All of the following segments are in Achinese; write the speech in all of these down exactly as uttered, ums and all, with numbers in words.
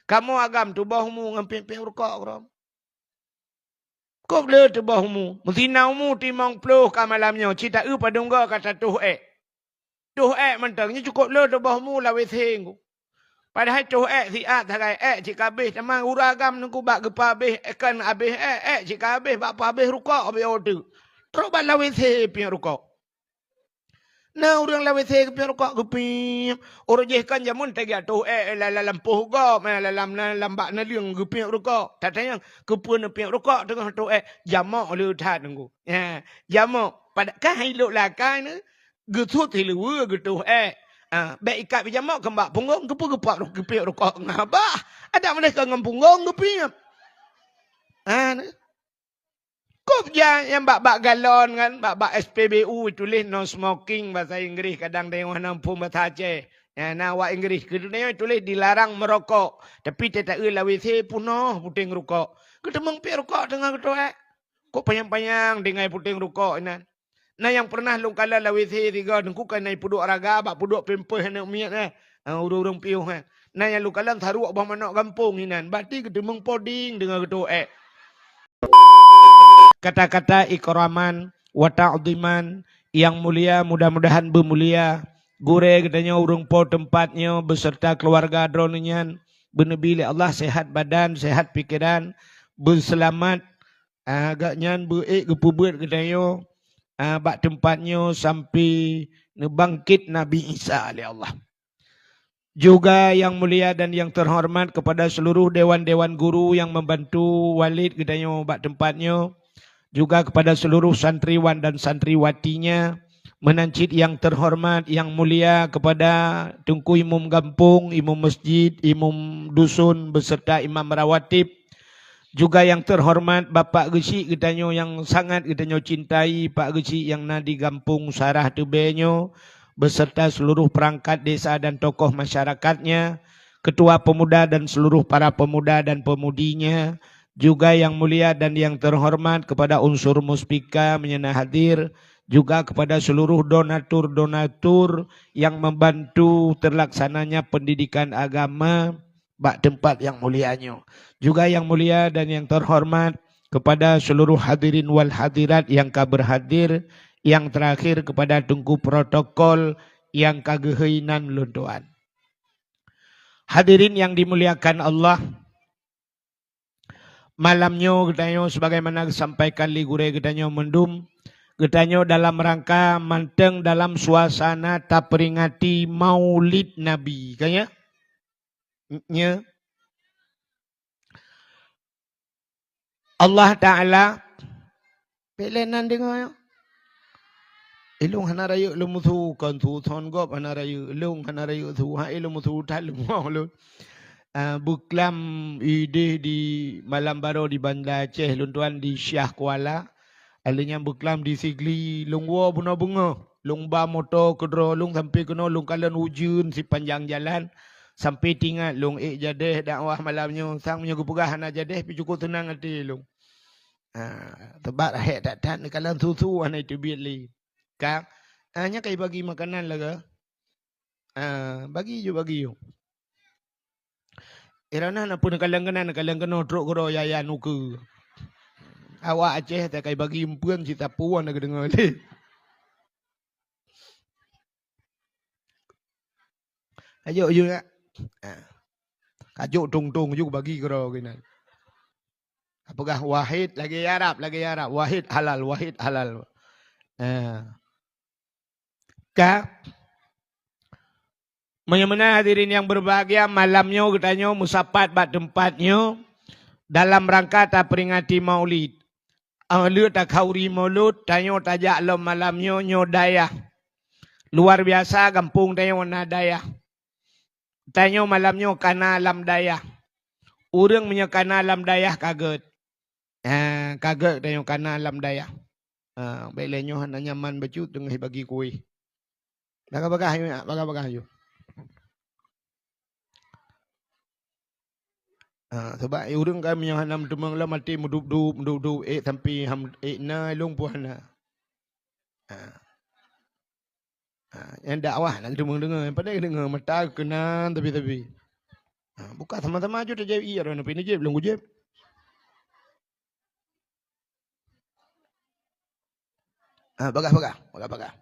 Kamoe agam tuboh umu ngon piep-piep rukok keudroe. Kôb le tuboh umu. Meusina umu timong ploh ka malam nyoe, cit taeu padum goe ka tatoh ék. Toh ék mantong, nyoe cukôp le tuboh umu lam WC ngku. Padahai toh ék siat sagai ék cit ka abéh, teuma ureueng agam nungku bak geupa abéh, ék kon abéh ék, ék cit ka abéh, bak pa abéh rukok abéh oteuk. Trok bak lam WC piep rukok. Na ureueng lam WC geupiep rukok geupiep. Ureueng jih kan jameun teuga toh ék lam, lam, lam poh gob, lam, lam, lam bak naleueng geupiep rukok. Tatanyong, keupeue neupiep rukok teungoh toh ék? Jamok le that nunggu. Ha, jamok. Pada kah ilok lakai neu, geusut siluweue geutoh ék. Ha, bék ikat bijamok keu bak punggong, keupeue geupap geupiep rukok ngon babah? Adak meudeh ka ngon punggong geupiep. Ha, neu. Kôb ja nyang bak-bak galon kan, bak-bak S P B U tuléh no smoking bahasa Inggris, kadang deungoe hana muphom bahasa Aceh. Ya, na awak Inggris keu dunia tuléh dilarang merokok, tapi teuta-eu lam WC punoh puténg rukok. Geuteumeung piep rukok teungoh geutoh ék. Kôb panyang-panyang tinggai puténg rukok inan. Na nyang pernah lôn kalon lam WC sigoe teungku ka na peuduek raga bak peuduek pampers aneuk miet eh. Ha, ureueng-ureueng piôh eh. Na nyang lôn kalon saruek boh manok gampông inan, bati geuteumeung poding teungoh geutoh ék. Kata-kata ikraman wa ta'dhiman yang mulia, mudah-mudahan beumulia gurée geutanyoe ureueng po teumpat nyoe beserta keluarga droeneuh nyan, beuneubi lé Allah sehat badan, sehat pikeran, beuseulamat, ah, gobnyan beu-ék geupeubeuet geutanyoe, ah, bak teumpat nyoe sampai neubangkét Nabi Isa lé Allah. Juga yang mulia dan yang terhormat kepada seluruh dewan-dewan guru yang membantu Walid geutanyoe bak teumpat nyoe, juga kepada seluruh santriwan dan santriwatinya, meunan cit yang terhormat, yang mulia kepada Teungku Imum Gampông, Imum Masjid, Imum Dusun beserta Imam Rawatib, juga yang terhormat Bapak Geuchik geutanyoe yang sangat geutanyoe cintai, Pak Geuchik yang na di Gampông Sarah Teubée nyoe, beserta seluruh perangkat desa dan tokoh masyarakatnya, ketua pemuda dan seluruh para pemuda dan pemudinya, juga yang mulia dan yang terhormat kepada unsur Muspika meunyo na hadir, juga kepada seluruh donatur-donatur yang membantu terlaksananya pendidikan agama bak teumpat yang mulia nyoe. Juga yang mulia dan yang terhormat kepada seluruh hadirin wal hadirat yang ka berhadir, yang terakhir kepada Teungku protokol yang ka geuhôi nan lôn tuan. Hadirin yang dimuliakan Allah, malam nyoe geutanyoe sebagaimana geusampaikan lé gurée geutanyoe mandum, geutanyoe dalam rangka mantong dalam suasana taperingati Maulid Nabi, kan ya? Nya. Allah Taala, bék lé nan deungoe nyoe. Ilôn hana rayeuk lôn meusu, kon su thon gob hana rayeuk, ilôn hana rayeuk su, hai lôn meusu that lôn mo lôn. Ah, beuklam idéh di malam baroe di Banda Aceh, lôn tuan di Syiah Kuala. Alèh nyan beuklam di Sigli, lôn woe bunoe beungoh, lôn ba moto keudroe lôn sampai keunoe lôn kalon ujeuen sipanjang jalan, sampai tingat lôn ék jadeh dakwah malam nyoe, sang meunyoe geupeugah hana jadeh pih cukôp seunang até lôn. Ha, teubak rahek that-that neukalon su-su hana teubiet lé. Ka, ha, nyan ka ibagi makanan lagèe. Ah, bagi ju, bagi ju. Irana na pun kaleng keunan, kaleng keunoe trok keudroe yaya nukeue. Awak Aceh takai bagi empeuen cit tapuan na geudeungoe lé. Ayo, ayo, nak. Ah. Kajok tong-tong ju bagi keudroe keunan. Apakah wahid lagèe Arab, lagèe Arab. Wahid halal, wahid halal. Ah. Ka. Meunyoe meunan hadirin nyang berbahagia, malam nyoe geutanyoe meusapat bak teumpat nyoe dalam rangka taperingati Maulid. Óh lheueh takhauri Maulud, tanyoe tajak lom malam nyoe, nyoe dayah. Luar biasa gampông tanyoe na dayah. Tanyoe malam nyoe kana lam dayah. Ureueng meunyoe kana lam dayah ka gèt. Ha, ka gèt tanyoe kana lam dayah. Ha, bèk lé nyoe hana nyaman bacut teungoh bagi kueh. Bagah-bagah yue, bagah-bagah yue. Ha, sabab ureueng kan meunyoe hana meuteumèe lom até meudup-dup, meudup-dup, ék sampai ham, ék na ilong pun hana. Ha. Ha, nyang dakwah hana geudeungoe-deungoe, nyang pandai geudeungoe mata keunan tapi-tapi. Ha, buka sama-sama aju tajaweueb iya, droeneuh pih neujaweueb, lôn kujaweueb. Ha, bagah-bagah, bagah-bagah.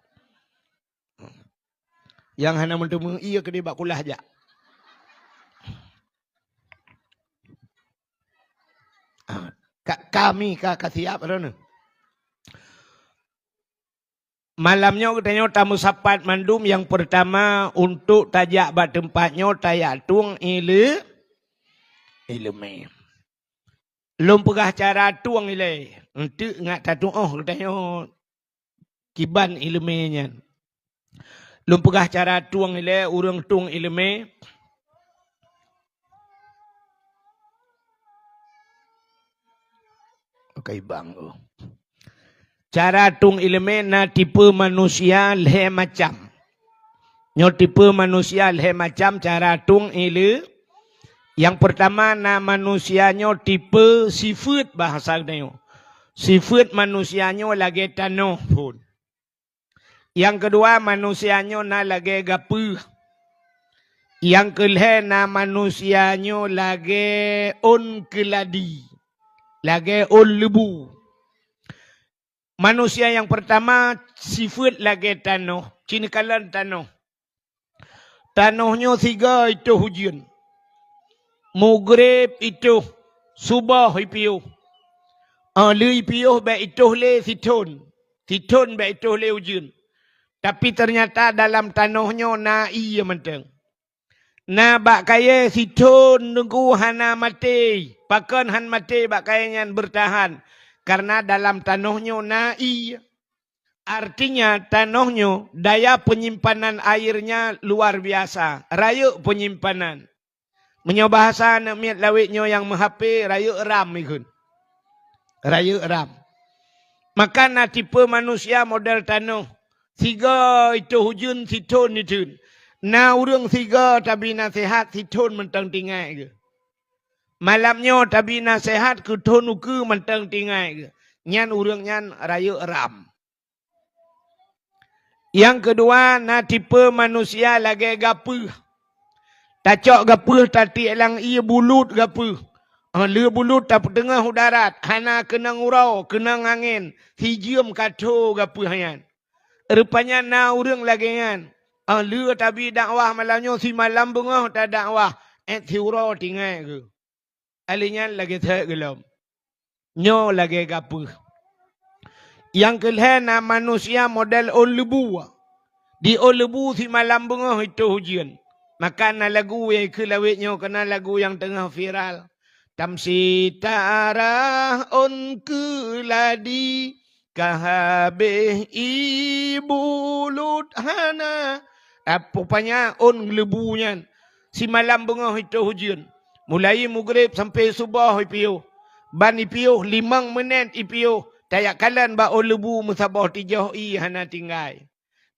Nyang hana meuteumé iya keudeh bak kulah jak. Ha, ka, kami ka, ka siap droeneuh. Malam nyoe geutanyoe tameusapat mandum, nyang peurtama untuk tajak bak teumpat nyoe tajak tueng ile-, ileumé. Lôn peugah cara tueng ilée, eunteuk ngat tatuoh geutanyoe kiban ileumé nyan. Lôn peugah cara tueng ilée, ureuëng tueng ileumé. Oke, bang. Cara tueng ileumé na tipe manusia lhée macam. Nyoe tipe manusia lhée macam cara tueng ile-, nyang peurtama na manusia nyoe tipe sifeuet bahasa geutanyoe. Sifeuet manusia nyoe lagée tanoh phon. Nyang keudua, manusia nyoe na lagée gapeuh. Nyang keulhée na manusia nyoe lagée ôn keuladi, lagée ôn leubu. Manusia nyang peurtama sifeuet lagée tanoh, ci neukalon tanoh. Tanoh nyoe sigoe itoh ujeuen. Mugreb itoh, suboh ipiôh. Óh lheueh ipiôh bék itoh lé sithon, sithon bék itoh lé ujeuen. Tapi teunyata dalam tanoh nyoe na ié mantong. Na bak kayée sithon teungku hana maté. Pakon han maté bak kayée nyan beurtahan? Kareuna dalam tanoh nyoe na ié. Artinya, tanoh nyoe daya penyimpanan airnya luar biasa, rayeuk penyimpanan. Meunyoe bahasa aneuk miet lawét nyoe nyang meuhapé, rayeuk ram ikheun. Rayeuk ram. Maka na tipe manusia model tanoh, sigoe itoh ujeuen sithon iteun. Na ureuëng sigoe tabi naseuhat sithon mantong tinggai geuh. Malam nyoe tabi naseuhat keu thon ukeue mantong tinggai geuh. Nyan ureuëng nyan rayeuk ram. Nyang keudua na tipe manusia lagée gapeuh. Tacok gapeuh tatiek lam ié bulut gapeuh. Óh lheueh bulut tapeuteungoh u darat, hana keunong uroe, keunong angén, sijeuem ka tho gapeuh nyan. Rupanya na ureuëng lagée nyan. Óh lheueh tabi dakwah malam nyoe simalam beungoh tadakwah, ék siuroe tinggai geuh. Alèh nyan lagèe that gohlom. Nyoe lagèe gapeuh. Nyang keu lhèe na manusia model ôn leubu. Di ôn leubu simalam beungoh itôh ujeuen. Maka na lagu nyang keu lawét nyoe keunan lagu nyang teungoh viral. Tamsi tarah ôn keuladi, ka habéh ié bulut hana. Rupanya ôn leubu nyan. Simalam beungoh itôh ujeuen. Mulai mugreb sampoe suboh ipiôh. Ban ipiôh limong meunét ipiôh, tajak kalon bak ôn leubu meusaboh tijoh ié hana tinggai.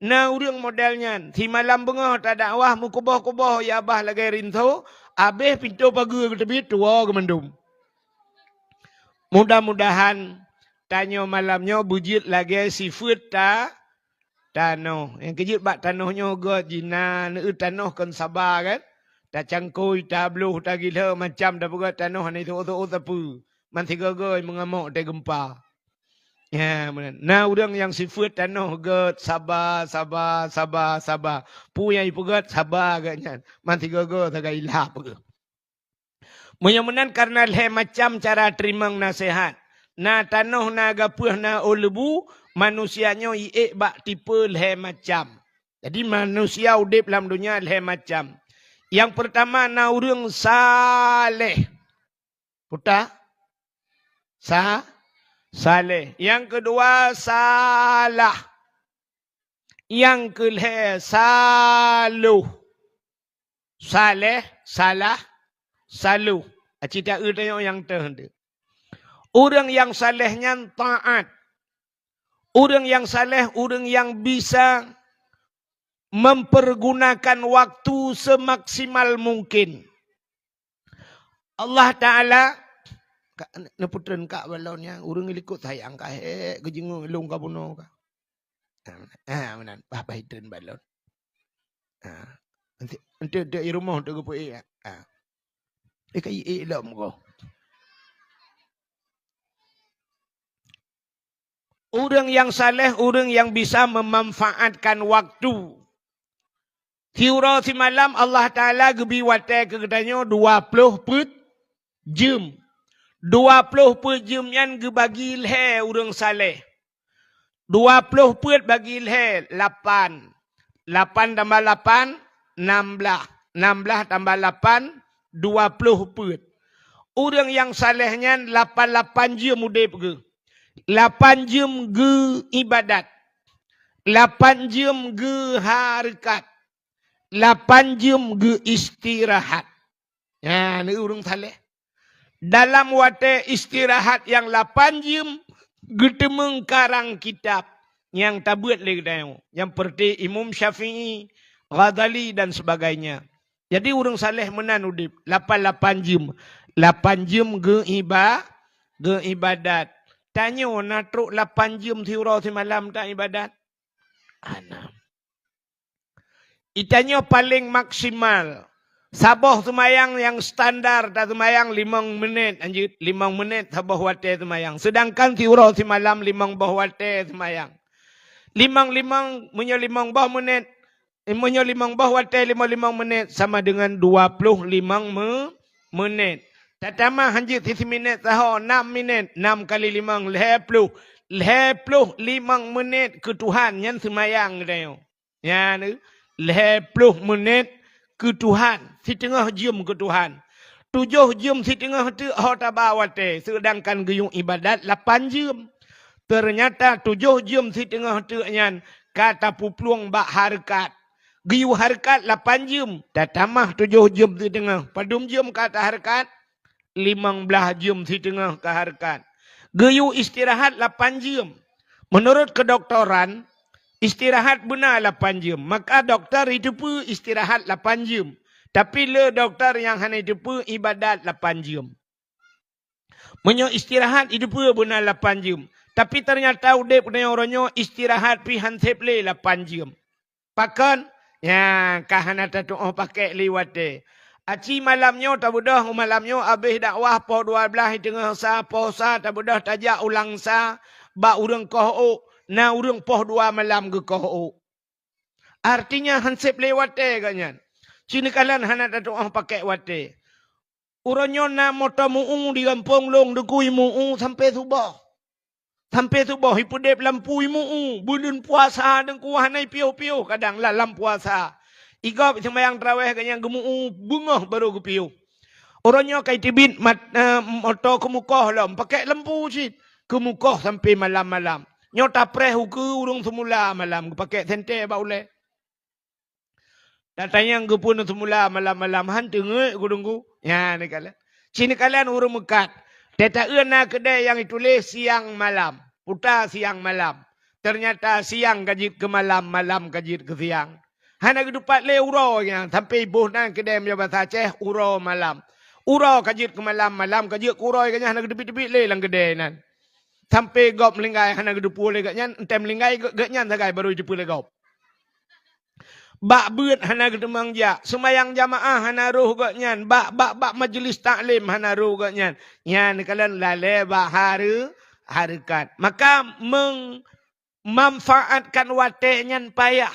Na ureuëng model nyan, simalam beungoh tadakwah meukuboh-kuboh ié babah lagèe rinso, habéh pintoe pageue geuteubiet tuwoe geumandum. Mudah-mudahan tanyoe malam nyoe beujeuet lagèe sifeuet ta-, tanoh. Nyang keujeuet bak tanoh nyoe gèt jih na neueu tanoh kon saba kan? Tacangkôi, tabloh, tagilhô macam tapeugèt tanoh hana isôk-sôk sapeue. Man sigoe-goe meungamok teuh geumpa. Ya, meunan. Na ureuëng nyang sifeuet tanoh gèt saba, saba, saba, saba. Peue nyang ipeugèt saba gèt nyan. Man sigoe-goe sagai ilap geuh. Meunyoe meunan kareuna lhèe macam cara teurimong naseuhat. Na tanoh, na gapeuh, na ôn leubu, manusia nyoe iék bak tipe lhèe macam. Jadi manusia udeb lam donya lhèe macam. Nyang peurtama na ureuëng saleh. Peue teuh? Sa-, saleh. Nyang keudua salah. Nyang keu lhèe saloh. Saleh, salah, saloh. Aci taeu tanyong nyang teuh teuh. Ureuëng nyang saleh nyan taát. Ureuëng nyang saleh, ureuëng nyang bisa mempergunakan waktu semaksimal mungkin. Allah Taala, ka, neupeutreun kak balon nyan, ureuëng likot sayang ka hék geujeungeuk lôn ka bunoe ka. Ah, ah, meunan, bah, bah itreun balon. Ah, enti, enti, enti i rumoh teuh geupeuék, ah. Eh, ka iék lom ko. Ureuëng nyang saleh, ureuëng nyang bisa memanfaatkan waktu. Siuroe simalam Allah Taala geubi watée keu geutanyoe dua ploh peuet jeuem. Dua ploh peuet jeuem nyan geubagi lhée ureuëng saleh. Dua ploh peuet bagi lhée, lapan. Lapan tambah lapan, nam blaih. Nam blaih tambah lapan, dua ploh peuet. Ureuëng nyang saleh nyan lapan-lapan jeuem udeb geuh. Lapan jeuem geu ibadat. Lapan jeuem geu hareukat. Lapan jeuem geu istirahat. Nyan ureuëng saleh. Dalam watée istirahat nyang lapan jeuem, geuteumeung karang kitab nyang tabeuet lé geutanyoe, nyang peureuté Imam Syafi'i, Ghazali dan sebagainya. Jadi ureuëng saleh meunan udeb, lapan-lapan jeuem. Lapan jeuem geu iba-, geu ibadat. Tanyoe na trok lapan jeuem siuroe simalam ta ibadat? Hana. Itanyoe paleng maksimal. Saboh seumayang nyang standar taseumayang limong menit, lanjut limong menit saboh watée seumayang. Seudangkan siuroe simalam limong boh watée seumayang. Limong-limong, meunyoe limong boh menit, meunyoe limong boh watée limong-limong menit sama dengan dua ploh limong me-, menit. Tatamah hanjeuet sisi minét sahoe, nam minét, nam kali limong, lhée ploh. Lhée ploh limong menit keu Tuhan nyan seumayang geutanyoe. Nyan, lhée ploh menit keu Tuhan, siteungoh jeuem keu Tuhan. Tujoh jeuem siteungoh teuk ho taba watée, seudangkan geuyue ibadat lapan jeuem. Teunyata tujoh jeuem siteungoh teuk nyan ka tapeuplueng bak hareukat. Geuyue hareukat lapan jeuem, tatamah tujoh jeuem siteungoh. Padum jeuem ka tahareukat? Limong blaih jeuem siteungoh ka hareukat. Geuyue istirahat lapan jeuem. Meunurot keudoktoran, istirahat beuna lapan jeuem. Maka dokto jiteupeue istirahat lapan jeuem. Tapi le dokto nyang hana jiteupeue ibadat lapan jeuem. Meunyoe istirahat jiteupeue beuna lapan jeuem, tapi teunyata udeb geutanyoe uroe nyoe istirahat pih han seb lé lapan jeuem. Pakon? Nyan ka hana tatu'oh pakek lé watée. Aci malam nyoe tabeudôh, malam nyoe abéh dakwah poh dua blaih teungoh sa, poh sa tabeudôh tajak u Langsa bak ureuëng koh ôk, na ureuëng poh dua malam geukoh ôk. Artinya han seb lé watée geuh nyan. Ci neukalon hana tatu'oh pakek watée. Uroe nyoe na moto meu-ueng di gampông lôn, dikeue meu-ueng sampoe suboh. Sampoe suboh ipeudeb lampu meu-ueng, buleuen puasa deungku hana ipiôh-piôh kadang la-, lam puasa. Igob seumayang taraweh geuhnyan geumeu-ueng beungoh barô geupiôh. Uroe nyoe ka iteubiet mat-, eh, moto keumukoh lom, pakek lampu cit. Keumukoh sampoe malam-malam. Nyoe tapreh ukeue ureuëng seumula malam, geupakek sentée bak ulée. Tatanyong geupeue seumula malam-malam han teungeut gurungku. Nyan neukalon. Ci neukalon ureuëng meukat. Teuta-eu na keudée nyang ituléh siang malam. Puta siang malam. Teunyata siang ka jeuet keu malam, malam ka jeuet keu siang. Hana geutupat lé uroe nyan, sampoe iboh nan keudée meunyoe basa Aceh uroe malam. Uroe ka jeuet keu malam, malam ka jeuet keu uroe, geuhnyan hana geuteubiet-teubiet lé lam keudée nan. Sampoe gob meulinggai hana geuteupeue lé geuhnyan, eunteuk meulinggai geu-, geuhnyan sagai barô jiteupeue lé gob. Bak beuet hana geuteumang jak, seumayang jamaah hana rhoh geuhnyan, bak, bak, bak majeulis taklim hana rhoh geuhnyan. Nyan neukalon lalée bak hareu-, hareukat. Maka meung-, manfaatkan watée nyan payah.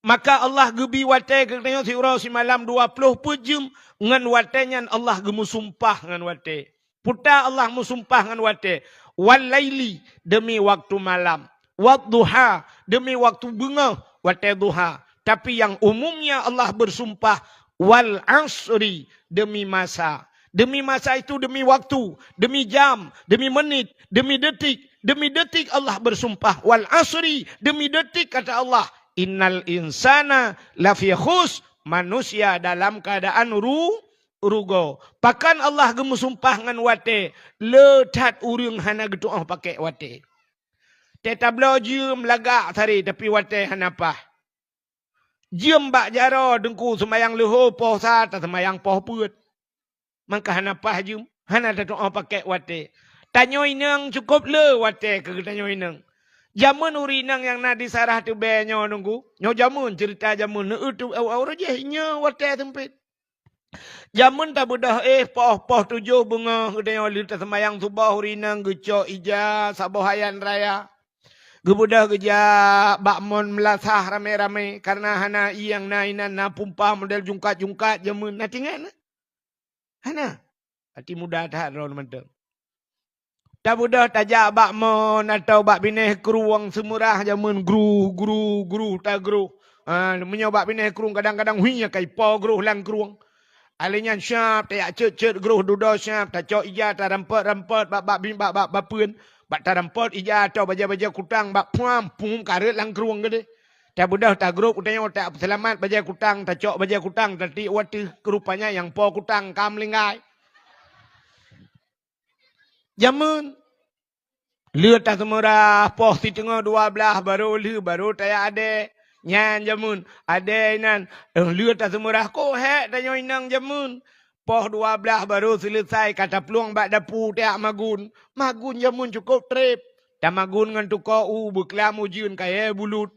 Maka Allah geubi watée keu geutanyoe siuroe simalam dua ploh peuet jeuem, ngon watée nyan Allah geumeusumpah ngon watée. Peue ta Allah meusumpah ngon watée, "Wal laili," deumi waktu malam, "wad duha," deumi waktu beungoh, watée duha. Tapi nyang umumnya Allah bersumpah, "Wal asri," deumi masa. Deumi masa itu, deumi waktu, deumi jam, deumi menit, deumi detik, deumi detik Allah bersumpah, "Wal asri," deumi detik kata Allah, "Innal insana lafi khus," manusia dalam keadaan ru-, rugoe. Pakon Allah geumeusumpah ngon watée, le that ureuëng hana geutu'oh pakek watée. Teutabloe jeuem lagak sare, tapi watée hana paih. Jeuem bak jaroe teungku seumayang leuhô poh sa taseumayang poh peuet. Mangka hana paih jeuem, hana tatu'oh pakek watée. Tanyoe inong cukôp le watée keu geutanyoe inong. Jamén ureuëng inong nyang na di Sarah Teubée nyoe teungku, nyoe jamén ceurita jamén, neueu teu-, uroe jéh nyoe watée seumpét. Jameun tabeudôh éh poh, poh tujoh beungoh geutanyoe lheueh taseumayang suboh ureueng inong geucok ija saboh ayan raya. Geubeudôh geujak bak mon meulasah ramé-ramé, kareuna hana ié nyang na inan, na pumpa model jungkat-jungkat jameun, na tingat na? Hana. Até muda that droe mantong. Tabeudôh tajak bak mon atau bak binéh krueng Seumeurah jameun gruh, gruh, gruh, tagroh. Ha, meunyoe bak binéh krueng kadang-kadang hui nyang kai po groh lam krueng. Alèh nyan siap tajak cot-cot groh dudoe siap, tacok ija tarampot-rampot bak, bak, bak, bak, bak papeuen, bak tarampot ija atau bajèe-bajèe kutang bak phuam, pum kareuet lam krueng keudéh. Tabeudôh tagrob u tanyoe, tapeuseulamat bajèe kutang, tacok bajèe kutang, tatiek u ateueh, rupanya nyang po kutang ka meulinggai. Jameun. Lheueh taseumeurah poh siteungoh dua blaih barô lheueh, barô tajak adèe. Nyan jameun. Adèe inan, eh, lheueh taseumeurah kok hék tanyoe inong jameun. Poh dua blaih barô seuleusai ka taplueng bak dapu tajak magun. Magun jameun cukôp trép. Tamagun ngon tukoe u beuklam ujeuen kayèe bulut.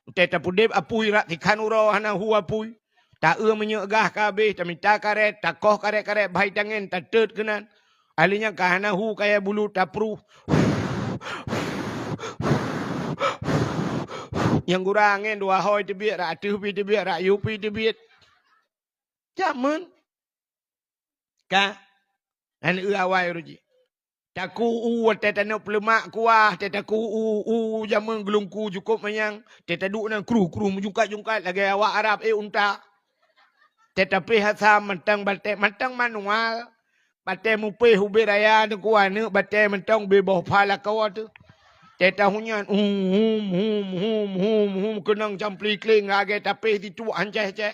Watèe tapeudép apui rot sikhan uroe hana hu apui. Ta-eu minyeuk gah ka habéh, tamita karét, takoh karét-karét bahai tangen, tateut keunan. Alèh nyan ka hana hu kayèe bulut, tapruh. Nyang gura angén dua hôi teubiet, rot ateueh pih teubiet, rot yue pih teubiet. Jameun. Ka? Nyan eu awai uroe jih. Taku u watèe taneuk peuleumak kuah, watèe taku u, u jameun geulungku cukôp manyang, watèe taduek nan kruh-kruh meujungkat-jungkat lagèe awak Arab éh unta. Watèe tapéh asam mantong batèe, mantong manual. Batèe mupéh ubé raya teungku aneuk batèe mantong bé boh pha lakoe teuh. Watèe tahunyan, hum, hum, hum, hum, hum, hum, keunong campli kléng lagèe tapéh situek hancèh-hancèh.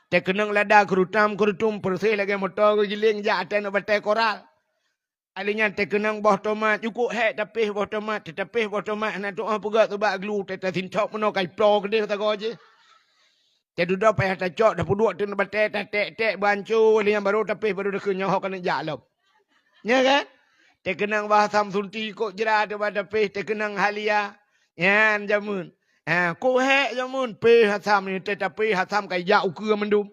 Teukeunong lada keurutam-keurutum peureuseh lagèe moto geugiléng jak ateueh aneuk batèe koral. Alèh nyan teukeunong boh tomat, cukôp hék tapéh boh tomat, teutapéh boh tomat hana tu'oh peugöt ubak glu, teuta sintok meunoe kai ploe keudéh sagoe jih. Teududoe payah tacok, tapeuduek teuk batèe, taték-ték beuancô, alèh nyan barô tapéh, barô takheun nyoe ho keuneuk jak lom. Nya kan? Teukeunong bah asam sunti kok jra teuh bah tapéh, teukeunong halia. Nyan jameun. Ha, kok hék jameun, péh asam nyoe teuh tapéh, asam kai jak ukeue mandum.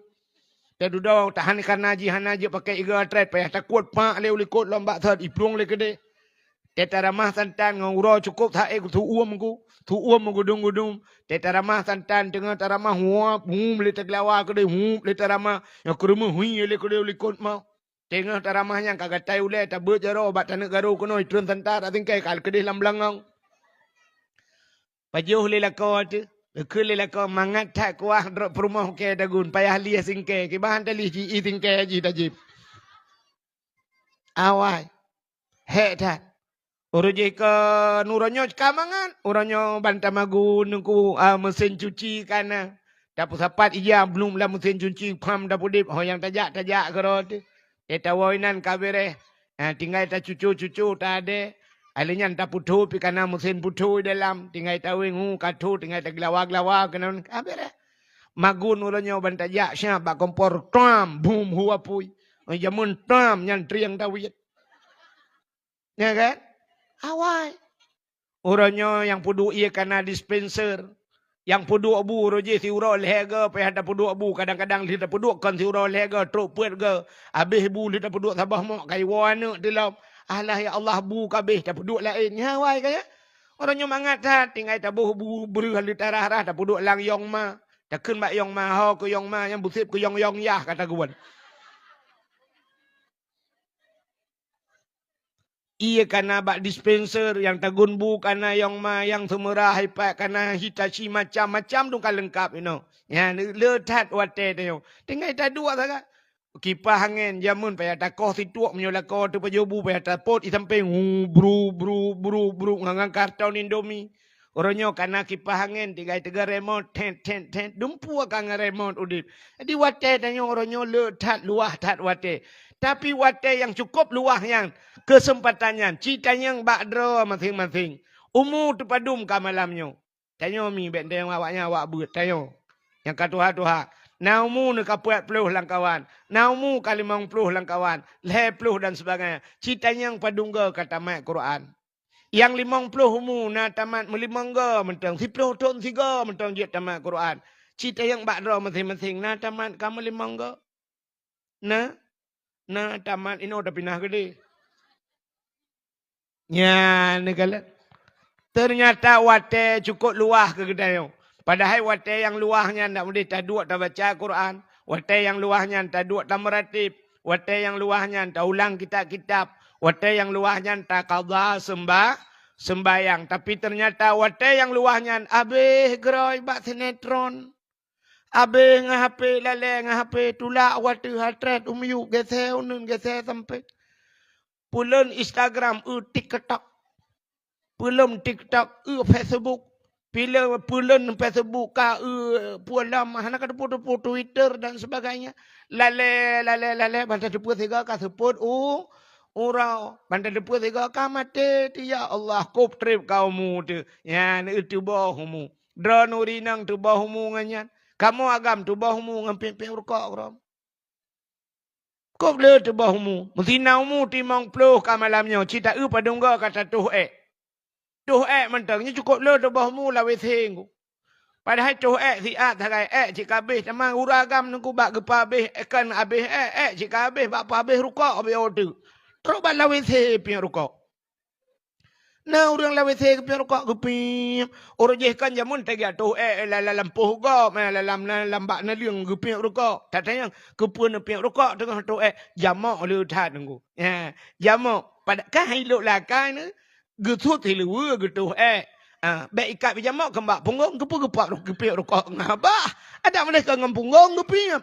Teududoe tahan kareuna jih hana jeuet pakèk igoe trét, payah takuet pak lé u likot lom bak thot iplueng lé keudéh. Teuta ramah santan ngon uroe cukôp that éh su-uem ku, su-uem meugudum-gudum. Teuta ramah santan teungoh taramah huap, hum lé taglawa keudéh, hup lé taramah, nyang keureumeue hui lé keudéh u likot moh. Teungoh taramah nyan ka gatai ulèe tabeuet jaroe bak taneuk garô keunoe, itreun santa rak singkèe ka keudéh lam beulangong. Pajoh lé lakoe teuh, geukheun lé lakoe mangat that kuah droe peurumoh kèe tagun, payah lieh singkèe, kiban talih ji i singkèe jih tajieb. Awai. Hék that. Uroe jih keu uroe nyoe ka mangat, uroe nyoe ban tamagun teungku, ah, meusén cuci ka na. Tapeusapat ija blum lam meusén cuci, pham tapeudép, ho nyang tajak, tajak keudroe teuh. Teuh tawoe inan ka bèrèh. Ah, tinggai tacuco-cuco, taadèe. Alèh nyan tapeuthô pih ka na meusén peuthô di dalam. Tinggai tawéng hu ka thô, tinggai taglawa-glawa keunan ka bèrèh. Magun uroe nyoe ban tajak siap bak kompor, tam, bum, hu apui. Jameun tam nyan trieng tawiet. Nya kan? Awai. Uroe nyoe nyang peuduek ié ka na dispenser. Nyang peuduek bu uroe jih siuroe lhèe goe, payah tapeuduek bu, kadang-kadang lheueh tapeuduek kon siuroe lhèe goe, trok peuet goe. Abéh bu lheueh tapeuduek saboh mok, ka iwoe aneuk teuh lom. Alah ya Allah, bu ka abéh, tapeuduek laén. Nyan awai ka ya. Uroe nyoe mangat that, tinggai taboh bu breuh lheueh tarah-rah, tapeuduek lam yong ma. Takheun bak yong ma, ho keu yong ma, nyang beusép keu yong-yong yah ka tagun. Ié ka na bak dispenser, nyang tagun bu ka na yong ma, nyang seumeurah ipat ka na Hitachi, macam-macam dum ka leungkap inoe. Nyan le that watèe tanyoe. Tinggai taduek sagai. Kipah angén jameun payah takoh situek, meunyoe lakoe teuh pajoh bu payah tapot i sampéng, hu, bru, bru, bru, bru, ngon, ngon karton Indomie. Uroe nyoe ka na kipah angén, tinggai teuga remot, thet, thet, thet, dumpeue ka ngon remot udép. Jadi watèe tanyoe uroe nyoe le that, luwah that watèe. Tapi watèe nyang cukôp luwah nyan, keuseumpatan nyan, ci tanyong bak droe maséng-maséng. Umu teupadum ka malam nyoe. Tanyoe mi bèk tanyong awaknyan awak beuet, tanyoe. Nyang ka tuha-tuha. Na umu neuh ka peuet ploh lam kawan. Na umu ka limong ploh lam kawan. Lhèe ploh dan sebagainya. Ci tanyong padum goe ka tamat Quran. Nyang limong ploh umu na tamat meulimong goe mantong, siploh thon sigoe mantong jeuet tamat Quran. Ci tanyong bak droe maséng-maséng na tamat ka meulimong goe. Na, na tamat inoe tapinah keudeh. Nyan neukalon. Teunyata watée cukôp luwah keu geutanyoe. Padahai watée nyang luwah nyan dak udeh taduek tabaca Quran, watée nyang luwah nyan taduek tameuratéb, watée nyang luwah nyan taulang kitab-kitab, watée nyang luwah nyan takada seumba-, seumbayang. Tapi teunyata watée nyang luwah nyan abéh geurôi bak sinetron. Abéh ngon H P, lalée ngon H P, tulak watée hatrét u miyueb, gésé uneuen, gésé sampé. Peulon Instagram, eu TikTok. Peulon TikTok, eu Facebook. Peulon, peulon Facebook ka, eu peue lom, hana ka teupeu-teupeu Twitter dan sebagainya. Lalée, lalée, lalée, ban tateupeue sigoe ka seupôt u, uroe. Ban tateupeue sigoe ka maté, ya Allah, kôb treb ka umu teuh. Nyan, eu tuboh umu. Droeneuh ureueng inong tuboh umu ngon nyan. Kamoe agam tuboh umu ngon piep-piep rukok keudroe. Kôb le tuboh umu. Meusina umu timong ploh ka malam nyoe, cit ta-eu padum goe ka tatoh ék. Toh ék mantong, nyoe cukôp le tuboh umu lam W C ngku. Padahai toh ék siat sagai, ék cit ka abéh, teuma ureueng agam nungku bak geupeuabéh, kon abéh ék, ék cit ka abéh bak peuabéh rukok abéh oteuk. Trok bak lam W C piep rukok. Na ureueng lam W C geupiep rukok, geupiep. Uroe jih kan jameun teuga toh ék, eh, la-, la-, lam poh gob, eh, la-, lam, na-, lam bak naleueng geupiep rukok. Tatanyong, keupeue neupiep rukok teungoh toh ék? Jamok le that nunggu. Ha, jamok. Pada-, kan hai lok lakée neu, geusut siluweue geutoh ék. Ha, bék ikat pih jamok keu bak punggong, keupeue geupap ru-, geupiep rukok ngon babah? Adak meuneh ka ngon punggong geupiep.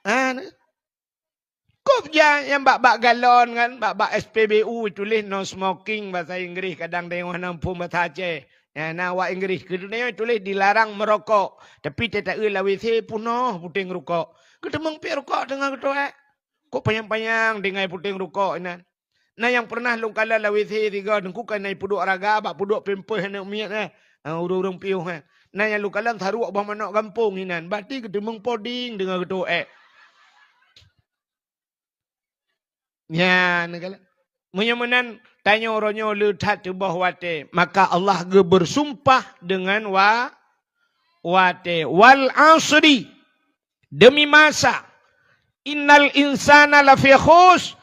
Ha, neu. Kôb ja nyang bak-bak galon kan, bak-bak S P B U tuléh no smoking basa Inggréh, kadang tanyoe hana muphom basa Aceh. Ya, na awak Inggréh, keu tanyoe tuléh dilarang merokok. Tapi teuta-eu lam W C punoh puténg rukok. Geuteumeung piep rukok teungoh geutoh ék. Kôb panyang-panyang tinggai puténg rukok inan. Na nyang peureunah lôn kalon lam W C sigoe teungku ka na peuduek raga bak peuduek pampers aneuk miet, eh. Ah, ureueng-ureueng piôh, eh. Na nyang lôn kalon saruek boh manok gampông inan. Bati geuteumeung poding teungoh geutoh ék. Nyan, kan? Meunyoe meunan, tanyoe uroe nyoe le that tuboh watée, maka Allah geubeusumpah deungon wa-, watée. Wal asri, demi masa. Innal insana lafi khus,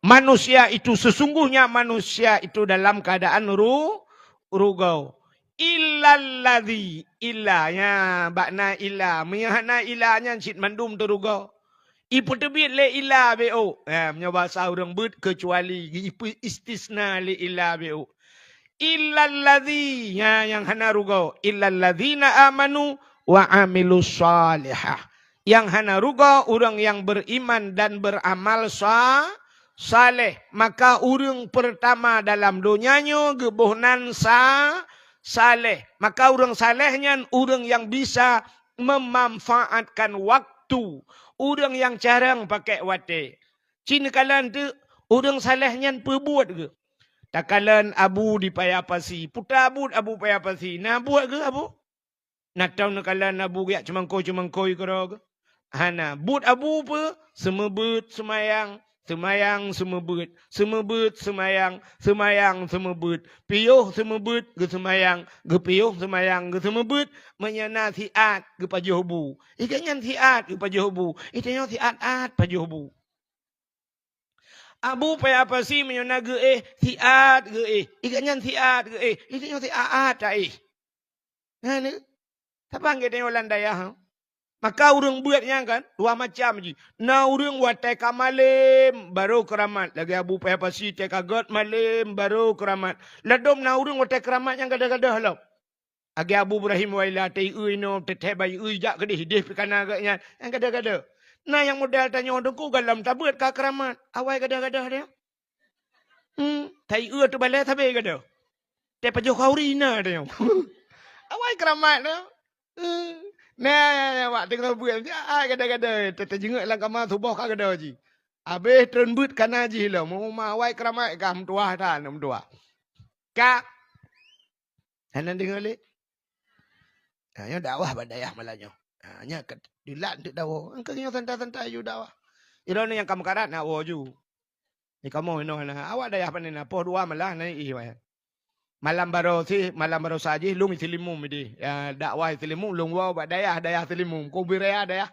manusia itu, sesungguhnya manusia itu dalam keadaan ru-, rugoe. Illalladzi, illa, nya, bak na illa. Meunyoe hana illa nyan cit mandum teurugoe. Ipeuteubiet lé illa B O. Ha, meunyoe basa ureueng beuet, kecuali, ipeu istisna lé illa B O. Illalladzi, nya, nyang hana rugoe. Illalladzina amanu wa amilus salihah. Nyang hana rugoe ureueng nyang beriman dan beramal sa-, saleh. Maka ureueng peurtama dalam donya nyoe geuboh nan sa-, saleh. Maka ureueng saleh nyan ureueng nyang bisa memanfaatkan waktu, ureueng nyang carông pakék watée. Ci neukalon teuk, ureueng saleh nyan peue buet geuh? Takalon abu di Paya Pasi. Peue buet abu Paya Pasi? Na buet geuh abu? Na tông neukalon abu geujak ceumangkôi-ceumangkôi keudroe geuh? Hana. Buet abu peue? Seumeubeuet seumayang, seumayang seumeubeuet, seumeubeuet seumayang, seumayang seumeubeuet, piôh seumeubeuet geuseumayang, geupiôh seumayang geuseumeubeuet, meunyoe na siat geupajoh bu. Ié geuh nyan siat geupajoh bu. Ié tanyoe siat-at pajoh bu. Abu Paya Pasi meunyoe na geuéh, siat geuéh. Ié geuh nyan siat geuéh. Ié tanyoe siat-at taéh. Nyan, saban geutanyoe lam dayah, ha? Maka ureueng beuet nyan kan, dua macam jih. Na ureueng watée ka malém, barô keuramat. Lagée Abu Paya Pasi tée ka gét malém, barô keuramat. Ladôm na ureueng watée keuramat nyan gadôh-gadôh lom. Lagée Abu Ibrahim Waila, tée ié inoe, teuthée bak ié jak keudeh, ideh pih ka na gét nyan. Nyan gadôh-gadôh. Na nyang model tanyoe teungku galom tabeuet ka keuramat. Awai gadôh-gadôh nyan. Hmm, tai eu teubalée sabe gadôh. Teupajoh khauri na teuh. Awai keuramat na. Hmm. Na, na, na, wak teungoh beuet, ai gadôh-gadôh, teuteujingeuk lam kama suboh ka gadôh jih. Abéh treun beuet kana jih lom. Uma awai keuramat ka meutuah tan, meutuah. Ka. Hana deungoe lé. Ha, nyoe dakwah bak dayah malam nyoe. Ha, nyoe ka dilat untuk dakwah. Engkau nyoe santai-santai ju dakwah. Droeneuh nyang ka meukarat nak woe ju. Di kamoe inoe na, awak dayah pane na, poh dua malah na ié wayang. Malam baroe si, malam baroe sa jih lôn Seulimeum ideh. Ya, dakwah Seulimeum lôn woe bak dayah, dayah Seulimeum. Keu bri raya dayah.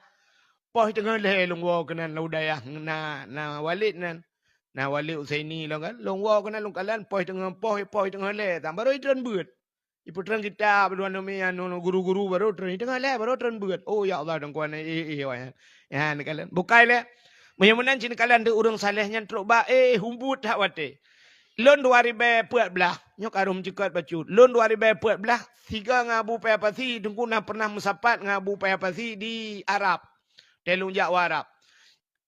Poh teungoh lhèe lôn woe keunan lam dayah na, na Walid nan. Na Walid Husaini lôn kan. Lôn woe keunan lôn kalon poh teungoh, poh, poh teungoh lhèe. Tan barô itreun beuet. Ipeutrön kitab dua nami anu guru-guru barô treun. Teungoh lhèe barô treun beuet. Oh ya Allah, dong kuan eh eh wah. Ya neukalon. Bukai lé. Meunyoe meunan cit neukalon deuh ureueng saleh nyan trok bak eh humbut that watèe. Lôn dua ribèe peuet blah, nyoe ka rhom ceukat bacut. Lôn dua ribèe peuet blah, sigoe ngon Abu Paya Pasi, Teungku na pernah meusapat ngon Abu Paya Pasi di Arab. Teuh lôn jak u Arab.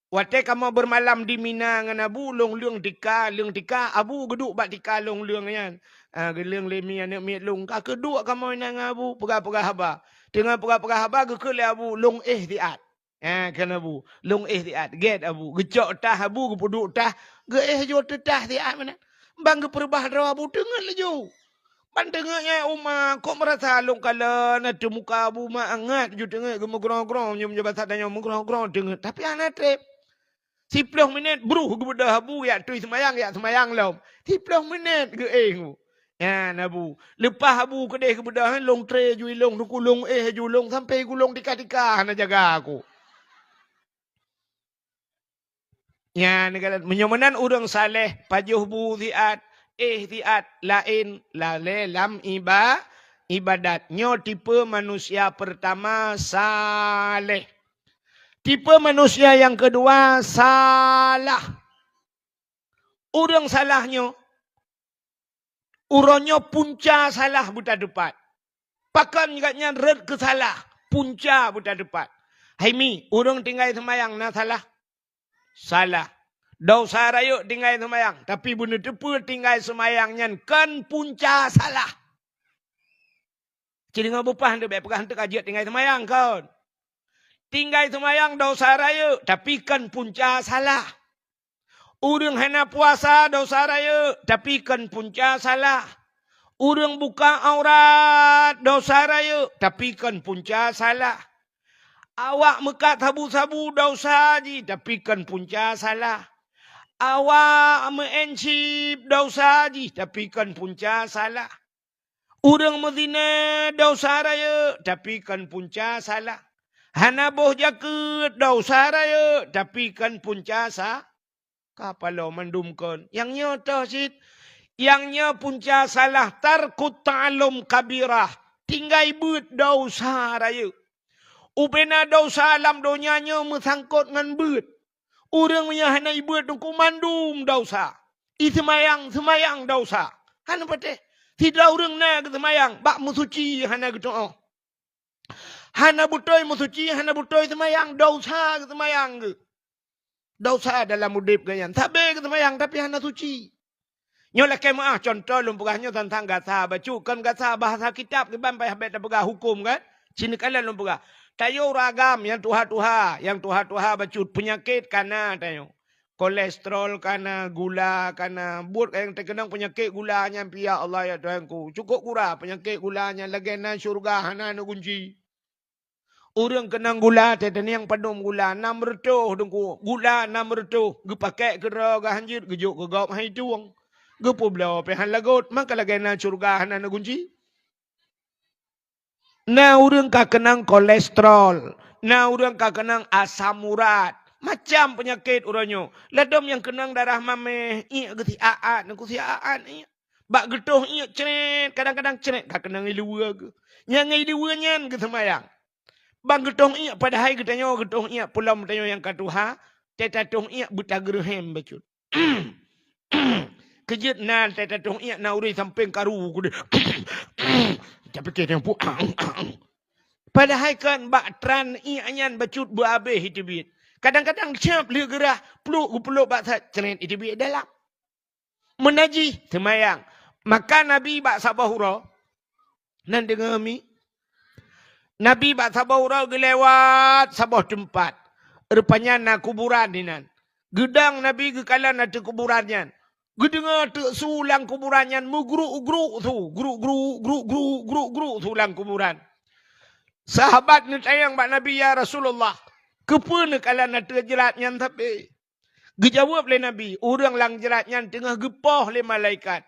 Watèe kamoe beumalam di Mina ngon Abu, lôn leueng tika, leueng tika, Abu geuduek bak tika lôn leueng nyan. Ah, geuleueng lé mi aneuk miet lôn, ka keuduek kamoe inan ngon Abu, peugah-peugah haba. Teungoh peugah-peugah haba, geukheun lé Abu, lôn éh siat. Eh, kheun Abu, lôn éh siat, gèt Abu. Geucok tah Abu, geupeuduek tah, geuéh jeuet teuh tah siat meunan. Ban geupeureubah droe Abu teungeut laju. Ban teungeut nyan uma, kok meurasa lôn kalon ateueh muka Abu mangat ju teungeut geumeugrong-grong, nyoe meunyoe basa tanyoe meugrong-grong teungeut, tapi hana trép. Siploh minèt bruh geubeudôh Abu, jak tui seumayang, jak seumayang lom. Siploh minèt geuéh Abu. Nyan Abu. Leupah Abu keudéh geubeudôh, lôn tré ju ilông, teungku lôn éh ju ilông, sampai gulong tika-tika hana jaga aku. Nyan, meunyoe meunan ureueng saleh, pajoh bu siat, éh siat, laén lalé lam iba-, ibadat. Nyoe tipe manusia peurtama saleh. Tipe manusia nyang keudua salah. Ureueng salah nyoe, uroe nyoe punca salah beuteupat. Pakon gobnyan rhot keu salah, punca beuteupat. Hai mi, ureueng tinggai seumayang na salah? Salah. Desya rayeuk tinggai seumayang, tapi beuneuteupeu tinggai seumayang nyan kon punca salah. Ci deungoe beupah teuh, bèk peugah teuh ka jeuet tinggai seumayang kon. Tinggai seumayang desya rayeuk, tapi kon punca salah. Ureueng hana puasa desya rayeuk, tapi kon punca salah. Ureueng buka aurat desya rayeuk, tapi kon punca salah. Awak meukat sabu-sabu desya jih, tapi kon punca salah. Awak meu'en cit desya jih, tapi kon punca salah. Ureueng meuzina desya rayeuk, tapi kon punca salah. Hana boh jakeuet desya rayeuk, tapi kon punca sa-, ka paloe mandum kon. Nyang nyoe toh cit, nyang nyoe punca salah, tarkut ta'allum kabirah, tinggai beuet desya rayeuk. Ubena desya lam donya nyoe meusangkot ngon beuet. Ureueng meunyoe hana ibeuet teungku mandum desya. Iseumayang, seumayang desya. Hana patéh. Sidroe ureueng na geuseumayang, bak meusuci hana geutu'oh. Hana beutôi meusuci, hana beutôi seumayang, desya geuseumayang geuh. Desya dalam udép geuh nyan. Sabé geuseumayang tapi hana suci. Nyoe lakèe meu'ah, cuntoh lôn peugah nyoe teuntang gasa bacut, kon gasa bahasa kitab, kiban payah bèk tapeugah hukôm kan? Ci neukalon lôn peugah. Tanyoe ureueng agam nyang tuha-tuha, nyang tuha-tuha bacut, peunyakét ka na tanyoe. Kolesterol ka na, gula ka na, buet nyang teukeunong peunyakét gula nyan pih ya Allah ya Tuhanku. Cukôp gura peunyakét gula nyan lagèe nan syeuruga hana neugunci. Ureueng keunong gula, teuh teunyang padum gula, nam reutôh teungku, gula nam reutôh, geupakèk keudroe geuhanjeuet, geujok keu gob hai tueng. Geupeubloe pih han lagot, maka lagèe nan syeuruga hana neugunci. Na ureueng ka keunong kolesterol, na ureueng ka keunong asam urat, macam peunyakét uroe nyoe. Ladôm nyang keunong darah maméh, iék geuh siat-at, teungku siat-at iék. Bak geutoh iék crét, kadang-kadang crét ka keunong ileue geuh. Nyang ileue nyan geuseumayang. Ban geutoh iék, padahai geutanyoe geutoh iék, peulom tanyoe nyang ka tuha, teuh tatoh iék beutageureuhem bacut. Keujeuet na teuh tatoh iék na ureueng sampéng karu keudéh. Tapike nyang pu-, padahai kan bak tran iék nyan bacut beuhabéh iteubiet. Kadang-kadang siap lheueh geurah, pluek geupeulok bak that, crét iteubiet dalam. Meunan jih seumayang. Maka Nabi bak saboh uroe, nan deungoe mi? Nabi bak saboh uroe geulewat saboh teumpat. Rupanya na kuburan inan. Geudong Nabi geukalon ateueh kuburan nyan. Geudeungoe teuk su lam kuburan nyan meugruk-gruk su, gruk-gruk, gruk-gruk, gruk-gruk su lam kuburan. Sahabat neutanyong bak Nabi, "Ya Rasulullah, keupeue neukalon ateueh jrat nyan sabé?" Geujaweueb lé Nabi, "Ureueng lam jrat nyan teungoh geupoh lé malaikat,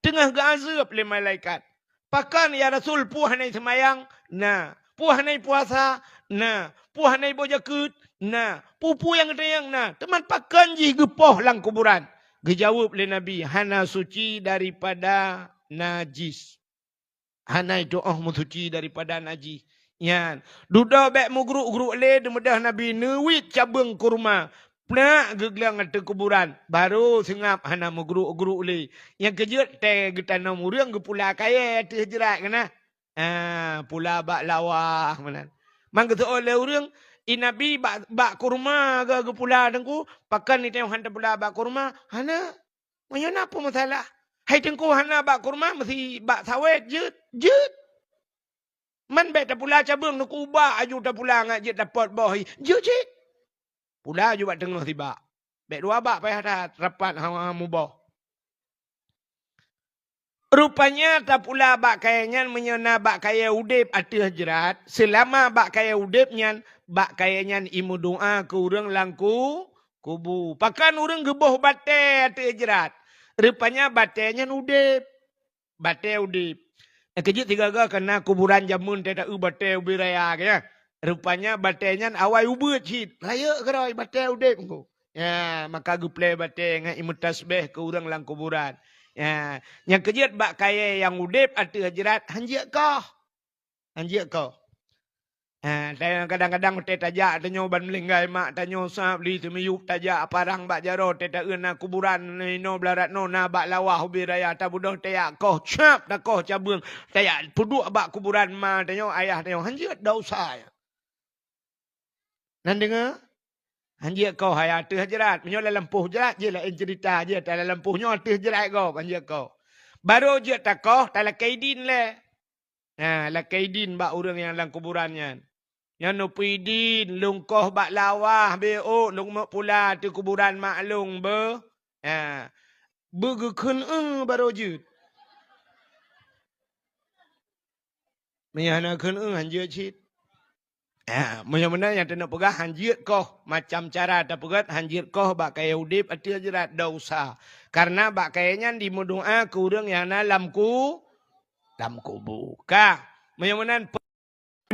teungoh geuazeueb lé malaikat." "Pakon, ya Rasul, peue hana seumayang?" "Na." "Peue hana puasa?" "Na." "Peue hana boh jakeuet?" Na, peue-peue nyang geutanyong na, teuma pakon jih geupoh lam kuburan? Geujaweueb lé Nabi, hana suci daripada najis. Hana jitu'oh meusuci daripada najis. Nyan, dudoe bék meugruk-gruk lé, deumeudah Nabi neuwiet cabeueng kurma, plak geugleueng ateueh kuburan, barô seungab hana meugruk-gruk lé. Nyang keujeuet tée geutanom ureuëng geupula kayée ateueh jrat keunan. Ah, pula bak lawah meunan. Man geuseuôt lé ureuëng, "I Nabi bak, bak kurma geu-, geupula Teungku, pakon itém han tapula bak kurma?" Hana. Meunyoe na peue masalah? Hai Teungku hana bak kurma, meusi bak sawét jeuet, jeuet. Man bék tapula cabeueng, neukuba aju tapula ngat jeuet dapot boh hi, jeuet cit. Pula aju bak teungoh sibak. Bék dua bak payah that, rapat hana muboh. Rupanya tapula bak kayée nyan meunyoe na bak kayée udeb ateueh jrat, seulama bak kayée udeb nyan, bak kayée nyan imeudoá keu ureuëng lam ku-, kubu. Pakon ureuëng geuboh batée ateueh jrat? Rupanya batée nyan udeb. Batée udeb. Nyang keujeuet sigaga kana kuburan jameun tée taeu batée ubé raya, ya. Rupanya batée nyan awai ubeuet cit. Rayeuk keudroe batée udeb engko. Ya, maka geuplée batée ngon imeutasbéh keu ureuëng lam kuburan. Ya, nyang keujeuet bak kayée nyang udeb ateueh jrat han jeuet koh. Han jeuet koh. Ha, kadang-kadang watée tajak tanyoe ban meulinggai mak tanyoe sab li teumiyueb tajak parang bak jaroe tée taeu na kuburan inoe blah rat noe na bak lawah ubé raya tabeudôh tajak koh cap takoh cabeueng tajak peuduek bak kuburan ma tanyoe ayah tanyoe han jeuet desya. Nan deungoe? Han jeuet koh hai ateueh jrat. Meunyoe lam lampôh jrat jih laén ceurita jih, lam lampôh nyoe ateueh jrat gob han jeuet koh. Barô jeuet takoh talakée idin lé. Ha, lakée idin bak ureuëng nyang lam kuburan nyan. Nyan neupeue idin, lôn koh bak lawah bé ôk, lôn meuk pula ateueh kuburan mak lôn beu. Ha, beugeukheun eu barô jeuet. Meunyoe hana kheun eu han jeuet cit. Ha, meunyoe meunan nyang teuneuk peugah han jeuet koh, macam cara tapeugét han jeuet koh bak kayée udeb ateueh jrat desya. Kareuna bak kayée nyan jimeudoá keu ureuëng nyang na lam ku-, lam kubu. Ka, meunyoe meunan pe-,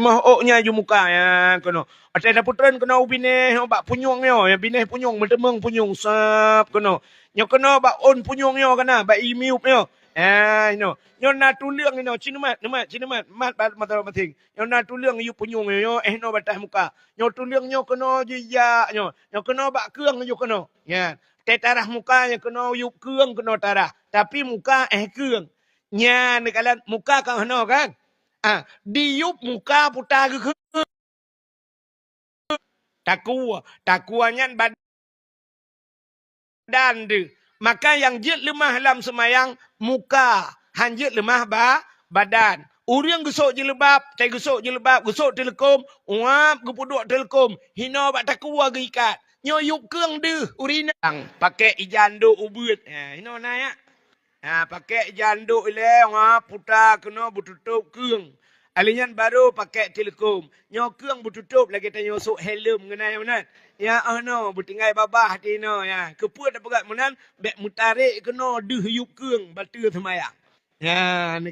moh ôk nyan ju muka nyan keunoe. Watée tapeutreun keunoe u binéh nyoe bak punyueng nyoe, nyang binéh punyueng meuteumeung punyueng sab keunoe. Nyoe keunoe bak ôn punyueng nyoe kana bak ié miyueb nyoe. Ha, inoe. Nyoe na tuleueng inoe, ci neumat, neumat, ci neumat, mat bak mata maséng. Nyoe na tuleueng yueb punyueng nyoe, nyoe, eh, nyoe bataih muka. Nyoe tuleueng nyoe keunoe jijak nyoe. Nyoe keunoe bak keueng nyoe keunoe. Nyan. Tée tarah muka nyoe keunoe yueb keueng keunoe tarah. Tapi muka, eh, keueng. Nyan neukalon muka ka heunoe kan? Ah, diyueb muka puta geukheun. Takue, takue nyan badan deuh. Maka nyang jeuet leumah lam seumayang muka, han jeuet leumah ba-, badan. Ureuëng geusok jilbab, tai geusok jilbab, geusok teuleukom, uap geupeuduek teuleukom, hinoe bak takue geuikat. Nyoe yueb keueng deuh, ureuëng inong. Pakèk ija ndok ubeuet. Ha, hinoe na ya. Ha, pakèk ija ndok ilée, ha, puta keunoe beututôb keueng. Alèh nyan barô pakèk teuleukom. Nyoe keueng beututôb lagèe tanyoe sôk helm ngon ayah meunan. Ya, oh no, beutinggai babah tinoe, ya. Keupeue tapeugah meunan, bèk meutarek keunoe deuh yueb keueng bateue seumayang. Ya, ni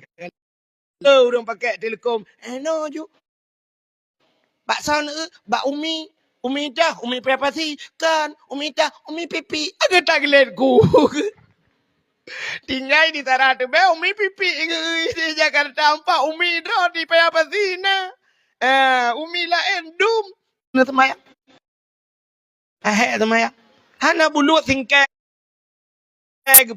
Lé ureueng pakèk teuleukom, eh, no ju. Bak son, eh, bak Umi, Umi dah, Umi Pria Pasi, kan, Umi dah, Umi Pipi, agak tak geulet ku. Tinggai di Tara Teubai, Umi Pipi, eh, di Jakarta empat, Umi droe di Pria Pasi na. Eh, Umi laén dum. Na seumayang. Ahé teuma ya. Hana bulut singkai.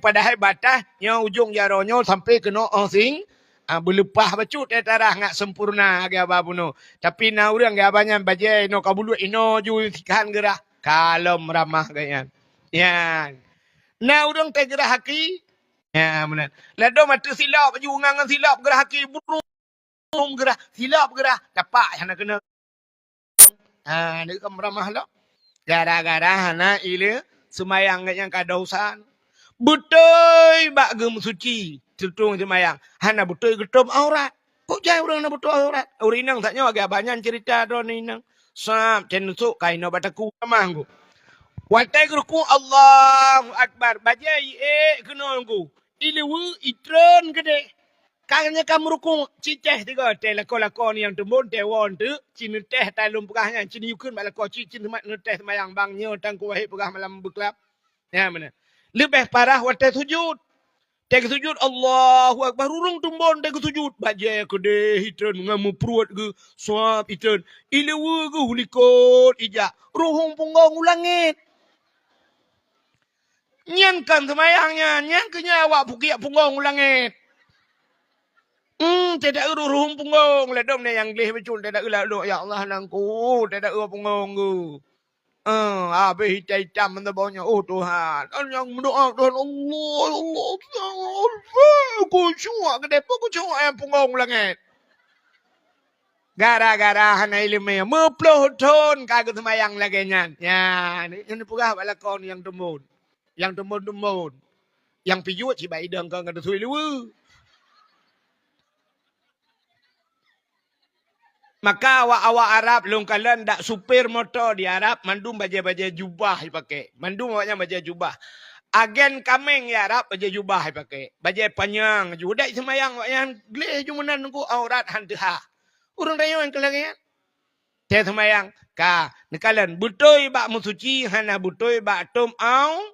Padahai batah nyoe ujong jaroe nyoe sampai keunoe óh sing, ah, beuleupah bacut teutarah ngat sempurna lagèe aba bunoe. Tapi na ureueng lagèe aba nyan bajèe inoe ka bulut inoe ju sikhan geurah. Kalom ramah gobnyan. Nyan. Na ureueng teugeurah aki. Ya, meunan. Ladôm ateueh silop baju ngan, ngan silop geurah aki buru. Geurah, silop geurah, tapak hana keunong. Ha, neuk ramah lom. Gara-gara hana ile seumayang gobnyan ka dosa. Beutôi bak geumeusuci, tutong seumayang. Hana beutôi geutôb aurat. Kok jai ureueng na beutôi aurat? Ureueng inong sak nyoe lagèe aba nyan cerita droeneuh inong. Sab, cen nusuk kai nyoe bak takue ramah ngku. Watèe geurukuk, Allahu Akbar. Bajèe iék keunoe ngku. Ileue, itreun keudeh. Ka nyan ka meurukuk, cit teh tiga, teh lakoe-lakoe ni nyang teumbon, teh woe teuk, cit neutéh tai lôn peugah nyan, cit neuyue kheun bak lakoe, cit, cit neumat neutéh seumayang bang nyoe Teungku Wahid peugah malam beuklab. Nyan meunan. Leubeh parah watèe sujud. Teuh geusujud, Allahu Akbar, ureueng teumbon teuh geusujud. Bajèe keudeh itreun ngon meupruet geuh, suab itreun. Ileue geuh u likot ijak. Ruhueng punggong u langèt. Nyan kon seumayang nyan, nyan keuh nyan awak pukiak punggong u langèt. Hmm, teuh taeu ruhueng punggong, ladôm nyan nyang gleh beutôi, teuh taeu ladôm, ya Allah, nangku, teuh taeu punggong geuh. Eh, habéh itam-itam meunan nyoe, oh Tuhan. Nyang meudoa, Tuhan, Allah, Allah, Allah, khusyuk, keudeh pun khusyuk, eh, punggong u langèt. Gara-gara hana ileumèe, meuploh thon ka geuseumayang lagèe nyan. Nyan, nyan peugah bak lakoe nyang teumbon. Nyang teumbon-teumbon. Nyang pijuet cit bak idong ka ngon teusui luweue. Maka awak-awak Arab lôn kalon dak supir moto di Arab mandum bajèe-bajèe jubah jipakè. Mandum awaknyan bajèe jubah. Agen kaméng di Arab bajèe jubah jipakè. Bajèe panyang ju. Dak seumayang awaknyan gleh ju meunan nunggu aurat han teuhah. Ureueng tanyoe nyang keu lagèe nyan. Teuh seumayang ka neukalon beutôi bak meusuci hana beutôi bak tom au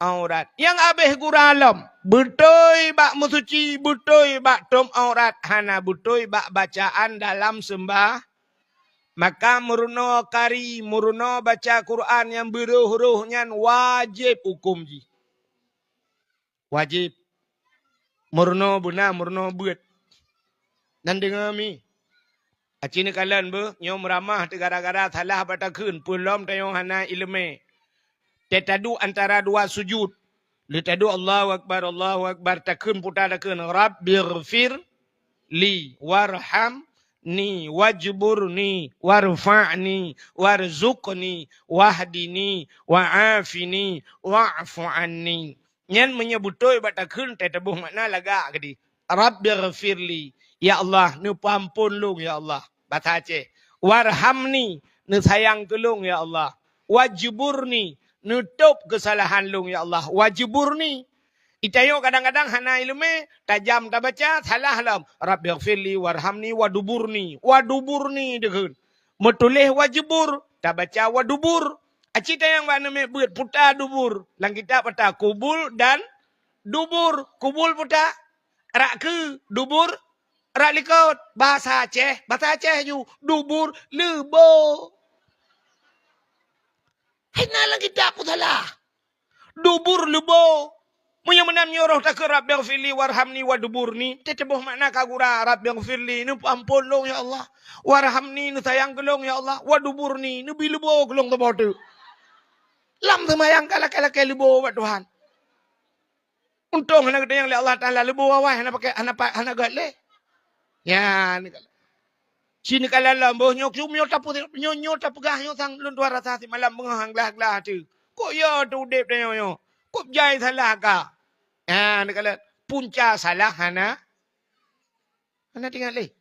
aurat. Nyang habéh gura lom, beutôi bak meusuci, beutôi bak tom aurat, hana beutôi bak bacaan dalam seumbah. Maka meurunoe kari, meurunoe baca Quran nyang beurôh-rôh nyan wajéb hukôm jih. Wajéb. Meurunoe beuna, meurunoe beuet. Nan deungoe mi. Aci neukalon beuh, nyoe meuramah teuh gara-gara salah bak takheun, peue lom tanyoe hana ileumèe. Teuh taduek antara dua sujud. Lheueh taduek Allahu Akbar, Allahu Akbar, takheun puta takheun, Rabbighfir li, warhamni, wajburni, warfa'ni, warzuqni, wahdini, wa'afini, wa'fu anni. Nyan meunyoe beutôi bak takheun, teuh taboh makna lagak keudeh. Rabbighfirli, ya Allah, neupeuamphon lôn, ya Allah. Basa Aceh. Warhamni, neusayang keu lôn, ya Allah. Wajburni, neutôb keusalahan lôn, ya Allah. Wajburni. Itanyoe kadang-kadang hana ileumèe, tajam tabaca, salah lom. Rabbighfirli, warhamni, waduburni. Waduburni takheun. Meutuléh wajbur, tabaca wadubur. Aci tanyong bak aneuk miet beuet, puta dubur. Lam kitab ata kubul dan dubur. Kubul puta rak keue, dubur rak likot. Basa Aceh, basa Aceh ju, dubur leubo. Hai na lam kitab pun salah. Dubur leubo. Meunyoe meunan nyoe roh takheun Rabbighfirli warhamni waduburni, teuh taboh makna ka gura, Rabbighfirli, neupeuamphon lôn ya Allah, warhamni, neusayang keu lôn ya Allah, waduburni, neubi leubo keu lôn saboh teuk. Lam seumayang ka lakèe-lakèe leubo bak Tuhan. Untông hana geutanyong lé Allah Taala leubo awai hana pakai, hana pa-, hana gèt lé. Nyan. Sinoe ka lalom boh nyoe, nyoe tapeu-, nyoe, nyoe tapeugah nyoe sang lôn tuha rasa simalam beungoh han glah-glah teuh. Kok yo teu udép tanyoe nyoe? Kok jai salah ka? Ha, neukalon punca salah hana, hana teuingat lé.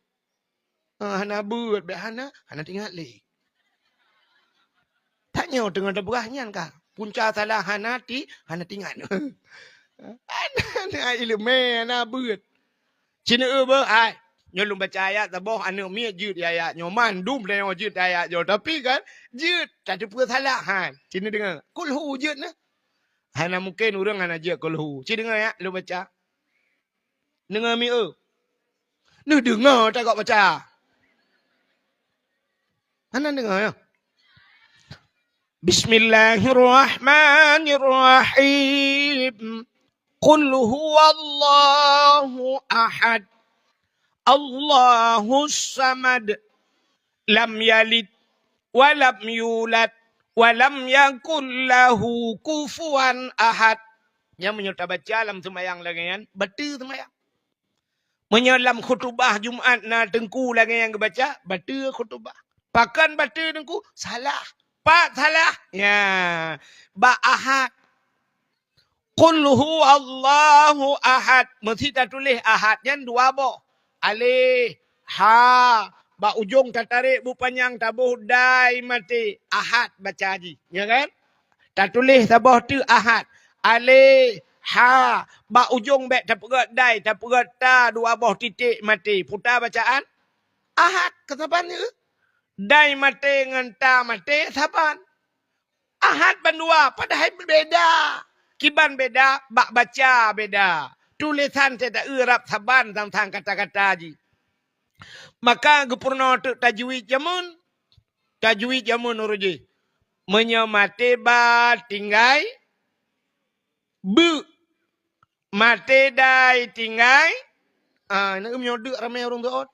Ha, hana beuet, bèk hana, hana teuingat lé. Tanyoe teungoh tapeugah nyan ka. Punca salah hana ti-, hana teuingat. Hana, hana ileumèe, hana beuet. Sineuk beuh, ai. Nyoe lôn baca ayat saboh, aneuk miet jeuet di ayat nyoe. Mandum tanyoe jeuet di ayat nyoe. Tapi kan, jeuet tateupeue salah, han. Sineuk deungö. Kulhu jeuet na. Hana mungken ureueng hana jeuet kulhu. Sideungö ya, lôn baca. Deungö mi eu. Neudeungö tagak baca. Hana deungö ya. Bismillahirrahmanirrahim. Qul huwallahu ahad. Allahus samad. Lam yalid wa lam yulad wa lam yakul lahu kufuwan ahad. Nyan meunyoe tabaca lam seumayang lagèe nyan, bateue seumayang. Meunyoe lam khutubah Jumat na teungku lagèe nyang geubaca, bateue khutubah. Pakon bateue teungku? Salah. Pat salah? Nya, bak ahad. Qul huwallahu ahad. Meusti tatuléh ahad nyan dua boh. Alif, ha, bak ujong tatarek bu panyang taboh dai maté. Ahad baca jih, ya kan? Tatuléh saboh teuk ahad. Alif, Ha, bak ujong bèk tapeugèt dai, tapeugèt ta dua boh titik maté. Peue ta bacaan? Ahad, keu saban nyoe. Dai maté ngon ta maté saban. Ahad bandua, padahai beda. Kiban beda, bak baca beda. Tulésan teuh ta-eu rab saban sang-sang kata-kata jih. Maka geupeurunoe teuk tajwid jameun. Tajwid jameun uroe jih. Meunyoe maté ba tinggai beuk. Maté dai tinggai, ah, na meunyoe deuk ramé ureueng teuôt.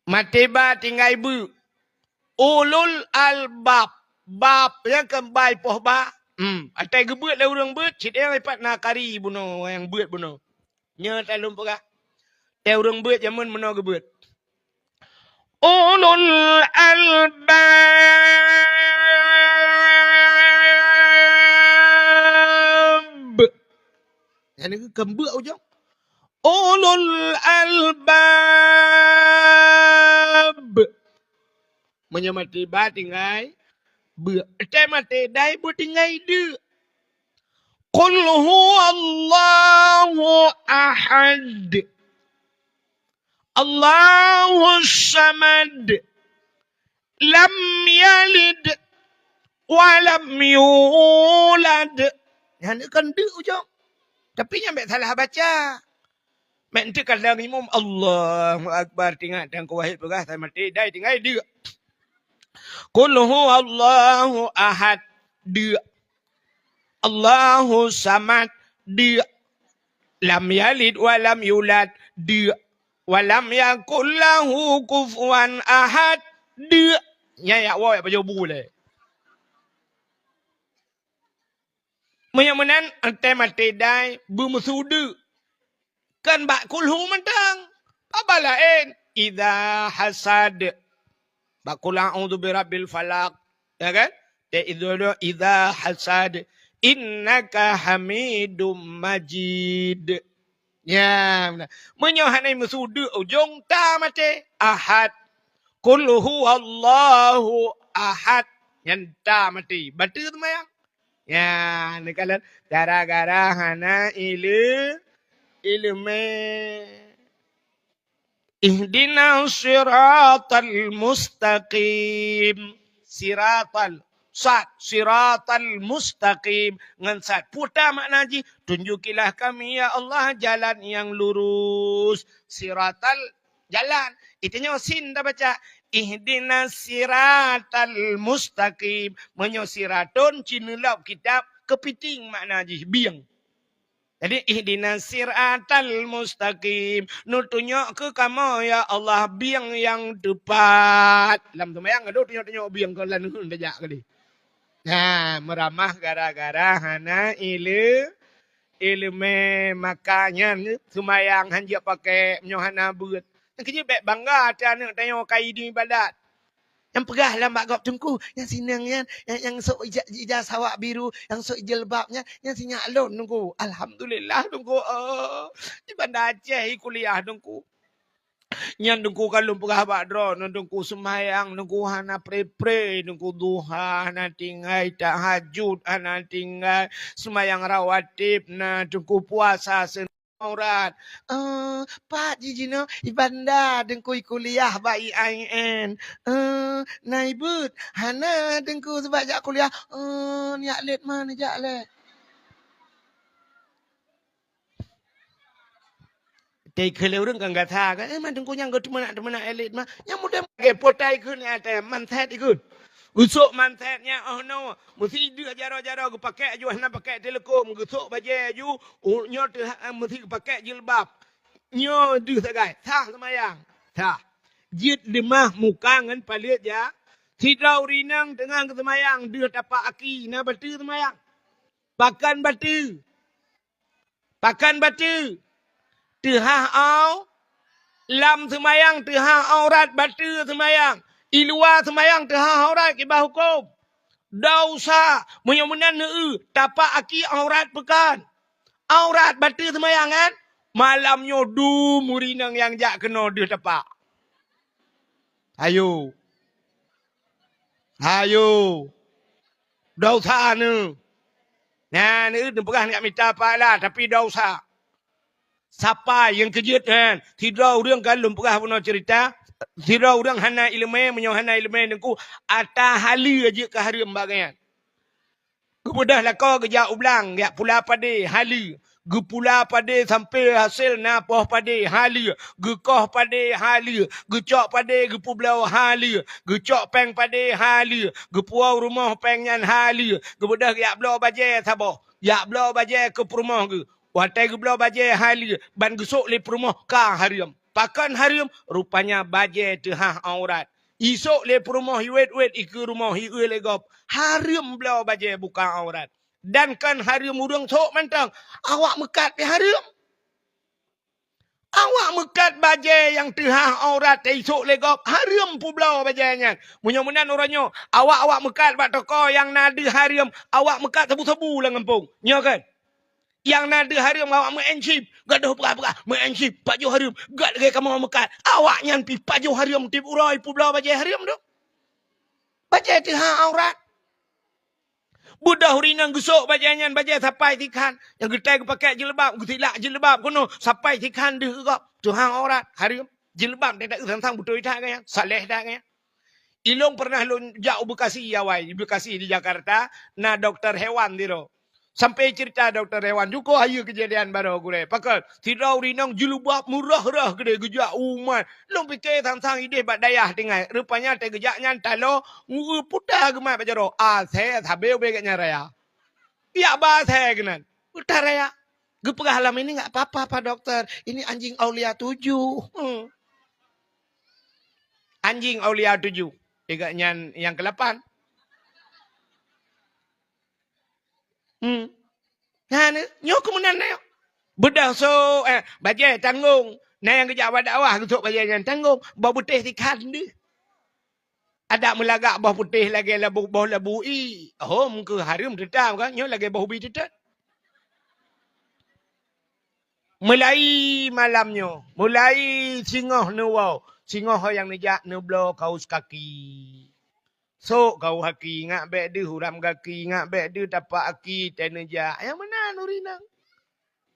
Maté ba tinggai beuk. Ulul albab. Bab nyang keu bai poh ba. Hmm, atai geubeuet lé ureueng beuet, cit nyang pat na kari bunoe nyang beuet bunoe. Nyoe talôn peugah. Teuh ureueng beuet jameun meunoe geubeuet. Ulul albab. Nyan keuh keu beuk ujong. Ulul albab. Meunyoe maté ba tinggai beuk. Teuh maté dai beuk tinggai deuk. Qul huwallahu ahad. Allahus samad. Lam yalid wa lam yulad. Nyan kon deuk ujong. Tapi nyan bèk salah baca. Meunteuka lagèe imum, Allahu Akbar, tingat dan kuwahid peugah, sai maté dai tinggai deuk. Qul huwallahu ahad, deuk. Allahu samad, deuk. Lam yalid wa lam yulad, deuk. Wa lam yakul lahu kufuwan ahad, deuk. Nyan yak woe yak pajoh bu lé. Meunyoe meunan, teuh maté dai beumeusu deuk. Kan bak kulhu mantong. Bak laén, idza hasad. Bak qul a'udzu birabbil falaq. Ya kan? Teuh idza, idza hasad. Innaka hamidum majid. Ya, meunan. Meunyoe hana meusu deuk ujong ta maté. Ahad. Qul huwallahu ahad. Nyan ta maté. Bateue seumayang. Ya, neukalon gara-gara hana ile-, ileumé. Ihdinas siratal mustaqim. Siratal, sad, siratal mustaqim. Ngon sad. Peue ta makna jih, tunjukilah kami, ya Allah, jalan nyang lurus. Siratal jalan. Itanyoe sin tabaca, ihdinas siratal mustaqim. Meunyoe siratun, ci neulop kitab, keupiting makna jih, bieng. Jadi, ihdinas siratal mustaqim. Neutunyok keu kamoe, ya Allah, bieng nyang teupat. Lam seumayang, adoh, tunyok-tunyok bieng keu lam neuen tajak keudeh. Nah, meuramah gara-gara hana ile-, ileumé, maka nyan seumayang han jeuet pakék meunyoe hana beuet. Nyang keujeuet bèk bangga até aneuk tanyoe ka idin ibadat. Nyang peugah lam bak gob teungku, nyang sineng nyan, nyang, nyang sôk ija-, ijazah awak biru, nyang sôk jilbab nyan, nyang sinyak lôn teungku. Alhamdulillah teungku, oh. Di Banda Aceh i kuliah teungku. Nyan teungku ka lôn peugah bak droeneuh teungku seumayang teungku hana pre-pre teungku duha hana tinggai tahajud hana tinggai seumayang rawatib na teungku puasa se- aurat. Eh, pat jih jinoe i Banda teungku i kuliah bak I A I N. Eh, na ibeuet hana teungku seubab jak kuliah. Eh, nyak lét ma neujak lé. Teuka lé ureueng kan gata kan, eh, man teungku nyang geuteumeunak-teumeunak elit mah. Nyang muda lagèe potai kheun até, mantet ikheun. Geusok mantet nyan oh noe, meusi deuh jaroe-jaroe geupakék aju hana pakék teuleukom, geusok bajèe aju, u-, nyoe teuh, eh, meusi geupakék jilbab. Nyoe deuh sagai, sah seumayang. Sah. Jeuet leumah muka ngon paleuet ja. Sidroe ureueng inong teungoh geuseumayang deuh tapak aki, na bateue seumayang. Pakon bateue? Pakon bateue? Teuhah au-, lam seumayang teuhah aurat bateue seumayang. I luwa seumayang teuhah aurat kiban huköm. Dosa, meunyoe meunan neueu, tapak aki aurat pakon? Aurat bateue seumayang kan? Malam nyoe dum ureueng inong nyang jak keunoe deuh tapak. Ayo. Ayo. Dosa neuh. Nah, neupeugah nyak mita pahala, tapi dosa. Sapai nyang keujeuet nyan, sidroe ureuëng kan lôn peugah bunoe ceurita, sidroe ureuëng hana iéleumé, meunyoe hana iéleumé Teungku, ata haleue jeuet keu hareuem bak geuh nyan. Geubeudôh lakoe geujak u blang, jak pula padé, haleue. Geupula padé sampoe hasé na poh padé, haleue. Geukoh padé, haleue. Geucok padé, geupeubloe, haleue. Geucok péng padé, haleue. Geupuwoe rumoh péng nyan, haleue. Geubeudôh jak bloe bajée saboh. Jak bloe bajée keu peurumoh geuh. Watée geubloe bajée haleue, ban geusok lé peurumoh ka hareuem. Pakon hareuem? Rupanya bajée teuhah aurat. Isok lé peurumoh iwet-wet ikeue rumoh ieu lé gob. Hareuem bloe bajée buka aurat. Dan kon hareuem ureuëng sok mantong. Awak meukat pih hareuem. Awak meukat bajée nyang teuhah aurat teuisok lé gob. Hareuem peubloe bajée nyan. Meunyoe meunan uroe nyoe, awak-awak meukat bak toko nyang na deuh hareuem, awak meukat sabu-sabu lam gampông. Nyoe kan? Nyang na deuh hareuem awak meu'en chip. Gadôh peugah-peugah, meu'en chip, pajoh hareuem. Gat lagée kamoe meukat. Awak nyan pih pajoh hareuem tieb uroe peubloe bajée hareuem tu. Bajée teuhah aurat. Beudôh ureuëng inong geusok bajée nyan, bajée sapai sikhan. Nyang geutai geupakée jilbab, geusilak jilbab keunoe, sapai sikhan deuh gob. Teuhah aurat, hareuem. Jilbab teutak sang-sang beutôi that gaya, saleh that gaya. Ilong pernah lôn jak u Bekasi awai, Bekasi di Jakarta, na dokto hewan sidroe. Sampai cerita dokto hewan, juko hayeue kejadian baroe gurée. Pakon, sidroe ureuëng inong jilbab meurah-rah keudeh geujak u umat. Lôn pike sang-sang ideh bak dayah tinggai. Rupanya teuh geujak nyan talo, ngue puta geumat bak jaroe. Asée sabe ubé geuh nyan raya. Yak ba asée keunan. Puta raya. Geupeugah lam ini enggak apa-apa, Pak Dokter. Ini anjing Aulia tujuh. Hmm. Anjing Aulia tujuh. Tiga nyan yang kelapan. Hmm. Nah, ni, nyoe keumunan na. Beudôh sok, eh, bajée tanggong. Na nyang geujak bak dakwah geusok bajée nyan tanggong. Boh beuteh sikhan deuh. Adak meulagak boh putéh lagée labu, boh labu i. Hom keu hareuem teutab kan? Nyoe lagée boh ubi teutab. Mulai malam nyoe, mulai singoh neuwoe, singoh ho nyang neujak neubloe kaos kaki. Sok kaos kaki, ngak bék deuh uram gaki, ngak bék deuh tapak aki, tée neujak. Nyang meunan ureuëng inong.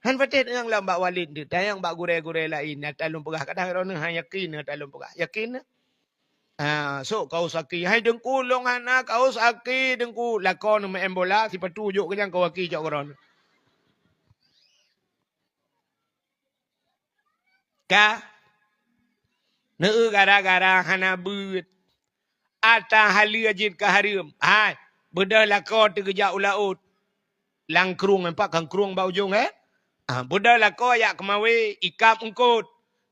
Han patéh tanyong lom bak walid teuh, tanyong bak gurée-gurée laén. Nyata lôn peugah, kadang droeneueh han yakin, nyata lôn peugah. Yakin? Ha, sok kaos aki. Hai Teungku, lôn hana kaos aki, Teungku. Lakoe neuh meu'en bola, sipatu jok keu nyang kaos aki cok keudroe. Ka? Neueu gara-gara hana beuet. Ata haleue jeuet keu hareuem. Hai, beudôh lakoe teuh geujak u laôt. Lam krueng, nampak kan krueng bak ujong, eh? Ah, beudôh lakoe jak keumawé, ikab eungkôt.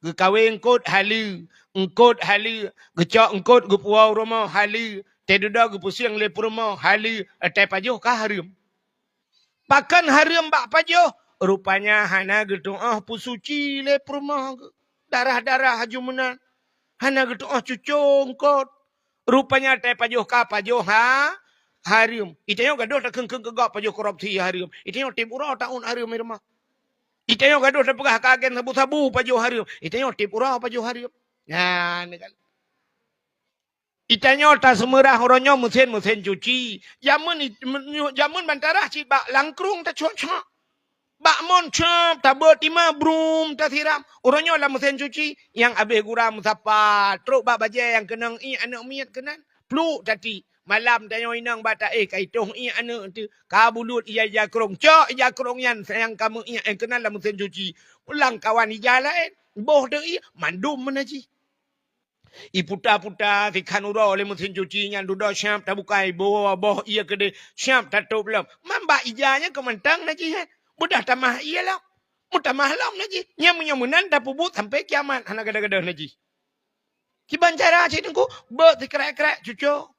Geukawen eungkôt haleue, eungkôt haleue, geucok eungkôt geupuwoe u rumoh haleue, teududoe geupeusieng lé peurumoh haleue, teupajoh ka hareuem. Pakon hareuem bak pajoh? Rupanya hana geutu'oh peusuci lé peurumoh geuh. Darah-darah aju meunan. Hana geutu'oh cuco eungkôt. Rupanya teupajoh ka pajoh ha, hareuem. Itanyoe gadôh takheun-kheun keu gob pajoh korupsi hareuem. Itanyoe tieb uroe taun hareuem di rumoh. Itanyoe gadôh tapeugah ka agen sabu-sabu pajoh hareuem. Itanyoe tieb uroe pajoh hareuem. Nyan kan. Itanyoe taseumeurah uroe nyoe meusén-meusén cuci. Jameun it-, men-, jameun bantarah cit bak lam krueng tacok-cok. Bak mon cop, tabeuet tima brum tasiram. Uroe nyoe lam meusén cuci, nyang abéh gura meusapat, trok bak bajée nyang keunong ié aneuëk miet keunan. Pluek tati, malam tanyoe inong bak taéh ka itoh ié aneuëk teuh, ka bulut ija-ija krong. Cok ija krong nyan nyang ka meuié keunan lam meusén cuci. Lam kawan ija laén, boh teuh ié, mandum meunajih. Iputa-puta sikhan uroe lé meusén cuci nyan dudoe siab tabukai boh, boh ié keudeh siab tatôb lom. Man bak ija nyan keu mantong najih, eh. Beudôh tamah ié lom. Meutamah lom najih. Nyan meunyoe meunan tapeubuet sampoe kiamat hana gadôh-gadôh najih. Kiban cara cit Teungku, beuet sikrek-krek cuco.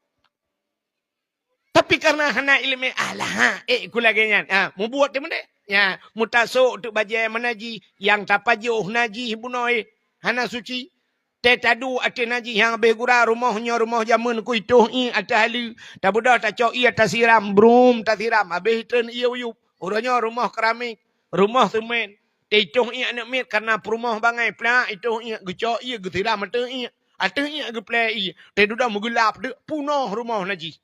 Tapi kareuna hana iéleumé, alah, ha, ék ku lagée nyan. Ha, mubuet teuh meudeh. Ya, meutasok teuk bajée meunajih, nyang tapajoh najih bunoe, hana suci. Tée taduek ateueh najih nyang abéh gura rumoh nyoe rumoh jameun ku itoh ié ateueh haleue. Tabeudôh tacok ié tasiram, brum tasiram, abéh treun ié uyueb. Uroe nyoe rumoh keramik, rumoh seumén. Teuitoh ié aneuëk miet kareuna peurumoh bangai plak itoh ié, geucok ié geusiram ateueh ié. Ateueh ié geuplée ié. Teududoe meugeulap deuk punoh rumoh najih.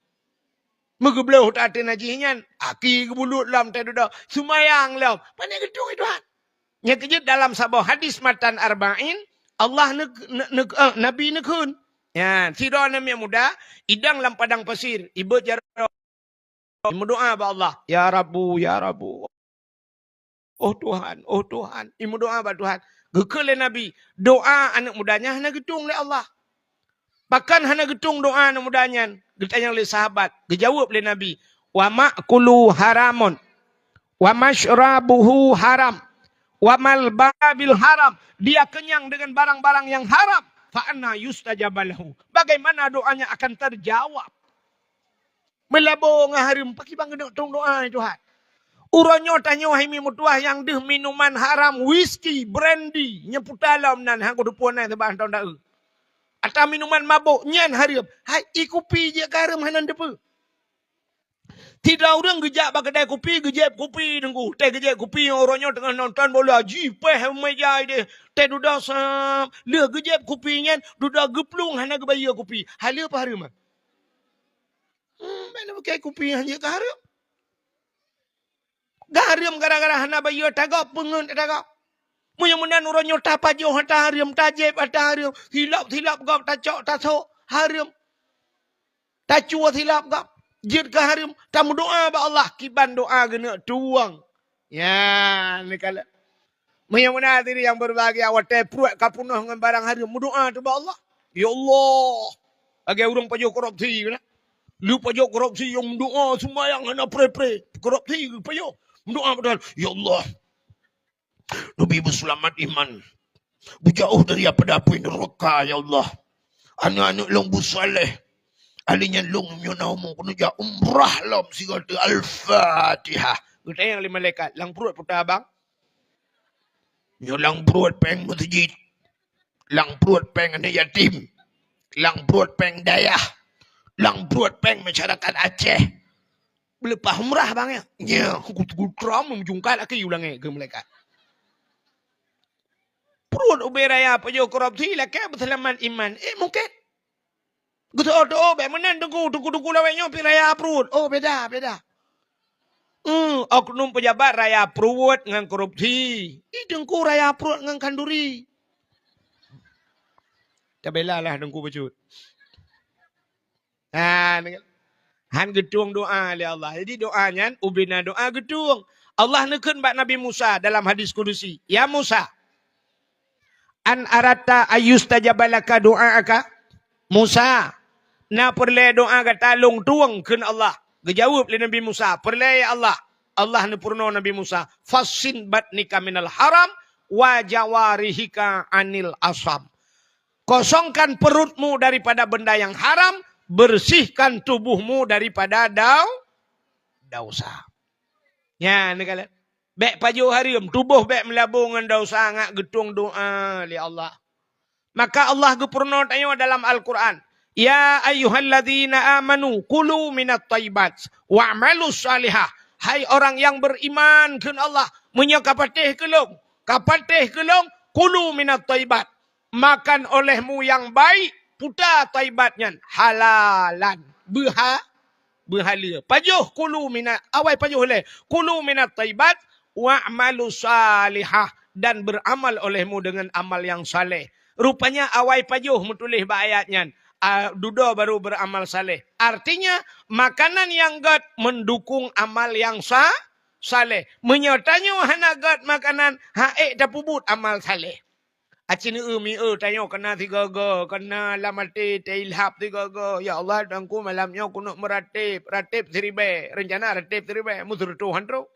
Meugeubloh that até najih nyan, aki geubulut lom teududoe, seumayang lom. Pane geutueng, ya Tuhan. Nyang keujeuet dalam saboh hadis matan arba'in, Allah neuk-, neuk-, neuk-, eh, Nabi neukheun. Nyan, sidroe aneuk miet muda, idong lam padang pasir, ibeuet jaroe, imeudoá bak Allah, "Ya Rabbu, ya Rabbu." "Oh Tuhan, oh Tuhan," imeudoá bak Tuhan. Geukheun lé Nabi, doá aneuk muda nyan hana geutueng lé Allah. Pakon hana geutueng doá aneuk muda nyan? Geutanyong lé sahabat, geujaweueb lé Nabi, "Wa ma'kuluhu haramun, wa masyrabuhu haram, wa malbasuhu haram." Dia kenyang dengan barang-barang yang haram. "Fa anna yustajabu lahu?" Bagaimana doanya akan terjawab? Meulabô ngon hareuem, pakriban keuneuk tueng doá, ya Tuhan? Uroe nyoe tanyoe hai mi meutuwah nyang deuh minuman haram, whisky, brandy, nyang puta lom nan, han kuteupue nan sabab han teudaeu. Atawa minuman mabôk, nyan hareuem. Hai, i kupi jeuet keu hareuem hana teupeu. Sidroe ureueng geujak bak keudai kupi, geujieb kupi Teungku. Teuh geujieb kupi, uroe nyoe teungoh nonton bola, jipéh meja idéh. Teuh dudoe sam, lheueh geujieb kupi nyan, dudoe geuplueng hana geubayeue kupi. Hai lheueh peuhareuem. Hmm, bèk na pakai kupi hana jeuet keu hareuem. Geuhareuem gara-gara hana bayeue, tagob peungeut tagob. Meunyoe meunan uroe nyoe tapajoh ata hareuem, tajieb ata hareuem, silop-silop gob tacok tasok hareuem. Tacue silop gob, jeuet keu hareuem, tameudoá bak Allah, kiban doá geuneuk tueng. Ya, neukalon. Meunyoe meunan hadirin yang berbahagia, watèe pruet ka peunoh ngon barang hareuem, meudoá teuh bak Allah. Ya Allah, lagèe ureueng pajoh korupsi keunan. Lheueh pajoh korupsi, nyang meudoá seumayang hana pré-pré. Korupsi pajoh. Meudoá padahai, "Ya Allah, neubi beuseulamat iman. Beujauh daripada apui neuraka, ya Allah. Aneuk-aneuk lôn beusaléh. Ahli nyan lôn meunyoe na umu keuneuk jak umrah lom sigoe teuk." Al-Fatihah. Geutanyong lé malaikat, "Lam pruet peue tabang?" "Nyoe lam pruet pèng meuseujid, lam pruet pèng aneuk yatim, lam pruet pèng dayah, lam pruet pèng masyarakat Aceh." "Beuleupah umrah bang ya?" "Nya, ku, ku tram meujungkat laki u langèt," keu malaikat. Pruet ubé raya pajoh korupsi lakèe beuseulamat iman. Eh, mungken. Geuteu'oh-teu'oh bèk meunan Teungku, Teungku-Teungku lawét nyoe pih raya pruet. Oh, beda, beda. Hmm, oknum pejabat raya pruet ngon korupsi. Ih, Teungku raya pruet ngon khanduri. Tabela lah Teungku bacut. Ha, han geutueng doá lé Allah. Jadi doá nyan ubena doá geutueng. Allah neukheun bak Nabi Musa dalam hadis kudusi, "Ya Musa, an aratta ayyustajaba laka du'aaka?" "Musa, na peureulèe doá gata lôn tueng?" kheun Allah. Geujaweueb lé Nabi Musa, "Peureulèe ya Allah." Allah neupeurunoe Nabi Musa, "Fassin batnika minal haram wa jawarihika anil asam." Kosongkan perutmu daripada benda yang haram, bersihkan tubuhmu daripada dau-, dosa. Nyan, neukalon. Bèk pajoh hareuem, tuboh bèk meulabô ngon dosa, ngat geutueng doá lé Allah. Maka Allah geupeurunoe tanyoe dalam Al-Quran, "Ya ayyuhalladzina amanu kulu minat thayyibat wa'malus salihah." Hai orang yang beriman, kheun Allah, meunyoe ka patéh keu lôn, ka patéh keu lôn, kulu minat thayyibat. Makan olehmu nyang baik, puta thayyibat nyan, halalan. Beuha-, beuhaleue. Pajoh kulu mina-, awai pajoh lé. Kulu minat thayyibat, wa'malu salihah. Dan beramal olehmu dengan amal yang saleh. Rupanya awai pajoh meutuléh bak ayat nyan. A, dudoe baru beramal saleh. Artinya, makanan nyang gèt mendukung amal nyang sa-, saleh. Meunyoe tanyoe hana gèt makanan, han ék tapeubuet amal saleh. Aci neueu mieu tanyoe keunan sigoe-goe, keunan lam até tailhab sigoe-goe, "Ya Allah, Teungku malam nyoe keuneuk meurateb, rateb siribèe, reuncana rateb siribèe, meuseureutôh han trôk."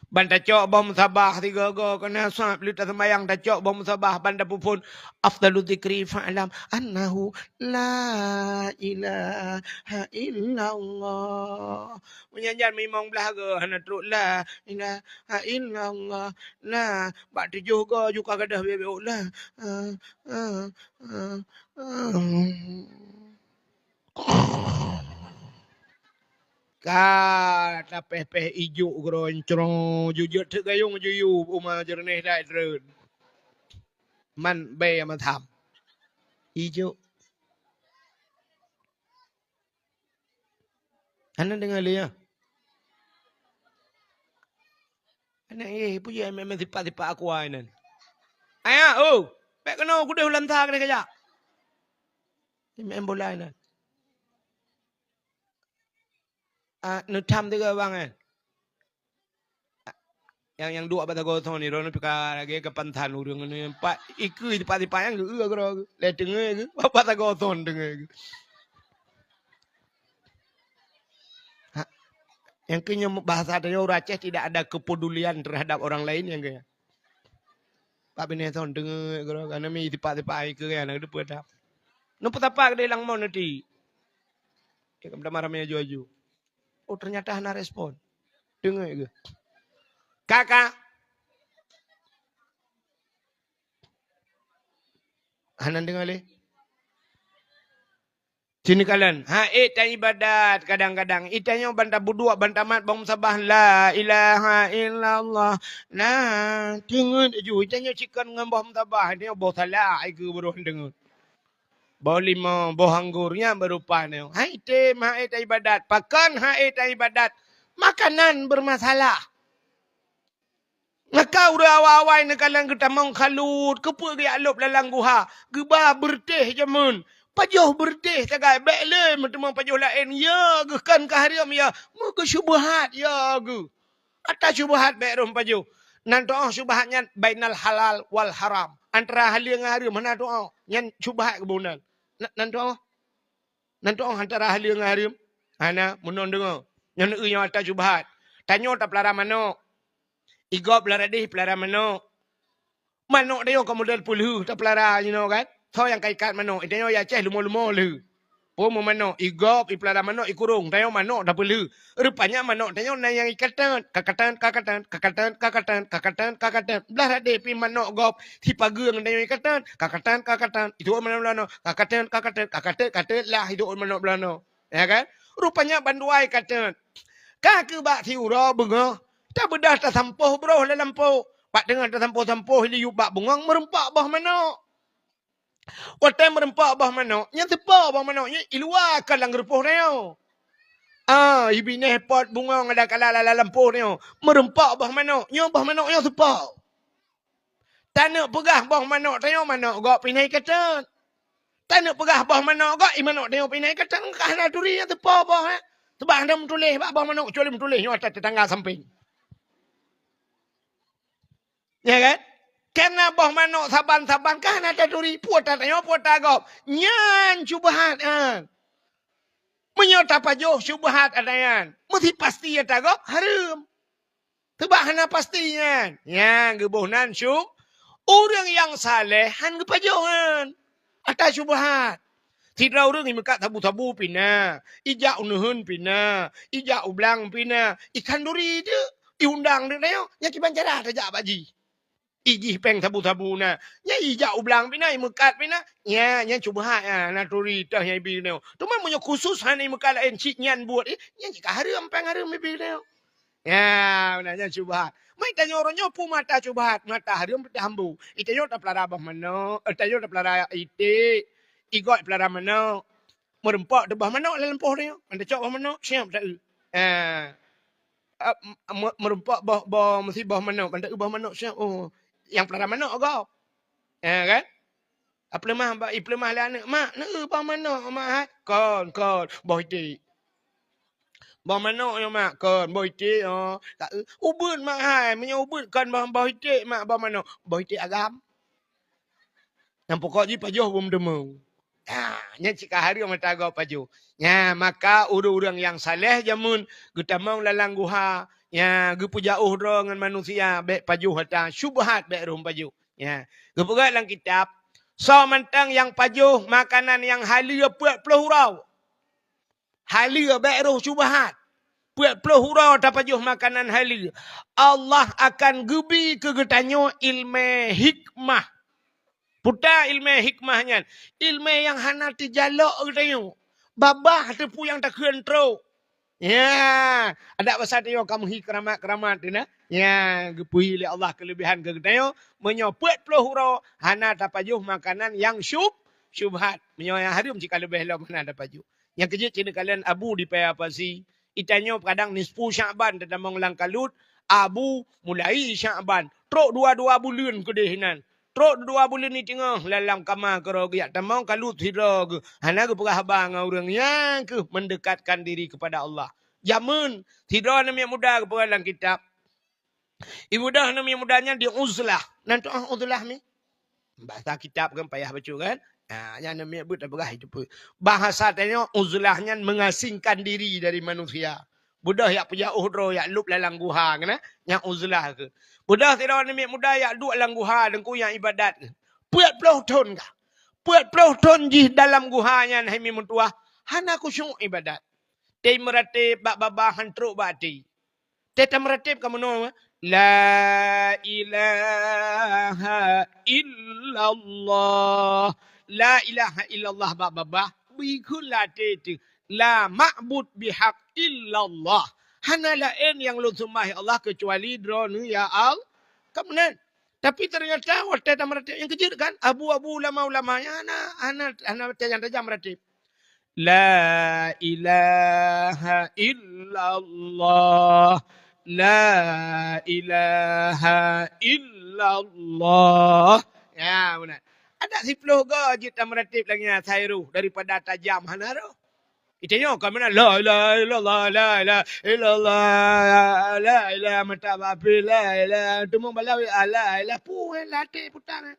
Ban tacok boh musabah sigoe-goe, keunan sab lheueh taseumayang tacok boh musabah, ban tapeuphon, "Afdalu dzikri fa'lam annahu la ilaha illallah." Meunyan jan limong blah goe hana trôk la ilaha illallah. Nah, bak tujoh goe ju ka gadôh bèk-bèk la, ah, ah, ah, ah. Ka tapéh-péh ijôk geuroncrong, jujeuet teuk gayông juyue, uma jeureunéh dai treun. Man bèe meutham. Ijôk. Hana deungoe lé, ya? Hana, eh, peue jih meusipat-sipat aqua inan. Ayah, oh, bèk keunoe kudeh lam sa keunoe kajak. Main bola inan. Ah, neutham tiga bang, eh. Nyang, nyang duek bak sagoe thon ni, droeneuh pih ka lagèe keupantan ureueng nyoe. Pat ikeue sipat-sipat nyang geu-, geu-, geu-, lé teungoe geu-, bak sagoe thon teungoe geu-. Ha, nyang keu nyoe bahasa tanyoe ureueng Aceh tidak ada kepedulian terhadap orang lain nyang keu. Bak binéh thon teungoe geu-, geu-, karena mi sipat-sipat ikeue kan, ada peue dah. Neu peutapa keudeh lam mon nanti. Ya, ka meutamah ramé aju-aju. Oh, ternyata hana respon. Deungoe geuh. Kaka. Hana deungoe lé. Sini kalian. Ha, eh, ta ibadat kadang-kadang. Itanyoe ban tabuduek, ban tamat boh musabah. La ilaha illallah. Nah, deungoe ju. Itanyoe cikon ngon boh musabah. Itanyoe boh salah. Ai keu buruh deungoe. Boh limau, boh anggor, nyan beurupah nyoe. Hai tem, hai ta ibadat. Pakon hai ta ibadat? Makanan bermasalah. Maka ureueng awai-awai neukalon geutamong khalut, keupeue geujak lôb lam guha, geuba beureutéh jameun. Pajoh beureutéh sagai, bèk lé meuteumong pajoh laén, ya geuh kon ka hareuem ya, meukeusubeuhat ya geuh. Ata syubhat bèk rhom pajoh. Nan tu'oh syubhat nyan bainal halal wal haram. Antara haleue ngon hareuem hana tu'oh. Nyan syubhat keubunan. Na-, nan tu'oh. Nan tu'oh antara haleue ngon hareuem. Hana, meunan deungoe. Nyan eu nyoe ata syubhat. Tanyoe tapeulara manok. Igop lara deh peulara manok. Manok tanyoe ka model peulheueh tapeulara jinoe kan. Soe nyang ka ikat manok, itanyoe i Aceh lumo-lumo lheueh. Peue meu manok, igop, ipeulara manok, ikurong, tanyoe manok tapeulheueh. Rupanya manok tanyoe na nyang ikateun, kakateun, kakateun, kakateun, kakateun, kakateun, kakateun. Blah dak deh pih manok gop, sipageue ngon tanyoe ikateun, kakateun, kakateun. Itu manok beulanoe, kakateun, kakateun, kakateun, kateun lah itu manok beulanoe. Ya kan? Rupanya bandua ikateun. Ka keu bak siuroe beungoh, tabeudah tasampôh broh lam lampôh. Bak teungoh tasampôh-sampôh liyueb bak bungong meureumpok boh manok. Watèe meureumpok boh manok, nyan teupo boh manok nyan i luwa ka lam geurupoh tanyoe. Ah, i binéh pot bungong ada kala lam lampôh tanyoe. Meureumpok boh manok, nyoe boh manok nyoe teupo. Taneuk peugah boh manok tanyoe manok gop pih na ikateun. Taneuk peugah boh manok gop, i manok tanyoe pih na ikateun, ka hana turi nyang teupo boh, eh. Sebab hana meutuléh bak boh manok, kecuali meutuléh nyoe atas tetangga sampéng. Ya kan? Karena boh manok saban-saban ka hana taturi, peue ata tanyoe, peue ata gop. Nyan syubhat nyan. Meunyoe tapajoh syubhat ata nyan, meusti pasti ata gop hareuem. Teubak hana pasti nyan. Nyan geuboh nan syub-, ureueng nyang saleh han geupajoh nyan. Ata syubhat. Sidroe ureueng imeukat sabu-sabu pih na, ijak u neuheun pih na, ijak u blang pih na, ikhanduri teuk, iundang teuk tanyoe, nyan kiban cara tajak bak jih. Ijih péng sabu-sabu na, nyan ijak u blang pih na, imeukat pih na, nyan, nyan syubhat, nyan, na turi teuh nyan ibi tanyoe. Teuma meunyoe khusus hana imeukat laén cit nyan buet, eh, nyan cit ka hareuem péng hareuem ibi tanyoe. Ya, meunan nyan syubhat. Mai tanyoe uroe nyoe peue mata syubhat, mata hareuem peutambu. Itanyoe tapeulara boh manok, eh, tanyoe tapeulara iték, igot peulara manok. Meureumpok teuh boh manok lam lampôh tanyoe. Ban tacok boh manok, siap taeu. Eh, eh, me-, meureumpok boh, boh, meusi boh manok, ban taeu boh manok, siap. Oh, nyang peulara manok gop. Eh, kan? Apeuleumah ba-, ipeuleumah lé aneuk, "Mak, neu boh manok, Mak, hai?" "Kon, kon, boh iték." "Boh manok nyoe, Mak?" "Kon, boh iték, oh." "Ka, eh, ubeuet, Mak, hai?" "Meunyoe ubeuet kon boh, boh iték, Mak, boh manok." "Boh iték agam." Nyang pokok jih pajoh beumeuteumeung. Nah, nyan cit ka hareuem ata gob pajoh. Nya, maka ureueng-ureueng nyang saleh jameun geutamong lam guha, nya, geupeujauh droe ngon manusia, bèk pajoh ata syubhat, bèk rhom pajoh. Ya, geupeugah lam kitab, soe mantong nyang pajoh makanan nyang haleue peuet ploh uroe. Haleue bèk rhoh syubhat. Peuet ploh uroe tapajoh makanan haleue. Allah akan geubi keu geutanyoe ileumèe hikmah. Peue ta ileumèe hikmah nyan? Ileumèe nyang hana teujalok geutanyoe. Babah teupeu nyang takheun trok. Ya, adak basa tanyoe ka meuhi keuramat-keuramat teuh na. Ya, geupeuhi lé Allah keuleubehan keu geutanyoe, meunyoe peuet ploh uroe hana tapajoh makanan nyang syub-, syubhat. Meunyoe nyang hareuem cit ka leubeh lom hana tapajoh. Nyang keujeuet cit neukalon abu di Paya Pasi, Itanyoe kadang nisfu Sya'ban tatamong lam kalut, abu mulai Sya'ban. Trok dua-dua buleuen keudeh nan. Trok dua buleuen di teungoh lam, lam kama keudroe geujak tamong kalut sidroe geuh. Hana geupeugah haba ngon ureuëng, nyan keuh mendekatkan diri kepada Allah. Jameun, sidroe aneuk muda geupeugah lam kitab. Ibadah aneuk muda nyan di uzlah. Nan tu'oh uzlah mi? Bahasa kitab kan payah baca kan? Ha, nyan aneuk beuet tapeugah itu pun. Bahasa tanyoe uzlah nyan mengasingkan diri dari manusia. Beudôh yak peujaôh droe yak lôb lam guha keunan, nyan uzlah keuh. Beudôh sidroe aneuk muda yak duek lam guha teungku nyang ibadat. Peuet ploh thon kah? Peuet ploh thon jih dalam guha nyan hai mi meutuwah. Hana khusyuk ibadat. Teumeuratéb bak babah han trok bak até. Teumeuratéb ka meunoe, la ilaha illallah. La ilaha illallah bak babah, bikheun lam até teuh, la ma'bud bihaq illallah. Hana laén nyang lôn seumah ya Allah keucuali Droeneuh ya Allah. Ka meunan. Tapi ternyata watée tameuratéb nyang keujeuet kan, abu-abu ulama-ulama nyan hana, hana, hana tajam-tajam meuratéb. La ilaha illallah. La ilaha illallah. Ya, beuna. Ada siploh go jeuet tameuratéb lagée nyan asai roh daripada tajam hana roh. Itanyoe ka meunan la ilaha illallah, la ilaha illallah, la ilaha mata bapi, la ilaha teumong balawi, la ilaha pue laté putang.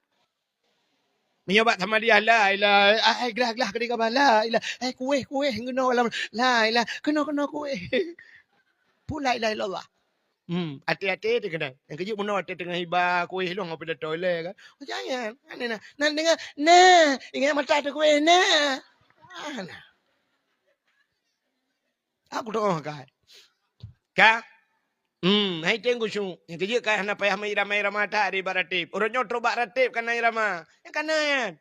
Meunyoe bak Samadiyah, la ilaha, ai glah-glah keudeh gabah, la ilaha, ai kueh-kueh geunoe lam, la ilaha, keunoe-keunoe kueh. Pue la ilaha illallah. Hmm, até-até teuh keunan. Nyang keujeuet meunoe até teungoh iba kueh lôn ngon pidato ilée kan. Macam nyan. Aneh na. Nan deungoe, na. Ingat mata teuh kueh, na. Ah, na. Aku doa kai. Ka? Hmm, hai teng khusyuk. Nyang keujeuet ka hana payah meuirama-irama that di bak ratéb. Ureuëng nyoe trok bak ratéb ka na irama. Nyang ka na nyan.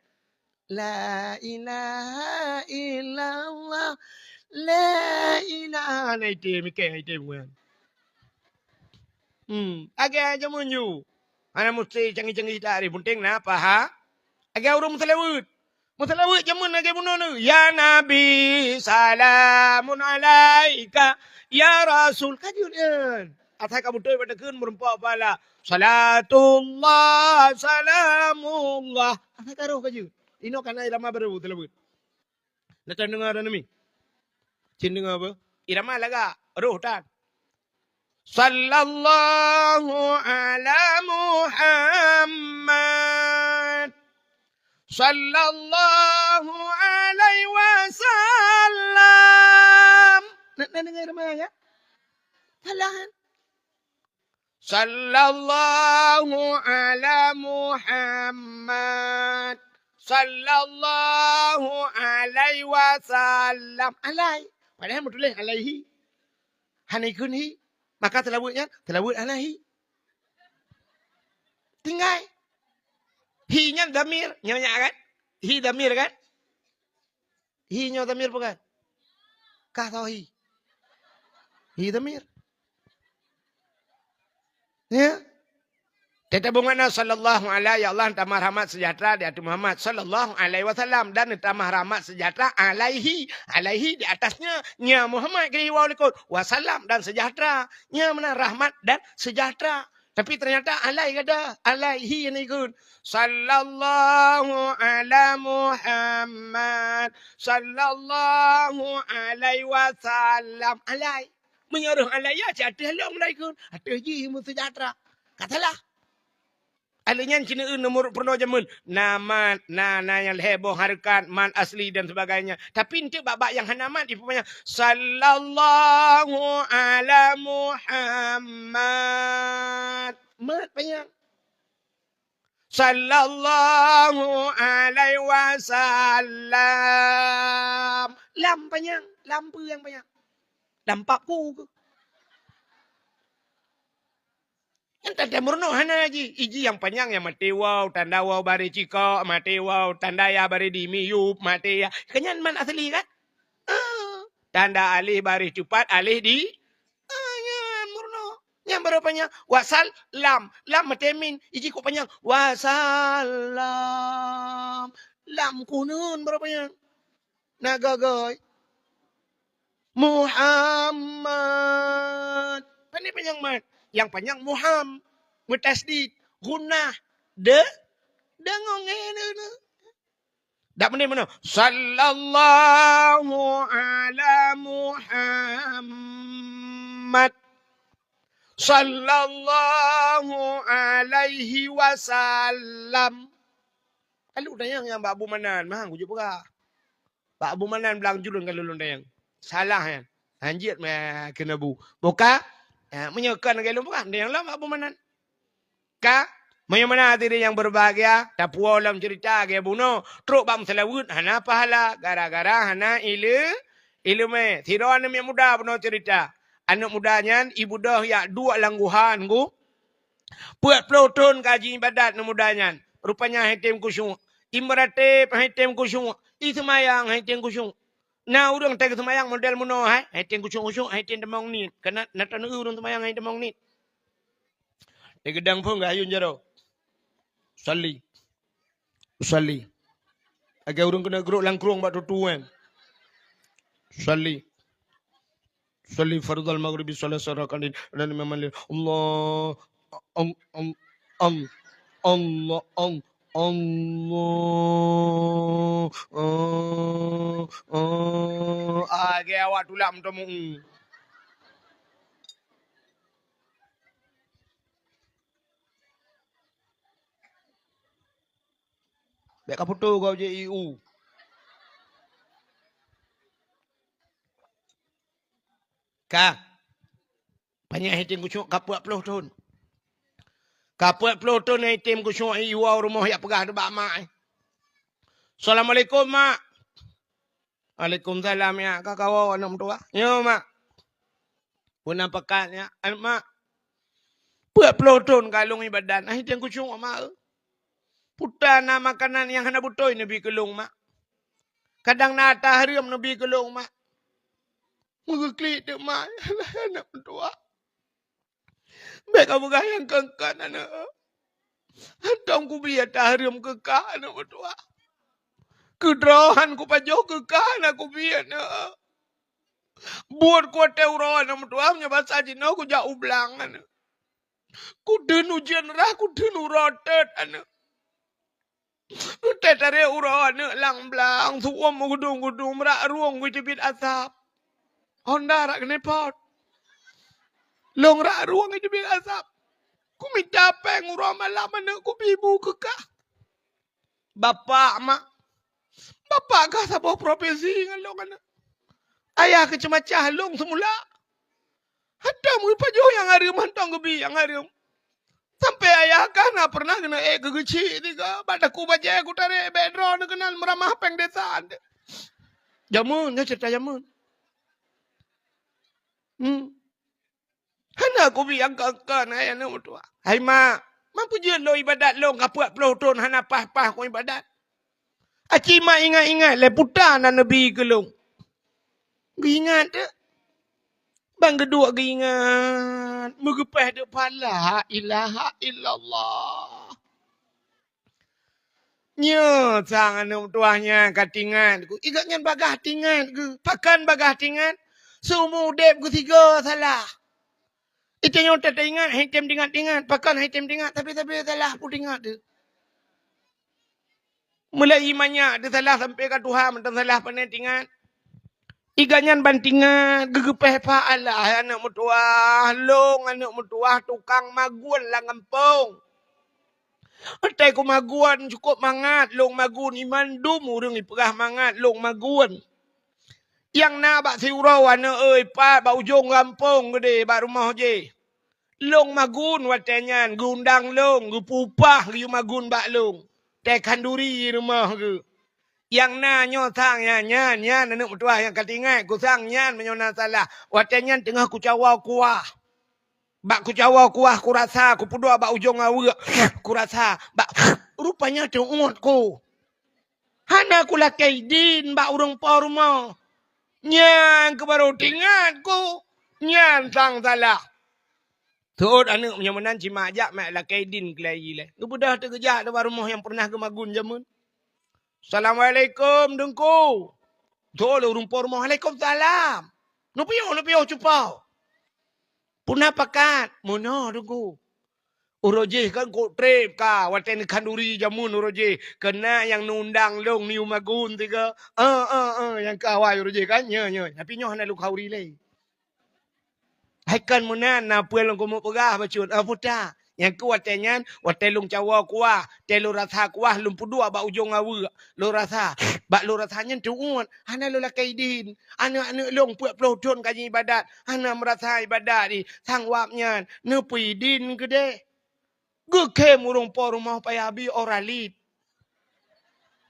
La ilaha illallah. La ilaha. Hana item, mikée item nyan. Hmm, agak aja munyu. Hana musti canggih-canggih that, penting na paha. Agak ureuëng meuseulaweuet. Meuseulaweuet jameun lagée bunoe nyoe, "Ya Nabi, salamun alaika, ya Rasul." Ka jeuet nyan. Asai ka beutôi bak takheun meureumpok pahala. Salatullah, salamullah. Asai ka roh ka jeuet. Inoe ka na irama barô seulaweuet. Na tadeungoe droeneuh mi? Cen deungoe apa? Irama lagak, roh tan. Sallallahu ala Muhammad. Sallallahu alaihi wasallam. Na, na deungoe irama ya? Salah kan? Sallallahu ala Muhammad. Sallallahu alaihi wasallam. Alai. Padahai meutuléh alaihi. Hana ikheun hi. Maka seulaweuet nyan, seulaweuet alaihi. Tinggai. Hi nyan dhamir. Nyan, nyan kan? Hi dhamir kan? Hi nyoe dhamir peue kan? Ka soe hi? Hi dhamir. Ya? Teutabong makna sallallahu alaihi, ya Allah, tamah rahmat sejahtera di ateueh Muhammad sallallahu alaihi wasallam dan tamah rahmat sejahtera alaihi, alaihi di atasnya, nya Muhammad keu waw likot, wasallam dan sejahtera, nya mana rahmat dan sejahtera. Tapi ternyata alai gada, alaihi yang ikut. Sallallahu ala Muhammad, sallallahu alaihi wasallam. Alai. Meunyoe roh alai ya, cit ateueh lom lah ikut. Ateueh jih meusejahtera. Ka salah. Alai nyan cina eu nomor peurunoe jameun. Na mat, na, na nyang lhée boh hareukat, mat asli dan sebagainya. Tapi enteuk bak-bak nyang hana mat, ipeupanyang, "Sallallahu ala Muhammad." Mat panyang. "Sallallahu alaihi wasallam." Lam panyang, lam peue nyang panyang? Lam pap ku keuh. Nyan tanda meurunoe hana jih. Iji nyang panyang nyang maté waw, tanda waw baré cikok, maté waw, tanda ya baré di miyup, maté ya. Kan nyan mat asli kan? Ah, tanda alih baré cupat, alih di. Ah, nyan meurunoe. Nyan barô panyang. Wasal lam. Lam maté min. Iji kok panyang. Wasallam. Lam kunun barô panyang. Na gagai. Muhammad. Pendek panyang mat. Nyang panyang Muham. Meutasydid. Gunnah. De. Deungon ngeue neu. Dak meunan meunan. Sallallahu ala Muhammad. Sallallahu alaihi wasallam. Ka lôn tanyong nyang bak Abu Manan, mah kujak peugah. Bak Abu Manan blang julun ka lôn tanyong. Salah nyan. Hanjeuet mah keuneuk bu. Buka. Ha, meunyoe kon lagèe lôn peugah, tanyong lom bak Abu Manan. Ka, meunyoe meunan hadirin yang berbahagia, tapuwoe lom ceurita lagèe bunoe, trok bak meuseulaweuet hana pahala, gara-gara hana ile-, ileumèe. Sidroe aneuk miet muda bunoe ceurita. Aneuk muda nyan ibeudôh jak duek lam guha, nunggu. Peuet ploh thon ka jiibadat aneuk muda nyan. Rupanya han item khusyuk. Imeuratéb han item khusyuk. Iseumayang han item khusyuk. Na ureueng teuka seumayang model bunoe, hai? Han item khusyuk-khusyuk, han item tamong niet. Kana na taneu ureueng seumayang han item tamong niet. Di geudang phon geuhayun jaroe. Usalli. Usalli. Lagèe ureueng keuneuk geurok lam krueng bak tutu nyan. Usalli. Usalli fardhal maghribi salasa rakaatin. Dan imam malik. Allah. Am, am, am. Allah, am, Allah. Ah, ah, ah. Lagèe awak tulak meuteumèe. Bèk ka putôh gob jih ié u. Ka. Panyang han item khusyuk ka peuet ploh thon. Ka peuet ploh thon han item khusyuk ié u rumoh jak peugah bak mak, eh. Assalamualaikum, Mak. Waalaikumsalam, ya. Ka kawoe aneuk meutuwah? Nyo, Mak. Peue na pakat, ya? An-, Mak. Peuet ploh thon ka lôn ibadat, han item khusyuk, Mak. Peue na makanan nyang hana beutôi neubi keu lôn, Mak. Kadang na tahriam neubi keu lôn, Mak. Meugeuklik teuk, Mak. Alah, aneuk meutuwah. Bèk kapeugah nyang kon-kon, aneuk. Hantom kubi tahriam keu kah, aneuk meutuwah. Keudroe han kupajoh keu kah, hana kubi, aneuk. Buet kuh watèe uroe, aneuk meutuwah, meunyoe basa jinoe kujak u blang, aneuk. Kudeun ujeuen rhah, kudeun uroe teut, aneuk. Teutarek uroe aneuk lam blang, su'uem meugudong-gudong, brat rueng geuteubiet asap. Honda rot keuneuk pot. Lôn rot rueng geuteubiet asap. Kumita péng uroe malam aneuk kubi bu keu kah. Bapak, Mak. Bapak kah saboh profesi ngon lôn aneuk. Ayah keuh ceumacah lôn seumula. Hantom geupajoh nyang hareuem, hantom geubi nyang hareuem. Sampoe ayah kah na peureunah keuneuk ék keu geuchik tiga, bak takue bajèe kutarek bèk droeneuh keunan meuramah péng desa. Jameun, nyoe ceurita jameun. Hmm. Hana kubi angka-angka na aneuk meutuwah. Hai mak, man peue jeuet lôn ibadat lôn ka peuet ploh thon hana paih-paih keu ibadat. Aci mak ingat-ingat lé peue na neubi keu lôn. Geuingat teuk. Ban geuduek geuingat, meugeupéh teuk phala, la ilaha illallah. Nyoe sang aneuk meutuwah nyan ka teuingat ku. Igat nyan bagaih teuingat ku. Pakon bagaih teuingat? Seumu udép geusigoe salah. Itanyoe teuingat, han item teuingat-teuingat. Pakon han item teuingat? Tapi-tapi salah pun teuingat tu. Mulai manyak teusalah sampoe ka tuha mantong salah pane teuingat. Igat nyan ban teuingat geugeupéh phala aneuk meutuwah, lôn aneuk meutuwah tukang magun lam gampông. Watèe kumagun cukôp mangat lôn magun, i mandum ureueng ipeugah mangat lôn magun. Nyang na bak siuroe aneuk oi pat bak ujong gampông geudeh bak rumoh jih. Lôn magun watèe nyan geuundang lôn, geupeu upah geuyue magun bak lôn. Tée khanduri rumoh geuh. Nyang na nyoe sang nyan, nyan, nyan aneuk meutuwah nyang ka teuingat ku sang nyan meunyoe na salah. Watèe nyan teungoh kucawoe kuah. Bak kucawoe kuah kurasa, kupeuduek bak ujong aweuek. Kurasa, bak rupanya teuôt ku. Hana kulakée idin bak ureueng po rumoh. Nyan keuh barô teuingat ku, nyan sang salah. Teuôt aneuk meunyoe meunan cit mak jak mak lakée idin keulai ilée. Geubeudôh teuh geujak bak rumoh nyang peureunah geumagun jameun. "Assalamualaikum, Teungku." Teuôt lé ureueng po rumoh, "Waalaikumsalam." Neupiôh, neupiôh cupa. Puna pakat, meunoe Teungku. Uroe jih kan kok treb ka, watèe neukhanduri jameun uroe jih. Keunan nyang neundang lôn niyum magun tiga. Eh, eh, eh, nyang ka awai uroe jih kan, nyo, nyo. Tapi nyoe hana lôn khanduri lé. Hai kon meunan, na peue lôn keumeung peugah bacut. Eh, puta. Nyang keu watèe nyan, watèe lôn cawoe kuah, watèe lôn rasa kuah, lôn peuduek bak ujong aweuek. Lôn rasa, bak lôn rasa nyan teuôt, hana lôn lakèe idin. Aneuk-aneuk lôn peuet ploh thon ka jiibadat, hana meurasa ibadat jih. Sang wab nyan, neupeue idin keudeh. Geukhém ureueng po rumoh payah bi Oralit.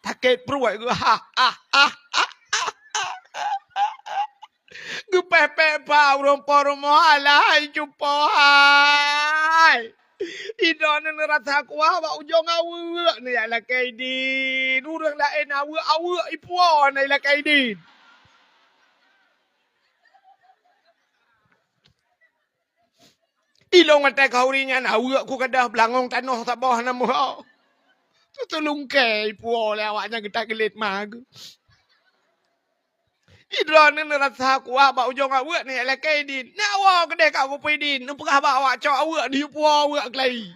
Sakét pruet geuh, ha, ha, ha, ha, ha. Geupèh-pèh ba ureueng po rumoh, alahai cupo hai. Idroeneuh neurasa kuah bak ujong aweuek, neujak lakèe idin. Ureueng laén aweuek-aweuek ipuwoe hana ilakèe idin. Ilôn watèe khanduri nyan, aweuek ku gadôh beulangong tanoh saboh na meuho. Tutulungkèe ipuwoe lé awak nyan geutak geulet ma geuh. Idroeneuh neurasa kuah bak ujong aweuek neujak lakèe idin. Neuwoe keudeh ka kupeue idin, neupeugah bak awak cok aweuek neupuwoe aweuek keulayi.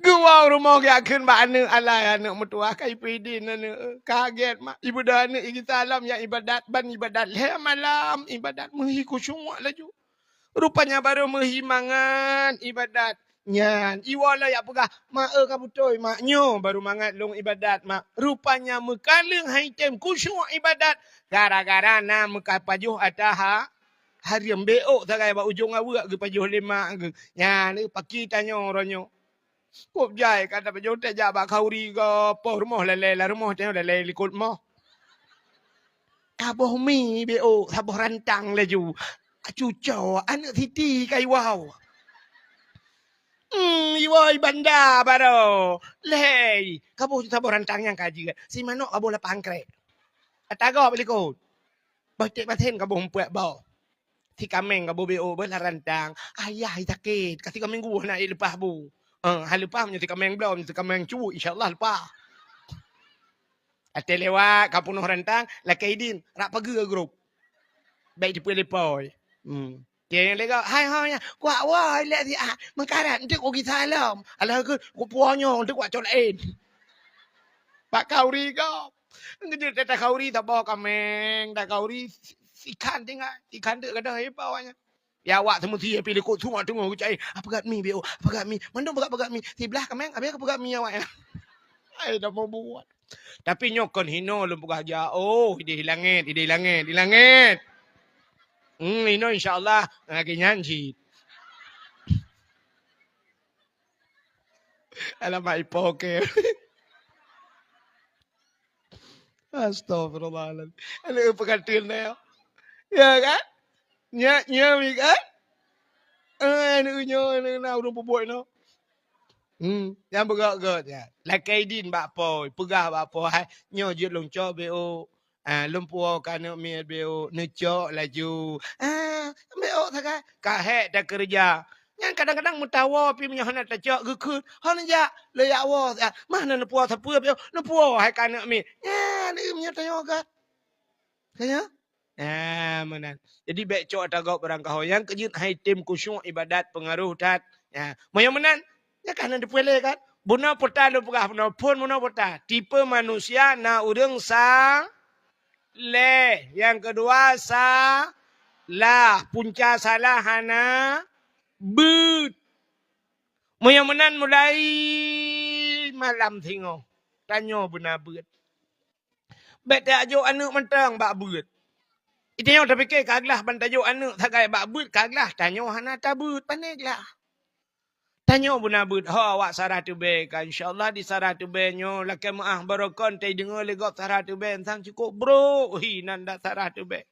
Geuwoe u rumoh geujak kheun bak aneuk, alai aneuk meutuah ka ipeue idin aneuk. Kagèt mak, ibeudôh aneuk igisa lom jak ibadat, ban ibadat lhèe malam, ibadat meuhi khusyuk laju. Rupanya barô meuhi mangat ibadat nyan. Iwoe lom jak peugah, "Mak, eu ka beutôi, Mak, nyoe barô mangat lôn ibadat, Mak." Rupanya meukaleueng han item khusyuk ibadat gara-gara na meukapajoh ata ha-, hareuem. Beuôk sagai bak ujong aweuek geupajoh lé mak geuh. Nyan, eu, paki tanyoe uroe nyoe. Kôb jai ka tapajoh tajak bak khanduri gob, poh rumoh lalè lam rumoh, tanyoe lalè likot moh. Kaboh mi beuôk, saboh rantang laju. Cuco, aneuk siti ka iwoe. Hmm, iwoe i banda barô. Lhèe, kaboh saboh rantang nyang ka jeuet. Si manok kaboh lapan krek. Ata gob likot. Boh tek masen kaboh empat boh. Si kaméng kaboh beuôk beuh lam rantang. Ayah sakét, ka tiga minggu hana ileupah bu. Eh, han leupah meunyoe si kaméng bloe, meunyoe si kaméng cuwuk, insya Allah leupah. Watèe lewat ka peunoh rantang, lakèe idin, rab pageue grup. Bèk jipeulipôi. Hmm. Tieng lé gob, "Hai ho nyan, kuat woe ilèe siat, meukarat, eunteuk kugisa lom. Alah keu kupuwoe nyoe, eunteuk kuat cok laén." Bak khanduri gob. Geujeuet that takhanduri, taboh kaméng, takhanduri si-, sikhan tinggai, sikhan teuk gadôh iba awak nyan. Ya awak seumeusie pih likot sumak teungoh geucai, "Ah, peugöt mi beuôk, peugöt mi." Mandum peugöt-peugöt mi. Siblah kaméng, abéh ka peugöt mi awak nyan. Hai, dah mau buat. Tapi nyoe kon hino lôn peugah jak, oh, idéh i langét, idéh i langét, i langét. Hmm, hino insya Allah lagèe nyan cit. Alamak, ipo ke. Astagfirullahaladzim. Aneuk peukateun na. Ya kan? Nyak, nyak, kan? Eh, aneuk nyoe, aneuk na ureueng peubuet nyoe. Hmm, nyang beugöt-göt nyan. Lakèe idin bak po, peugah bak po, "Hai, nyoe jeuet lôn cok beuôk." Ah, lôn puwoe keu aneuk miet beuôk, neucok laju. Ah, beuôk sagai, ka hék takeureuja. Nyan kadang-kadang meutawoe pih meunyoe hana tacok geukheun, hana jak, lé jak woe siat. Mah na neupuwoe sapeue beuôk, neupuwoe hai keu aneuk miet. Nyan, meunyoe tanyoe göt. Ka nyan? Ah, meunan. Jadi bèk cok ata gob barangkaho. Nyang keujeuet hai tem khusyuk ibadat peungaroh that. Ya, meunyoe meunan, nyan ka hana neupeulé kan? Bunoe peue ta lôn peugah bunoe, phon bunoe peue ta. Tipe manusia na ureueng sa lé, nyang keudua salah, punca salah hana beuet. Meunyoe meunan mulai malam singoh, tanyoe beuna beuet. Bèk tajok aneuk mantong bak beuet. Tanyoe tapike ka glah ban tajok aneuk sagai bak beuet ka glah, tanyoe hana tabeuet, pane glah. Tanyoe beuna beuet ho awak Sarah Tubèe ka. Insya Allah di Sarah Tubèe nyoe lakèe meu'ah barokon teudeungoe lé gob Sarah Tubèe sang cukôp brôk hi nan dak Sarah Tubèe.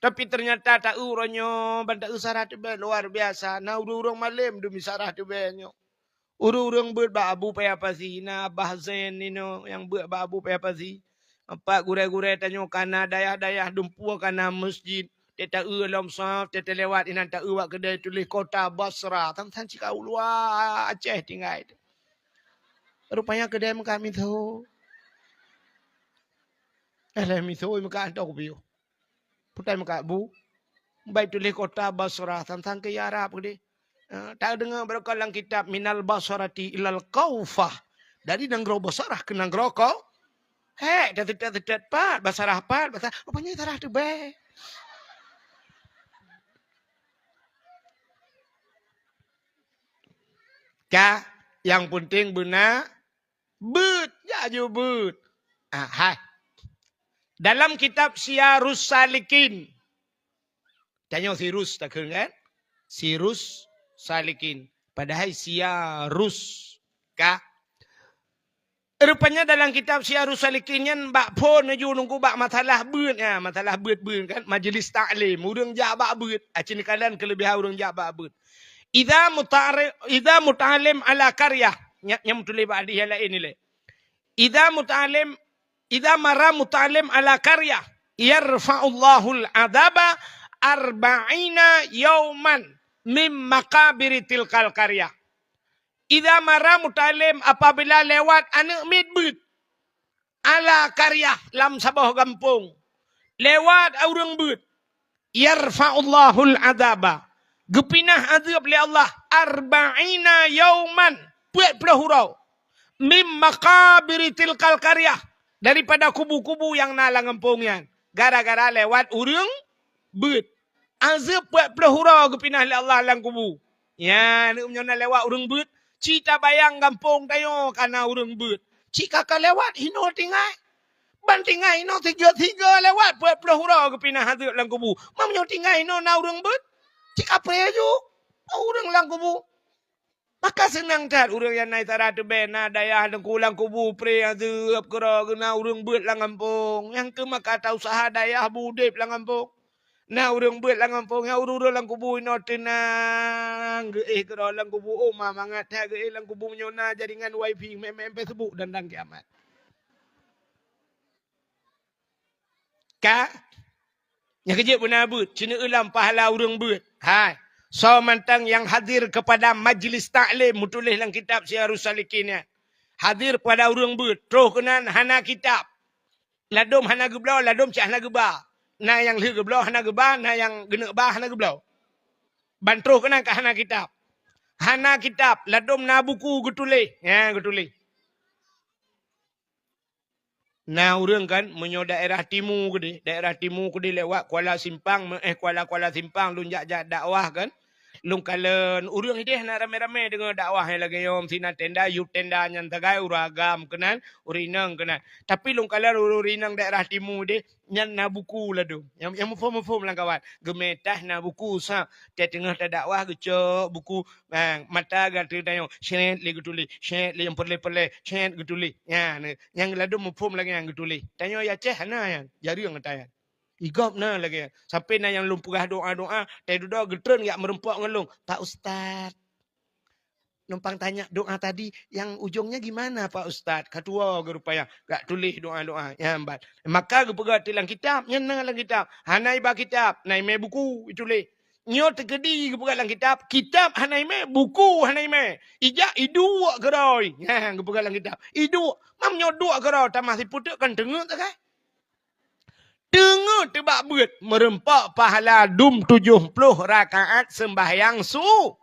Tapi ternyata taeu uroe nyoe ban taeu Sarah Tubèe luar biasa. Na ureueng-ureueng malém demi Sarah Tubèe nyoe. Ureueng-ureueng beuet bak Abu Paya Pasi, na Abah Zain ninoe nyang beuet bak Abu Paya Pasi. Pat gurèe-gurèe tanyoe kana dayah-dayah dumpeue kana masjid. Teuh taeu lom saf, teuh talewat inan taeu bak keudè tuléh Kota Basra. Sang-sang cit ka u luwa Aceh tinggai. Rupanya keudè meukat miseue. Eh, lhèe miseue meukat hantom kupiôh. Putai meukat bu. Bai tuléh kota Basra, sang-sang keu Arab keudéh. Eh, tadeungoe barokon lam kitab, "Minal Basrati ilal Kaufah." Dari nanggroe Basrah keu nanggroe Kau-, Hek, taseutôt-seutôt pat, Basrah pat, Basrah. Rupanya Basrah teuh bèe. Ka, nyang peunteng beuna beuet, jak ju beuet. Ah, hai. Dalam kitab Siyarus Salikin, tanyoe Sirus takheun kan? Sirus Salikin. Padahai Siyarus. Ka. Rupanya dalam kitab Siyarus Salikin nyan bak phon laju nunggu bak masalah beuet, ya, masalah beuet-beuet kan, majlis taklim, ureueng jak bak beuet, aci neukalon keulebihan ureueng jak bak beuet. Idza muta'ari-, idza muta'allim ala qaryah, nya-, nyang tuléh bak hadis nyang laén ilèe. Idza muta'allim, idza marra muta'allim ala qaryah, yarfa'ullahul adzaba arba'ina yauman min maqabiri tilkal qaryah. Idza marra muta'allim, apabila lewat aneuk miet beuet, ala qaryah, lam saboh gampông, lewat ureueng beuet, yarfa'ullahul adzaba, geupinah azeueb lé Allah, arba'ina yauman, peuet ploh uroe, mim maqabiri tilkal qaryah, daripada kubu-kubu nyang na lam gampông nyan, gara-gara lewat ureueng beuet. Azeueb peuet ploh uroe geupinah lé Allah lam kubu. Nyan, meunyoe na lewat ureueng beuet, ci tabayang gampông tanyoe ka na ureueng beuet. Ci ka ka lewat, hinoe tinggai. Ban tinggai hinoe sigeue-sigeue lewat peuet ploh uroe geupinah azeueb lam kubu. Meunyoe tinggai hinoe na ureueng beuet, ci ka preh ju ureueng lam kubu. Maka seunang that ureueng nyang na isyarat teubée, na dayah teungku lam kubu preh azeueb keudroe, keu na ureueng beuet lam gampông. Nyang keu maka tausaha dayah beudeb lam gampông. Na ureueng beuet lam gampông, nyang ureueng-ureueng lam kubu inoe teunang, geuéh keudroe lam kubu. Oh, ma mangat that geuéh lam kubu, meunyoe na jaringan wifi, mé-, mé-, Facebook dan, dan kiamat. Ka? Nyang keujeuet beuna beuet, ceuneuh lam pahala ureueng beuet. Hai, soe mantong nyang hadir kepada majlis taklim, meutuléh lam kitab Siyarus Salikin nyan. Hadir pada ureueng beuet, troh keunan hana kitab. Ladôm hana geubloe, ladôm cit hana geuba. Na nyang lheueh geubloe hana geuba, na nyang geuneuk ba hana geubloe. Ban troh keunan ka hana kitab. Hana kitab, ladôm na buku geutuléh. Nyan geutuléh. Na ureueng kan, meunyoe daerah timu keudeh, daerah timu keudeh lewat Kuala Simpang, meuéh Kuala, Kuala Simpang, lôn jak-jak dakwah kan. Lôn kalon ureueng ideh na ramé-ramé deungoe dakwah nyang lagée nyoe, sinan tenda, yub tenda nyan sagai, ureueng agam keunan, ureueng inong keunan. Tapi lôn kalon ureueng inong daerah timu deh, nyan na buku ladôm. Nyang, nyang muphom-muphom lam kawan. Geumé tah na buku sa, teungoh tadakwah geucok buku, ha, mata gata tanyoe, syet lé geutuléh, syet lé nyang peureulée-peureulée, syet geutuléh. Nyan, nyang ladôm muphom lagée nyan geutuléh. Tanyoe Aceh hana nyan, jareueng ata nyan. Igop na lagée nyan. Sampai na nyang lôn peugah doa-doa, tai dudoe geutreun jak meureumpok ngon lôn, "Pak Ustaz, numpang tanya doa tadi, yang ujungnya gimana, Pak Ustaz?" Ka tuwoe geurupa nyan, gak tuléh doa-doa nyan ban. Maka geupeugah teuh lam kitab, nyan na lam kitab. Hana iba kitab, na imé buku ituléh. Nyoe teukeudi geupeugah lam kitab, kitab hana imé, buku hana imé. Ijak iduek keudroe. Nyan geupeugah lam kitab. Iduek, mam nyoe duek keudroe, tamah sipeuteuk kan teungeut sagai. Teungeut teubak beuet, meureumpok pahala dum tujoh ploh rakaat seumbahyang su-,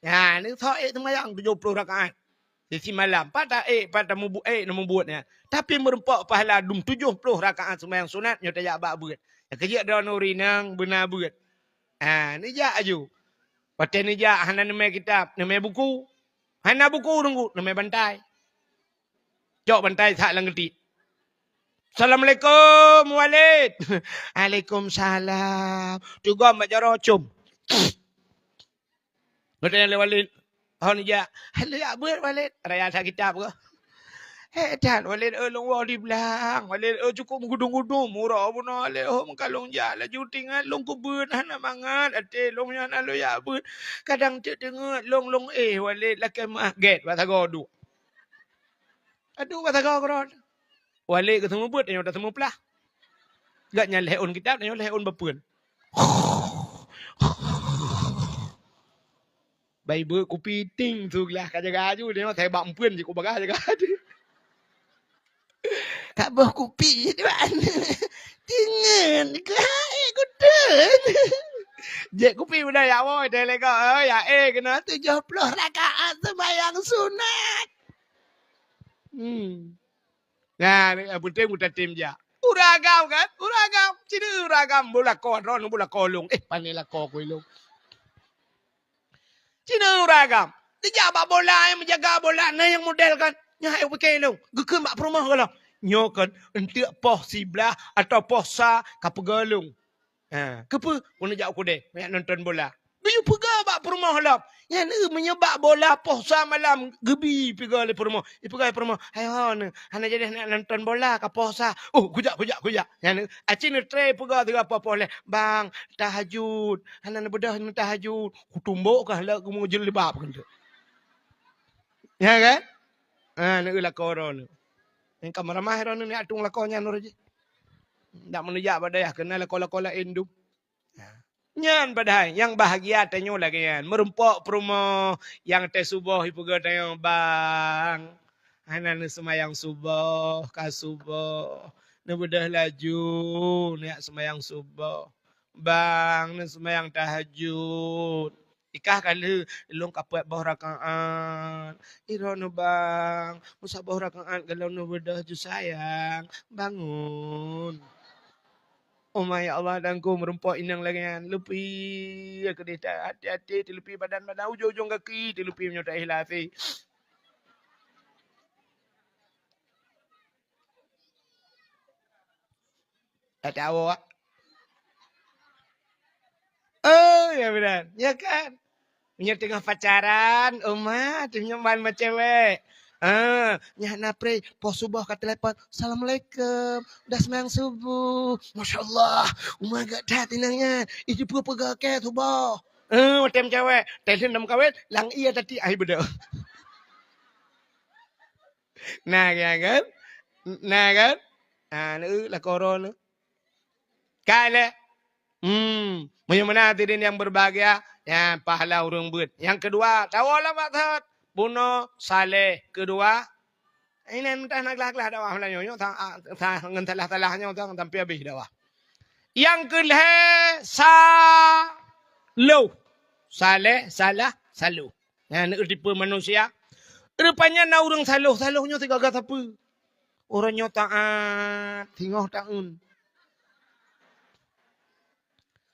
nyan, ni soe ék seumbahyang tujoh ploh rakaat. Sisi malam, pat ta ék, pat tamubu-, ék neumubuet nyan. Tapi meureumpok pahala dum tujoh ploh rakaat seumbahyang sunat nyoe tajak bak beuet. Nyang keujeuet droeneuh ureueng inong beuna beuet. Ha, neujak aju. Watée neujak hana neumé kitab, neumé buku. Hana buku teungku, neumé bantai. Cok bantai that lam geutik. "Assalamualaikum, Walid." "Waalaikumsalam." Teugom bak jaroe com. Geutanyong lé Walid, "Hon jak?" "Lôn jak beuet, Walid." Raya that kitab kah? "Hék that, Walid, eh, lôn woe di blang. Walid, eh, cukôp meugudum-gudum uroe bunoe, Walid. Oh, meuka lôn jak laju, teuingat lôn keu beuet hana mangat até lôn nyan, lôn jak beuet. Kadang teuk teungeut lôn, lôn éh, Walid, lakée meu'ah." Gét bak sagoe duek. Aduh, bak sagoe keudroe. Walid geuseumeubeuet, tanyoe taseumeuplah. Gobnyan lhée ôn kitab, tanyoe lhée ôn bapeuen. Bai beuet kupi ting su glah ka jaga aju, tanyoe sai bak meupeuen jikuk bagah jaga aju. Ka boh kupi, tuan. Teungeun, keuhai kuteun. Jép kupi beudôh jak woe, teuh lé gob, eh, ya, eh, keunoe tujoh ploh rakaat seumayang sunat. Hmm. Nah, ni, eh, penting mutatim jak. Ureueng agam kan? Ureueng agam. Cina ureueng agam beulakon, droeneuh beulakon lôn. Eh, pane lakoe ku ilôn. Cina ureueng agam. Teujak bak bola, nyang meujaga bola, na nyang model kan. Nyan hai pike lôn. Geukheun bak peurumoh gohlom. Nyoe kan, eunteuk poh siblaih atawa poh sa ka peugah lôn. Ha, keupeue? Keuneuk jak u keudè, jak nonton bola. Geuyue peugah bak peurumoh lom. Nyan, eh, meunyoe bak bola poh sa malam geubi peugah lé peurumoh. Ipeugah lé peurumoh, "Hai ho neuh, hana jadi neuk nonton bola ka poh sa." "Oh, kujak, kujak, kujak." Nyan, eh, aci neutre peugah tiga poh-poh lé. "Bang, tahajud. Hana neubeudôh neutahajud." Kutumbok kah lé keumu jilbab keuneuk. Ya kan? Ha, neueu lakoe droeneuh. Nyang ka meuramah droeneuh ni atong lakoe nyan uroe jih. Ndak meunujak bak dayah keunan lakoe-lakoe laén dum. Nyan padahai nyang bahagia tanyoe lagèe nyan. Meurumpok peurumoh nyang teusuboh ipeugah tanyoe, "Bang, hana neuseumayang suboh, ka suboh. Neubeudôh laju, neujak seumayang suboh. Bang, neuseumayang tahajud." Ikah ka lheueh, "Lôn ka peuet boh rakaat." "Iroh neuh, Bang, meusaboh rakaat gohlom neubeudôh ju sayang. Bangun." Oh ma ya Allah, dangku meurumpok inong lagèe nyan. Leupie keudeh ta-, até-até, teuleupie badan-badan, ujong-ujong gaki teuleupie meunyoe ta-ikhlas. Ata awak. Oh, ya benar. Ya kan? Meunyoe teungoh pacaran, uma, teungoh ban macam wek. Ah, nyan na pre, poh suboh ka telepon. "Assalamualaikum. Udah seumayang subuh." Masya Allah, uma gak that inong nyan. Ih, jipeugah-peugah keu suboh. Eh, macam cewek. Telepon dah meukawen, lang iya tadi ai beudôh. Nah, ya kan? Nah, kan? Ah, neueu lakoe droeneuh. Ka lheueh. Hmm, meunyoe meunan hadirin yang berbahagia, ya, pahala ureueng beuet. Yang kedua, tawoe lam maksud bunoe saleh. Kedua, ini entah na glah-glah dakwah meulayu nyoe, sa-, sa-, ngon salah-salah nyoe, sa-, sampai habéh dakwah. Yang keulhèe, saloh. Saleh, salah, saloh. Nyan tipe manusia. Rupanya na ureueng saloh, saloh nyoe sigaga sapeue? Ureueng nyoe taat, singoh taun.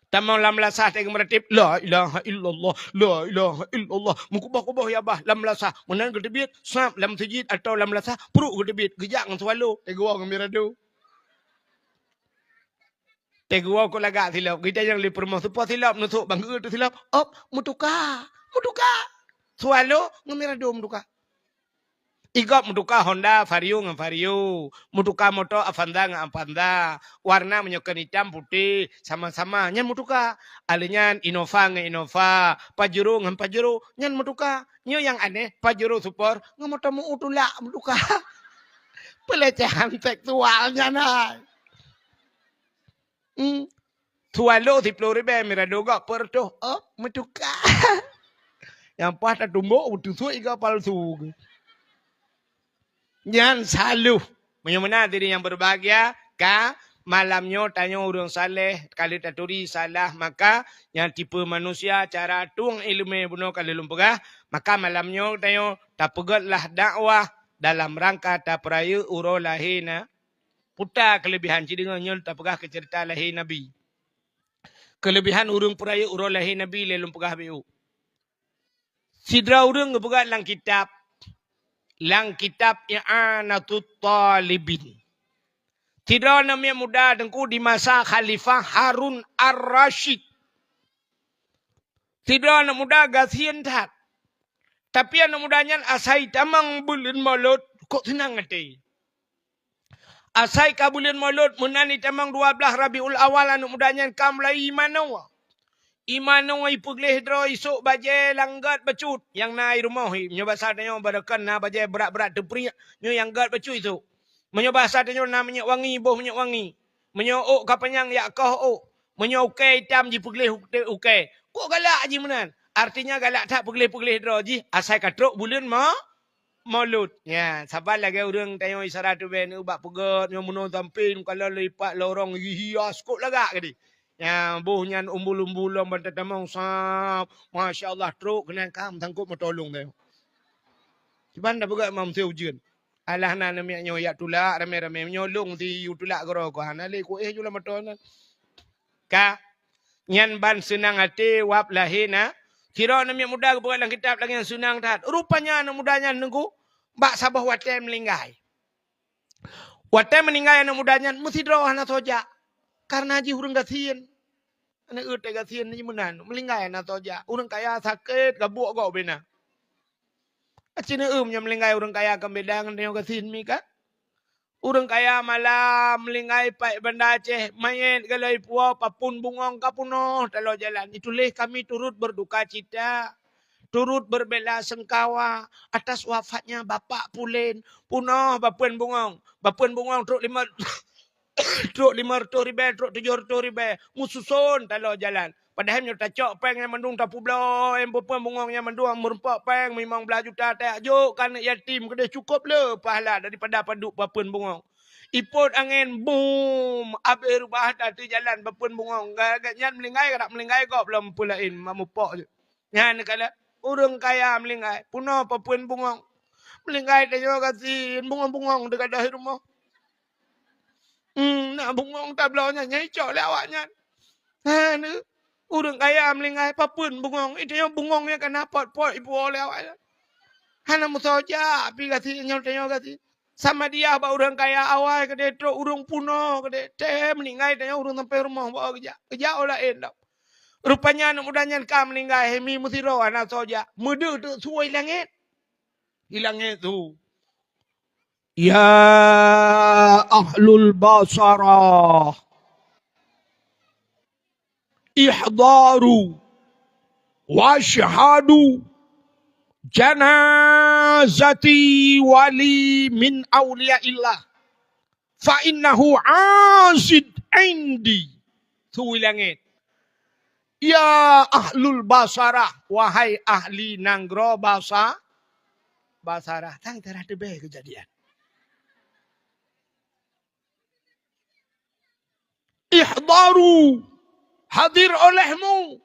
Tamong lam lasah teuka meuratéb, "La ilaha illallah, la ilaha illallah." Meukuboh-kuboh ya bah lam lasah. Meunan geuteubiet, sab lam sijid atawa lam lasah, pruet geuteubiet, geujak ngon swallow, teugoe ngon mirado. Teugoe keu lagak silop, geutanyong lé peurumoh, "Soe po silop neusok bang geuh teuh silop?" "Op, meutuka, meutuka. Swallow ngon mirado meutuka." Igop meutuka Honda Vario ngon Vario, meutuka moto Avanza ngon Avanza, warna meunyoe kon itam putéh, sama-sama, nyan meutuka. Alèh nyan Innova ngon Innova, Pajero ngon Pajero, nyan meutuka. Nyoe nyang aneh, Pajero Sport ngon moto meu tulak meutuka. Pelecehan seksual nyan hai. Hmm. Swallow siploh ribèe, mirado gop peuet reutôh. Oh, meutuka. Nyang paih tatumbok, beuteusut iga palsu. Nyan saloh. Meunyoe meunan hadirin yang berbahagia, ka malam nyoe tanyoe ureueng saleh, ka lheueh taturi salah, maka nyang tipe manusia cara tueng ileumèe bunoe ka lheueh lôn peugah, maka malam nyoe tanyoe tapeugöt lah dakwah dalam rangka tapeurayeuk uroe lahé na-, Peue ta keuleubihan, ci deungoe nyoe tapeugah keu ceurita lahé Nabi. Keuleubihan ureueng peurayeuk uroe lahé Nabi lé lôn peugah beu. Sidroe ureueng geupeugah lam kitab, lam kitab I'anatut Talibin. Sidroe aneuk miet muda teungku di masa Khalifah Harun Ar-Rasyid. Sidroe aneuk muda gasien that. Tapi aneuk muda nyan asai tamong buleuen Molot, kok seunang até. Asai ka buleuen Molot, meunan itamong dua blaih Rabiul Awal, aneuk muda nyan ka mulai imanoe. Imanoe ipeugleh droe isôk bajèe lam gèt bacut, nyang na i rumoh i. Meunyoe basa tanyoe barokon na bajèe brat-brat teupriek, nyoe nyang gèt bacut isôk. Meunyoe basa tanyoe na minyeuk wangi, boh minyeuk wangi. Meunyoe ôk ka panyang, jak koh ôk. Meunyoe ukèe itam jipeugleh uk-, ukèe. Kok galak jih meunan? Artinya galak that peugleh-peugleh droe jih asai ka trok buleuen Mo-, Maulud. Ya, saban lagèe ureueng tanyoe Isra Tubèe nyoe bak peugöt nyoe meunoe sampé kalon lipat lorong hias kok lagak gadi. Ya, boh nyan umbul-umbul lom ban tatamong sab. Masya Allah, trok keunan kam sangkot meutolong tanyoe. Kiban dah peugöt mam ujeuen. Alah na neumiet nyoe yak tulak ramé-ramé nyoe lôn si yu tulak geuroe ko hana lé ku éh ju lam moto na. Ka nyan ban seunang até wab lahé na. Sidroe aneuk muda geupeugah lam kitab lagèe nyan seunang that. Rupanya aneuk muda nyan teungku bak saboh watèe meulinggai. Watèe meulinggai aneuk muda nyan meusidroe hana soe jak. Karena jih ureueng gasien. Aneuk uet gasien jih meunan. Meulinggai hana soe jak. Ureueng kaya sakét gabuek gob bina. Aci neuem nyoe meulinggai ureueng kaya keu beda ngon tanyoe gasien mi ka. Ureueng kaya malam meulinggai paih Banda Aceh, manyét galai puwoe papun bungong ka punoh taloe jalan. Itulah kami turut berduka cita, turut berbela sengkawa atas wafatnya Bapak Pulen. Punoh bapun bungong, bapun bungong trok lima, trok lima reutôh ribèe, trok tujoh reutôh ribèe, meususon taloe jalan. Padahai meunyoe tacok péng nyan mandum tapubloe, bapun bungong nyan mandum meureumpok péng limong blaih juta tajok keu aneuk yatim keudeh cukôp le pahala daripada padub bapun bungong. Ipot angén bum, abéh reubah that teujalan bapun bungong. Gata nyan meulinggai, gata meulinggai gob lom peue laén, mak mupok jeuet. Nyan kala ureueng kaya meulinggai, punoh bapun bungong. Meulinggai tanyoe gasien bungong-bungong teugadôh rumoh. Hmm, na bungong tabloe nyan nyang icok lé awaknyan. Hana, ureueng kaya meulinggai papun bungong. Itu nyang bungong nyang kana pot-pot ipuwoe lé awaknyan. Hana meusoe jak pi gasien nyoe tanyoe gasien. Sama dia bak ureueng kaya awai keudeh trok ureueng punoh keudeh. Teuh meulinggai tanyoe ureueng sampai rumoh bawa geujak. Geujak u laén dok. Rupanya aneuk muda nyan ka meulinggai, hemi meusidroe hana soe jak. Meudeuh teuk su i langét. I langét su. Ya ahlul Basarah, ihdaru wasyhadu janazati wali min auliyaillah, fa innahu azid indi. Su i langét. Ya ahlul Basarah, wahai ahli nanggroe Basa-, Basarah. Tan tarah teubèe keujadian. Ihdaru, hadir olehmu,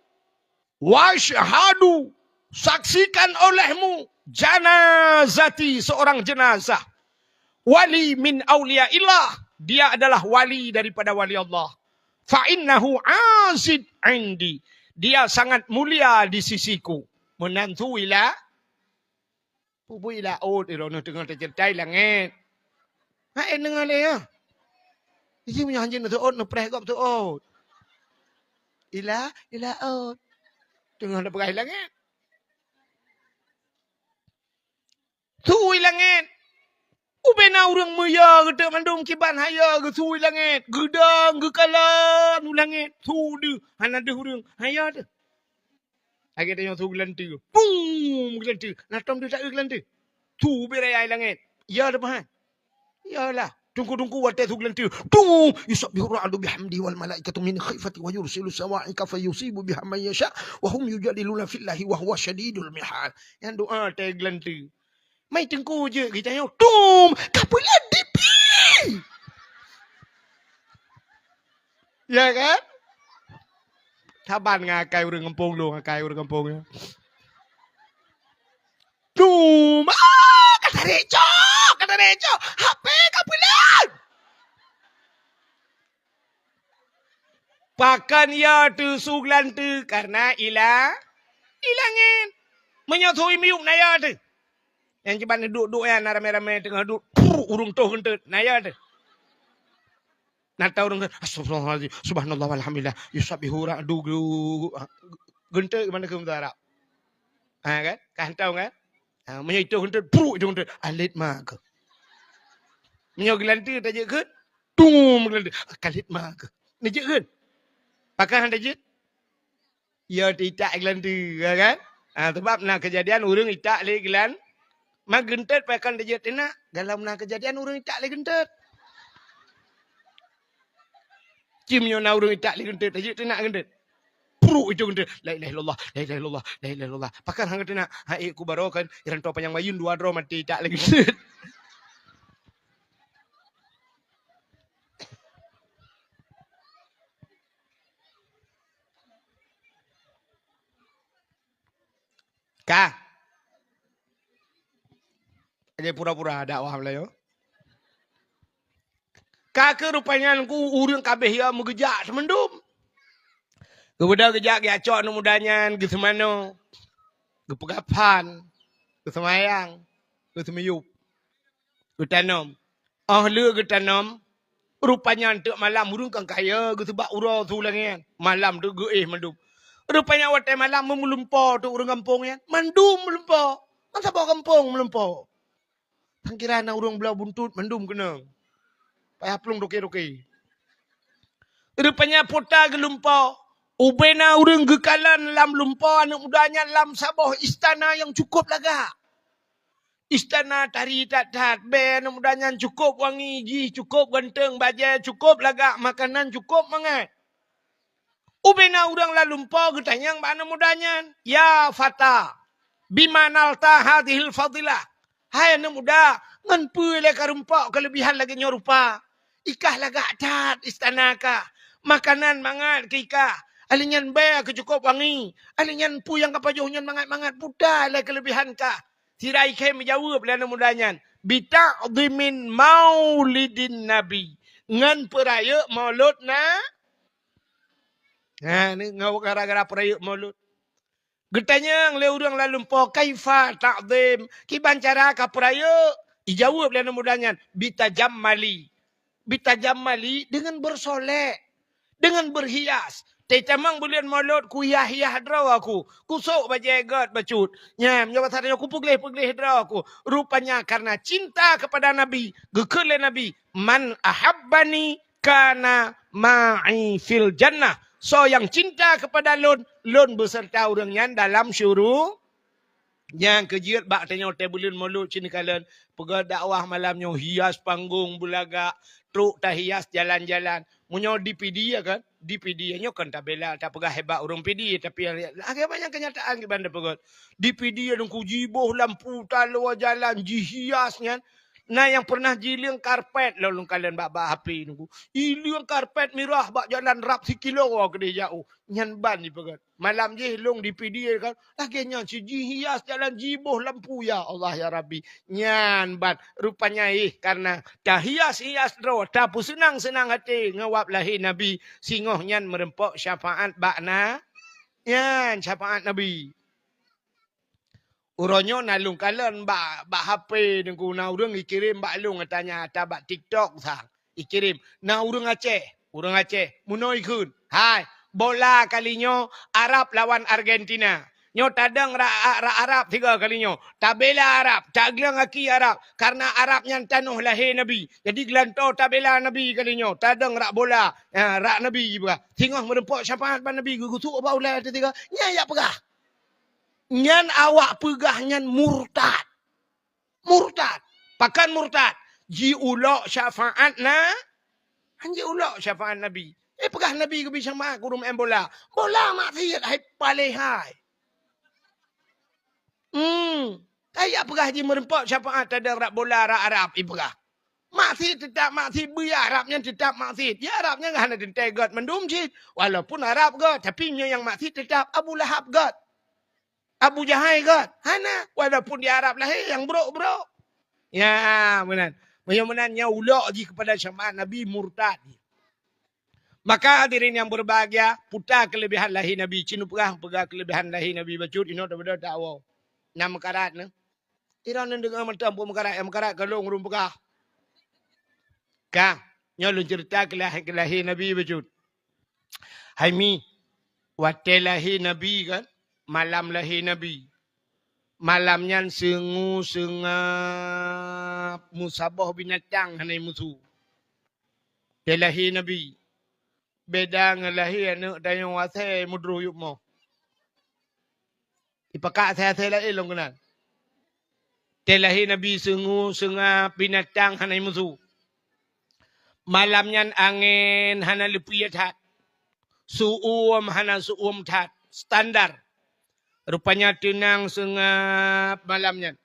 wasyhadu, saksikan olehmu, janazati, seorang jenazah, wali min auliyaillah, dia adalah wali daripada wali Allah. Fa innahu azid indi, dia sangat mulia di sisiku. Meunan su i la-, Pubui laôt, droeneuh teungoh teuceurita i langét. Hai, deungoe lé nyoe. Iji meunyoe hanjeuet neuseuôt, neupreh gob seuôt. I la-, i laôt. Teungoh neupeugah i langét. Su i langét. Ubena ureueng meuyo geuteuk mandum kiban hayo geusu i langét. Geudong, geukalon u langét. Su deuh, hana deuh ureueng. Hayo deuh. Lagèe tanyoe su geulanteue. Pum! Geulanteue. Na tom teuh taeu geulanteue. Su bit raya i langét. Ya teuh pahan. Yalah. Teungku-teungku watèe su geulanteue. Tung! Yusabbihu ra'du bihamdi wal malaikatu min khifati wa yursilu sawa'iqa fayusibu biha man yasha wa hum yujadiluna fillahi wa huwa syadidul mihal. Nyan doa watèe geulanteue. Mai teungku jeuet geutanyoe, "Tum, ka peuleueh dipi!" Ya kan? Saban ngon akai ureueng gampông lôn, akai ureueng gampông nyoe. "Tum, ah, ka tarek cok, ka tarek cok. H P ka peuleueh!" Pakon ya teuh su geulanteue? Karena i la-, i langét. Meunyoe su i miyueb na ya teuh. Nyang jiban duek-duek nyan na ramé-ramé teungoh duek, pru, ureueng toh geunteut, na ya teuh. Na ta ureueng, "Astagfirullahalazim, subhanallah walhamdulillah, yusabbihu ra'du gu-, gu-, geunteut." Gimana keu bahasa Arab? Ha kan? Ka hantom kan? Ha, meunyoe i toh geunteut, pru, i toh geunteut, alet ma keuh. Meunyoe geulanteue tajeuet kheun, tum, geulanteue, kalet ma keuh. Neujeuet kheun? Pakon hana jeuet? Ya teuh itak geulanteue, ya kan? Ha, sabab na keujadian ureueng itak lé geulan-, ma geunteut pakon tajeuet teunak, galom na keujadian ureueng itak lé geunteut. Ci meunyoe na ureueng itak lé geunteut, tajeuet teunak geunteut. truk itu keuntang. La ilaha illallah, la ilaha illallah, la ilaha illallah. Pakon hana teunak, ha, eh, ku baroe kan, iranto panyang mayun dua droe maté tak lagi. Ka. Aja pura-pura dakwah Melayu. Ka keuh rupanya ku ureuëng kabeh ya meugeujak seumandum. Geubeudôh geujak geujak cok aneuk muda nyan geuseumanoe, geupeugah phan, geuseumbayang, geuseumiyueb, geutanom. Óh lheueh geutanom, rupanya teuk malam ureuëng kan kaya geuseubak uroe su langét. Malam teuk geuéh mandum. Rupanya watée malam meulumpo teuk ureuëng gampông nyan, mandum meulumpo. Kan saboh gampông meulumpo. Tan kira na ureuëng bloe buntut mandum keunong. Payah plueng toke-toke. Rupanya puta geulumpo. Ubena ureuëng geukalon lam lumpo aneuk muda nyan lam saboh istana nyang cukup lagak. Istana tari that-that, bée aneuk muda nyan cukup wangi jih, cukup ganteng, bajée cukup lagak, makanan cukup mangat. Ubena ureuëng lam lumpo geutanyong bak aneuk muda nyan, "Ya fata, bima nalta hadhil fadilah?" Hai aneuk muda, ngon peue lé ka rumpok keuleubihan lagée nyoe rupa? Ikah lagak that istana kah, makanan mangat keu ikah, alèh nyan bée keu cukup wangi, alèh nyan peue nyang ka pajoh nyan mangat-mangat, puta lé keuleubihan kah? Sira ikhém meujaweueb lé aneuk muda nyan, "Bita'dhimin maulidin nabi," ngon peurayeuk maulud na. Ha, ni ngon gara-gara peurayeuk maulud. Geutanyong lé ureuëng lam lumpo, "Kaifa ta'dhim?" Kiban cara ka peurayeuk? Ijaweueb lé aneuk muda nyan, "Bitajammali." Bitajammali, deungon beusolek, deungon beuhias. Teutamong buleuen Maulud kuhias-hias droe aku, kusok bajée gét bacut. Nyan, nyoe basa nyoe kupeugléh-peugléh droe aku. Rupanya karena cinta kepada Nabi, geukheun lé Nabi, "Man ahabbani kana ma'i fil jannah." Soe nyang cinta kepada lôn, lôn beuseurta ureuëng nyan dalam syuru-, Nyang keujeuet bak tanyoe teuh buleuen Maulud cit neukalon, peugét dakwah malam nyoe, hias panggong beulagak, trok tahias jalan-jalan. Meunyoe D P D ya kan, D P D nyoe kan tabela, tapeugah hebat ureuëng P D, tapi lagée banyak kenyataan kiban tapeugét. D P D nyan ku jiboh lampu taloe jalan, jihias nyan. Na nyang pernah jileueng karpet lôn kalon bak-bak H P nunggu. Ileueng karpet mirah bak jalan rab sikilo keudeh jak. Nyan ban jipeugét. Malam jih lôn D P D kan, lagée nyan cit jihias jalan, jiboh lampu, ya Allah ya Rabbi. Nyan ban rupanya ih karena tahias-hias droe, tapeuseunang-seunang até ngon wab lahé Nabi, singoh nyan meureumpok syafaat bak na-, nyan syafaat Nabi. Uroe nyoe na lôn kalon bak, bak H P nunggu na ureuëng ikirém bak lôn, tanya ata bak TikTok sang. Ikirém. Na ureuëng Aceh, ureuëng Aceh. Meunoe ikheun, "Hai, bola kali nyoe Arab lawan Argentina. Nyoe tadong rak, rak Arab tiga kali nyoe. Tabela Arab, tagleueng aki Arab. Karena Arab nyan tanoh lahé Nabi. Jadi geulantoe tabela Nabi kali nyoe. Tadong rak bola, ha, rak Nabi," jipeugah. Singoh meureumpok syafaat bak Nabi, geugusuk bak ulée teuh tiga. Nyan jak peugah. Nyan awak peugah nyan murtad. Murtad. Pakon murtad? Jiulok syafaat na-, han jiulok syafaat Nabi. Eh, peugah Nabi geubri syafaat keu ureuëng meu'en bola. Bola maksiet hai paléh hai. Hmm. Kaya peugah jimeureumpok syafaat tadong rak bola rak Arab ipeugah. Maksiet teutap maksiet, beu ya Arab nyan teutap maksiet. Ya Arab nyan hana teuntée gét mandum cit. Walaupun Arab gét, tapi nyoe nyang maksiet teutap Abu Lahab gét. Abu Jahai gét? Hana, walaupun di Arab lahé nyang brok-brok. Ya, meunan. Meunyoe meunan nyan ulok jih keupada syafaat Nabi murtad. Maka hadirin yang berbahagia, puta keuleubihan lahé Nabi, cit neupeugah peugah keuleubihan lahé Nabi bacut, inoe tabeudoh tawoe. Na meukarat nyoe. Iran nyan deungon mantong peue meukarat, nyang meukarat ka lôn ureuëng peugah. Ka, nyoe lôn ceurita keu lahé, keu lahé Nabi bacut. Hai mi, watée lahé Nabi kan, malam lahé Nabi. Malam nyan seungue seungab, meusaboh binatang hana musu. Watée lahé Nabi. Beda ngon lahé aneuëk tanyoe asai meudroh yup moh. Ipakat asai-asai laén lom keunan. Watée lahé Nabi seungue seungab, binatang hana musu. Malam nyan angén hana leupie that. Su'um hana su'um that, standar. Rupanya teunang seungab malam nyan.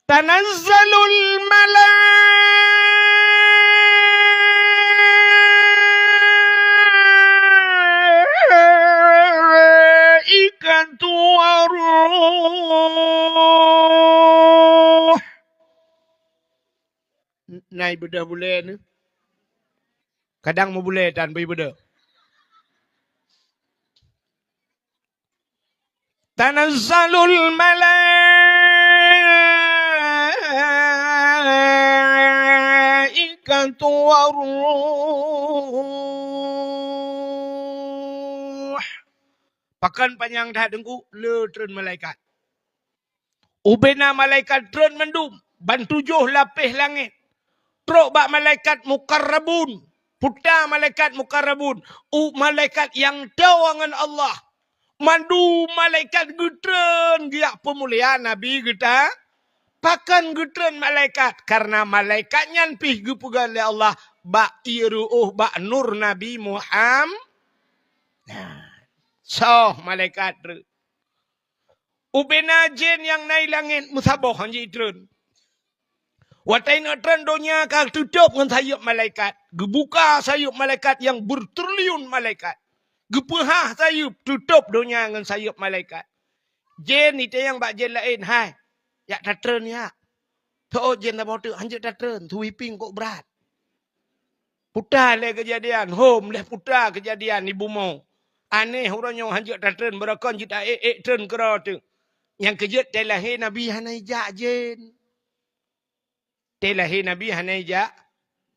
Tanazzalul malaikatu waruh. Nai beudôh bulée ni. Kadang meubulée tan beu beudôh. Tanazzalul malaikatu waruh. Pakon panyang that teungku, le treun malaikat. Ubena malaikat treun mandum, ban tujoh lapéh langét. Trok bak malaikat mukarrabun, puta malaikat mukarrabun, u malaikat nyang toe ngon Allah. Mandum malaikat geutreun geujak peumulia Nabi geuta. Pakon geutreun malaikat? Karena malaikat nyan pih geupeugah lé Allah bak ié ru'uh bak nur Nabi Muham-, nah, soh malaikat treun. Ubena jén nyang na i langét meusaboh han jitreun. Watée neuk treun donya ka teutôb ngon sayeuep malaikat. Geubuka sayeuep malaikat nyang beutriliun malaikat. Geupeuhah sayeuep, teutôb donya ngon sayeuep malaikat. Jén itanyong bak jén laén, "Hai, jak tatreun jak." Teuôt jén saboh teuk, "Han jeuet tatreun, sweeping kok brat." Puta lé keujadian, hom lé puta keujadian di bumoe. Aneh uroe nyoe han jeuet tatreun, beurokon jeuet ta-ék-ék treun keudroe teuk. Nyang keujeuet tée lahé Nabi hana ijak jén. Tée lahé Nabi hana ijak.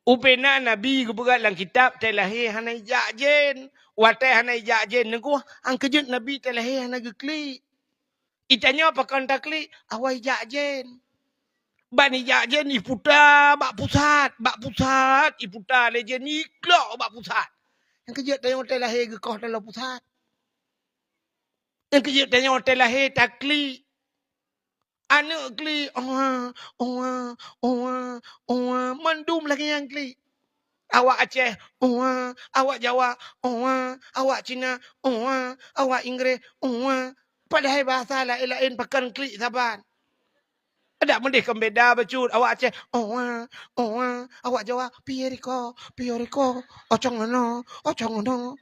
Ubena Nabi geupeugah lam kitab tée lahé hana ijak jén. Watée hana ijak jén teungku, han keujeuet Nabi tée lahé hana geuklik. Itanyoe pakon taklik, awai jak jén. Ban ijak jén iputa bak pusat, bak pusat iputa lé jén iklok bak pusat. Nyang keujeuet tanyoe tée lahé geukoh taloe pusat. Nyang keujeuet tanyoe tée lahé taklik. Aneuk klik, owa, owa, owa, owa, mandum lagée nyang klik. Awak Aceh, owa, awak Jawa, owa, awak Cina, owa, awak Inggréh, owa. Padahai bahasa laén-laén pakon klik saban. Adak meudeh kon beda bacut, awak Aceh, owa, owa, awak Jawa, piye riko, piye riko, ocong ono, ocong ono.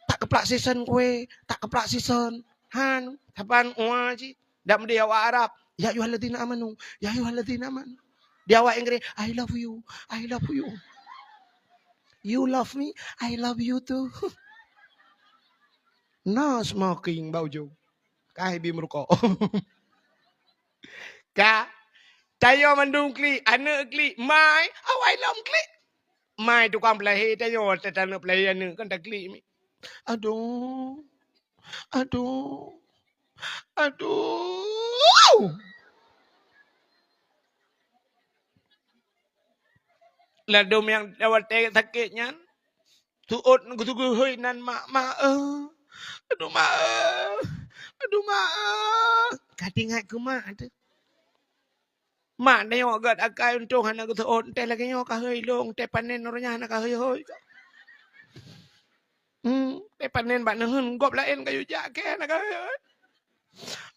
Tak keuplak sison kue, tak keuplak sison. Han, saban owa cit. Dak meudeh awak Arab, "Ya ayyuhalladzina amanu, ya ayyuhalladzina amanu." Di awak Inggréh, "I love you, I love you." "You love me, I love you too." No smoking bak ujong. Ka hibi meurukok. Ka, tanyoe mandum klik, aneuk klik, mai, awai lom klik. Mai tukang peulahé tanyoe, ta-, taneuk peulahé aneuk kan taklik mi. Aduh. Aduh. Aduh. Ladôm nyang watée sakét nyan, teuôt geuteuguhôi nan mak, "Mak, eh. Aduh, mak, eh. Aduh, mak, eh." Ka teuingat keu mak teuh. Mak tanyoe gét akai untông hana geuseuôt, teuh lagée nyoe ka hôi lông, teuh panen uroe nyan hana ka hôi-hôi. Hmm, teuh panen bak neuheun gob laén ka yue jak keu hana ka hôi-hôi.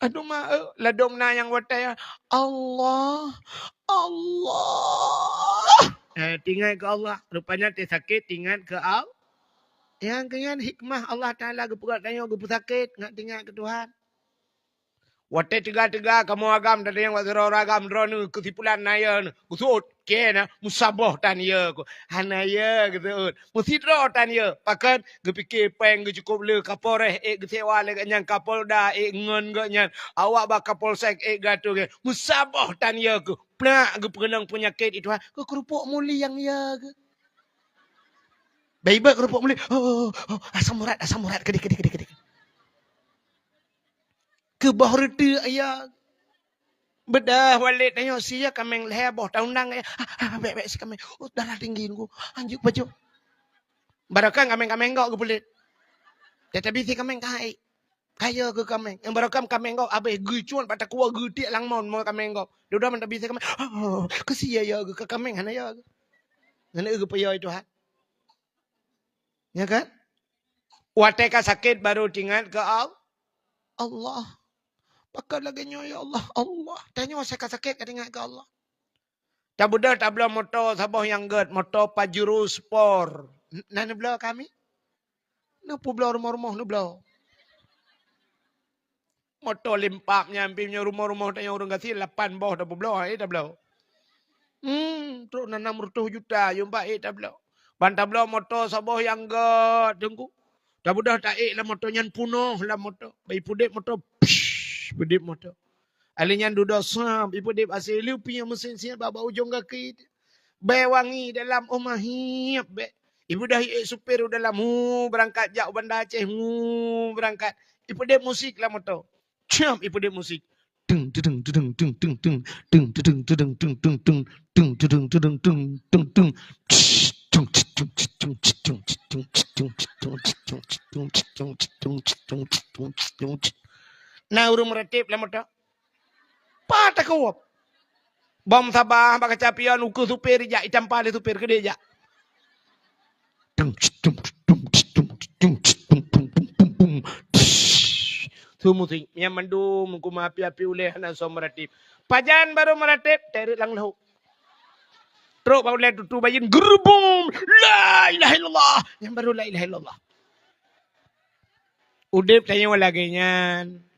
Aduh mak, eh, ladôm na nyang watée, Allah, Allah. Eh, teuingat keu Allah. Rupanya teuh sakét teuingat keu Allah. Nyang keu nyan hikmah Allah Taala geupeugah tanyoe geupeusakét ngat teuingat keu Tuhan. Watée teuga-teuga kamoe agam, tatanyong bak sidroe agam, droeneuh keusipulan na yö, geuseuôt, keu na, meusaboh tan yö ku. Hana yö geuseuôt, meusidroe tan yö. Pakon? Geupike péng geucukôp le, Kapolres ék geusewa lé gobnyan, Kapolda ék ngon gobnyan, awak bak Kapolsek ék geuatô gobnyan. Meusaboh tan yö ku. Plak geupeukeunong peunyakét itu ha, keu keurupuk muli nyang yö ku. Bèk ibeuet keurupuk muli. Oh, oh, oh, asam urat, asam urat, keudéh, keudéh, keudéh, keudéh. Keu boh reuteuek ya. Beudôh Walid tanyoe sie kaméng lhèe boh, taundang ya. Ah, ah, bèk, bèk sie kaméng. Oh, darah tinggi nunggu. Anjuk bacut. Barokon kaméng-kaméng gok geupeulét. Tetapi sie kaméng ka hai. Ka yö keu kaméng. Nyang barokon kaméng gok abéh geucuan bak takue geutiek lam mon mo kaméng gok. Dudoe mantong bisi kaméng. Oh, keu sie yö keu kaméng hana yö. Hana geupeuyö Tuhan. Ya kan? Watée ka sakét baru teuingat keu Al-, Allah. Pakon lagée nyoe, ya Allah, Allah. Tanyoe asai ka sakét ka teuingat keu Allah. Tabeudôh tabloe moto saboh nyang gét, moto Pajero Sport. N-, na neubloe kami? Neupubloe rumoh-rumoh neubloe. Moto limpak nyan pih nyoe rumoh-rumoh tanyoe ureuëng gasien lapan boh tapubloe, eh, tabloe. Hmm, trok na enam ratus juta, yum bak, eh, tabloe. Ban tabloe moto saboh nyang gét, Teungku. Tabeudôh taék lam moto nyan punoh lam moto. Bak ipeudeb moto, psh, peudeb moto. Alèh nyan dudoe sab, ipeudeb asai leupieng meusin siat bak, bak ujong gaki. Bèe wangi dalam, oh, mahieb bèe. Ipeudeh iék supir u dalam, hu, beurangkat jak u Banda Aceh, hu, beurangkat. Ipeudeb musik lam moto. Cam, ipeudeb musik. Teng, teng, teng, teng, teng, teng, teng. Teng, teng, teng, teng, teng, teng, teng. Teng, teng, teng, teng, teng, teng, teng. Na ureuëng meuratéb lam moto. Pat takôb. Bom saba bak kaca pion, ukeue supir ijak, itampa lé supir keudeh ijak. Su musik, nyan mandum kuma api-api ulèe hana soe meuratéb. Pajan barô meuratéb, teureuk lam lhôk. Trok bak ulèe tutu bayeuen, geurubum, la ilaha illallah. Nyan barô la ilaha illallah. Udeb tanyoe lagèe nyan.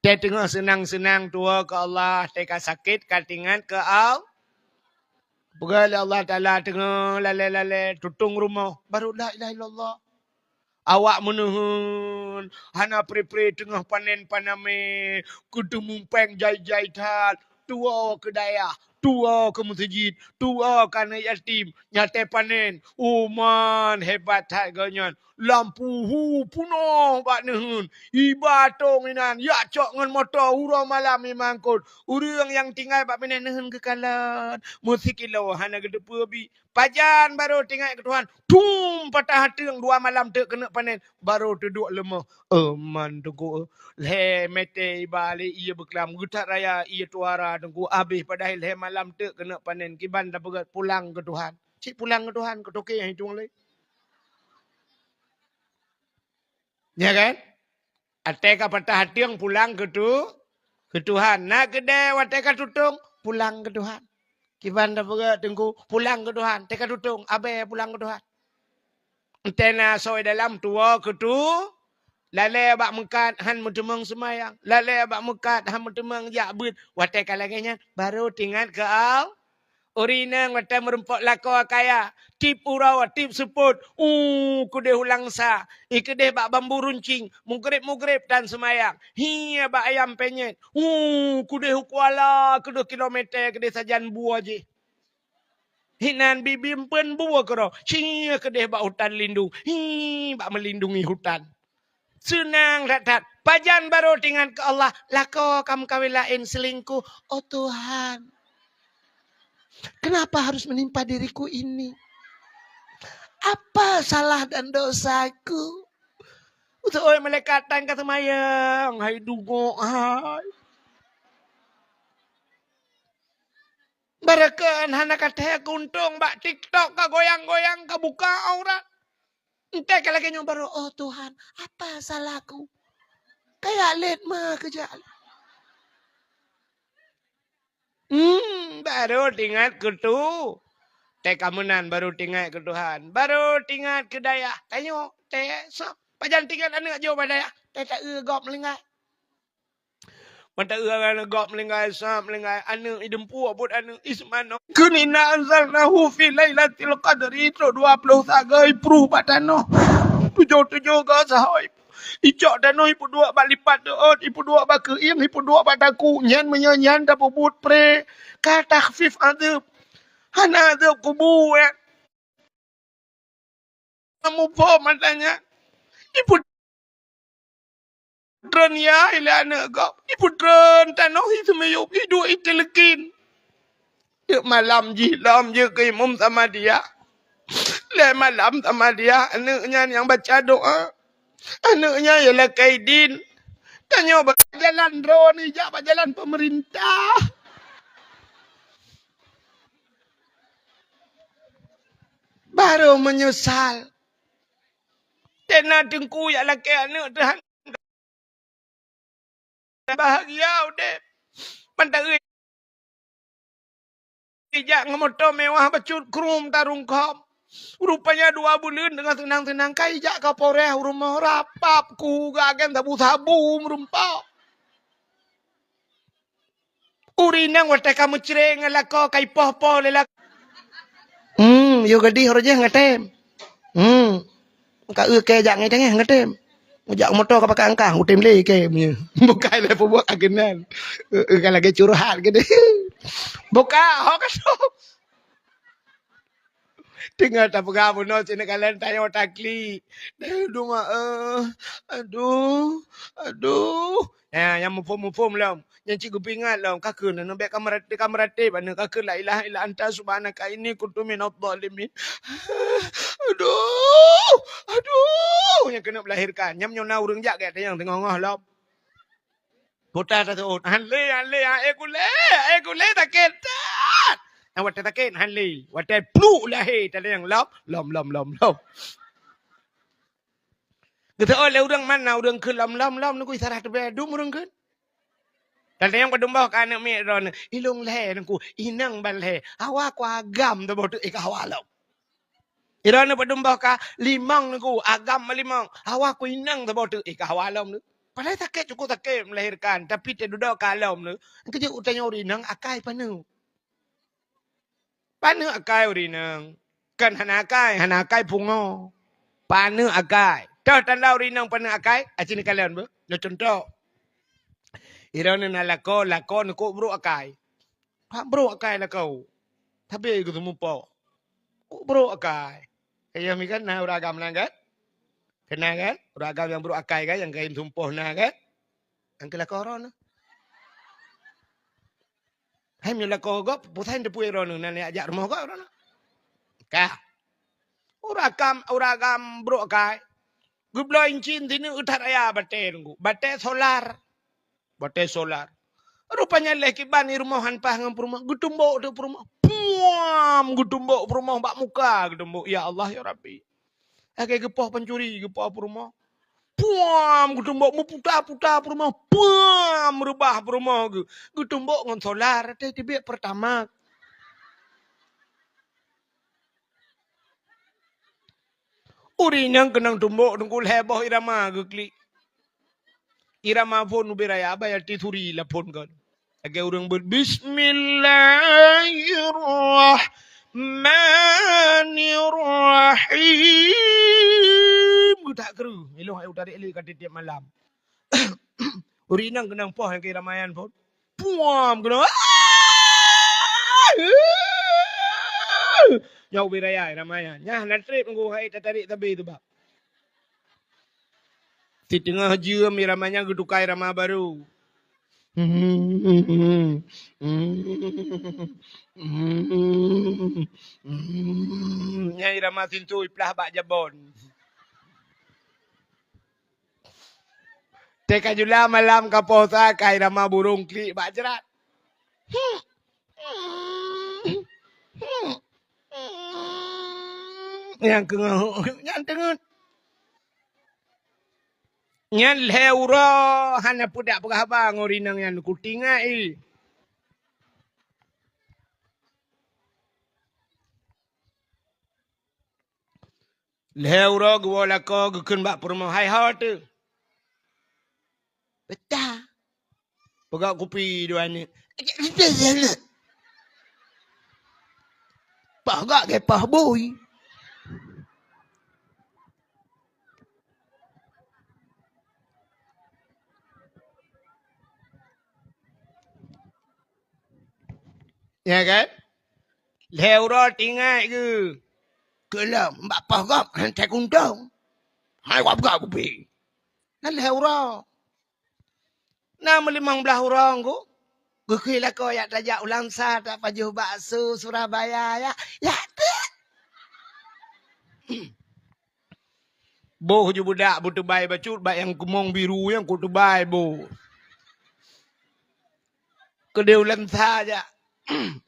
Teuh teungoh seunang-seunang tuwoe keu Allah, teuh ka sakét ka teuingat keu Allah. Peugah lé Allah Taala teungoh lalè-lalè tutong rumoh, barô la ilaha illallah. Awak meuneuheun, hana pre-pre teungoh panen panamé, keuteumupeng jai-jai that, tuwoe keu dayah, tuwoe keu meuseujid, tuwoe keu aneuk yatim, nyang teuh panen, uman hebat that geuh nyan. Lam puhu punoh bak neuheun, iba tong inan, yak cok ngon moto uroe malam imangkot. Ureuëng nyang tinggai bak binéh neuheun geukalon, meusikilo hana geuteupeue bi. Pajan barô teuingat keu Tuhan, thum patah ateueng dua malam teuk keuneuk panen, barô teuduek leumoh. Euman Teungku, lhèe mètè iba lé ié beuklam, geuthat raya ié tuara Teungku, abéh padahai lhèe malam teuk keuneuk panen, kiban tapeugah pulang keu Tuhan. Cit pulang keu Tuhan, keu toke nyang itong lé. Ya kan? Watèe ka patah ateueng pulang keu tu, keu Tuhan. Na keudè watèe ka tutong, pulang keu Tuhan. Kiban tapeugah Teungku, pulang keu Tuhan. Teuka tutong, abèe pulang keu Tuhan. Entèh na soe dalam tuwoe keu tu, lalè bak meukat han meuteumeung seumayang, lalè bak meukat han meuteumeung jak beuet. Watèe ka lagèe nyan, barô teuingat keu Allah. Ureueng inong watèe meurumpok lakoe kaya, tiep uroe, tiep seupôt, u keudeh u Langsa, i keudeh bak Bambu Runcing, mugreb-mugreb tan seumayang, hi bak Ayam Penyet, u keudeh u Kuala, keudeh kilomètè keudeh sajan bue jih. Hinan bibi mpeuen bue keudroe, hi keudeh bak hutan lindung, hi bak meulindungi hutan. Seunang that-that. Pajan barô teuingat keu Allah, lakoe ka meukawen laén, selingkuh. Oh Tuhan, kenapa harus menimpa diriku ini? Apa salah dan dosaku? Utoe malaikat tan ka seumayang, hai dungok hai. Barokon hana ka thèe keuntông bak TikTok ka goyang-goyang ka buka aurat. Entèh ka lagèe nyoe barô, "Oh Tuhan, apa salahku?" Kayak lét ma keujak. Hmm, barô teuingat keu tu. Teuka meunan barô teuingat keu Tuhan. Barô teuingat keu dayah. Tanyoe, teuh, soe pajan teuingat aneuk jih bak dayah. Teuh, ta-eu gob meulinggai. Mata ureueng aneuk gob meulinggai, sab meulinggai, aneuk ideumpue buet aneuk ismano. Kheun inna anzalnahu fi lailatul qadri, trok dua ploh sagai pruh bak tanoh. Tujoh-tujoh goe sahoe. Icok tanoh ipeuduek bak lipat deuot, ipeuduek bak keuieng, ipeuduek bak taku. Nyan meunyoe nyan tapeubuet pré, ka takhfif azab. Hana azab kubu, eh. Muphom mata nyan. Ipeutreun ya ilé aneuk gob. Ipeutreun tanoh i seumiyueb, iduek i teuleukin. Teuk malam jih lom jeuet keu imum Samadiyah. Lhèe malam Samadiyah, aneuk nyan nyang baca doa. Aneuk nyan ya lakèe idin. Tanyoe bak jalan droeneuh, jak bak jalan peumeurintah. Barô meunyeusal. Ena teungku jak lakée aneuk teuh han bahagia udeb. Ban taeu jak ngon moto mewah bacut krum tarungkop. Rupanya dua buleuen teungoh seunang-seunang ka ijak ka Polres u rumoh rapap ku gagen sabu-sabu meureumpok. Ureueng inong watée ka meucre ngon lakoe ka ipoh-poh lé lakoe. Hmm, yôh gadih roh jih ngatém. Hmm. Ka eu kée jak ngai tengah ngatém. Meujak moto ka pakai angkah, utém lé kée punya. Bukai lé peubuet ka keunan. Eu, eu, ka lagée curhat gadih. Buka, ho ka tu. Teungoh tapeugah bunoe sineuk kalon tanyoe taklik. Aduh, ma, eh. Aduh, aduh. Ya, nyang muphom-muphom lom. Nyang cit geupeuingat lom. Ka kheun, aneuk bék ka meuratéb, ka meuratéb, aneuk ka kheun, "La ilaha illa anta subhanaka inni kuntu minadh dhalimin." Aduh, aduh. Nyang keuneuk melahirkan. Nyang nyoe na ureueng jak gét nyang teungoh-ngoh lom. Bota taseuôt, "Han lé, han lé, han ék ulée, han ék ulée sakét that." Nyang watée sakét, han lé. Watée pluek lahé, tadayang lom, lom, lom, lom, lom. Geuseuôt lé ureueng mana ureueng kheun lom, lom, lom, nunggu isarah teubée dum ureueng kheun. Tadayang padum boh ka aneuk miet droeneuh, ilong lhée nunggu, inong ban lhée. Hawa ku agam teuboh teuk, eh, ka hawa lom. Droeneuh padum boh ka limong nunggu, agam limong. Hawa ku inong teuboh teuk, eh, ka hawa lom neu. Padahai sakét, cukup sakét melahirkan, tapi teududoe ka lom neu. Keujeuet utanyoe ureueng inong akai paneuk. Paneuk akai ureueng inong. Kan hana akai, hana akai pungo. Paneuk akai. Toh tanda ureueng inong paneuk akai? Aci neukalon beuh. Nyoe cuntoh. Droeneuh na lakoe, lakoe neukok brok akai. Hak brok akai lakoe. Tapi geuseumeupok. Kok brok akai? Kayém kan na ureueng agam na kan? Kena kan? Ureueng agam nyang brok akai kan, nyang kayém sumpoh na kan? Nyang keu lakoe droeneuh. Hai meunyoe lakoe gob, peue sajan teupeu droeneuh, na neujak jak rumoh gob droeneuh. Ka. Ureueng agam, ureueng agam brok akai. Geubloe incin sineuk that raya batée nunggu. Batée solar. Batée solar. Rupanya lheueh kiban i rumoh han paih ngon peurumoh. Geutumbok teuk peurumoh. Puam! Geutumbok peurumoh bak muka geutumbok. Ya Allah, ya Rabbi. Lagée geupoh pancuri, geupoh peurumoh. Puam! Geutumbok meuputa-puta peurumoh. Puam! Reubah peurumoh geuh. Geutumbok ngon solar, teuh teubiet Pertamax. Ureueng inong keunong tumbok teungku lhée boh irama geuklik. Irama phon ubé raya, aba Yati Suri laphon kon. Lagée ureueng beuet, "Bismillahirrahmanirrahim." Geutak kreueh, ilong ayue tarék lé ka tieb-tieb malam. Ureueng inong keunong poh nyang keu irama nyan phon. Puam keunong. Nyoe ubé raya irama nyan. Nyan hana treb nunggu hai tatarék sabe teubab. Siteungoh jeuem irama nyan geutuka irama barô. Nyan irama sinto iplah bak jabon. Teuka jula malam ka poh sa ka irama burông klik bak jrat. Nyang keungoh, nyang teungeut. Nyan lhée uroe hana peudak peugah haba ngon rinang nyan, kutinggai. Lhée uroe geuwoe lakoe geukheun bak peurumoh, "Hai ho teuh." Peugah kupi dua aneuk. Pah gak gé pah bui. Ya kan? Lhée uroe tinggai geuh. Keu lom bak poh gob han that kuntong. Hai wab gak kupi. Nan lhée uroe. Na meulimong blaih uroe geuh. Geukheun lakoe jak tajak u Langsa, tapajoh bakso Surabaya ya. Ya teuh. Boh ju budak beuteubai bacut bak nyang keumong biru nyang kuteubai boh. Keudeh u Langsa jak.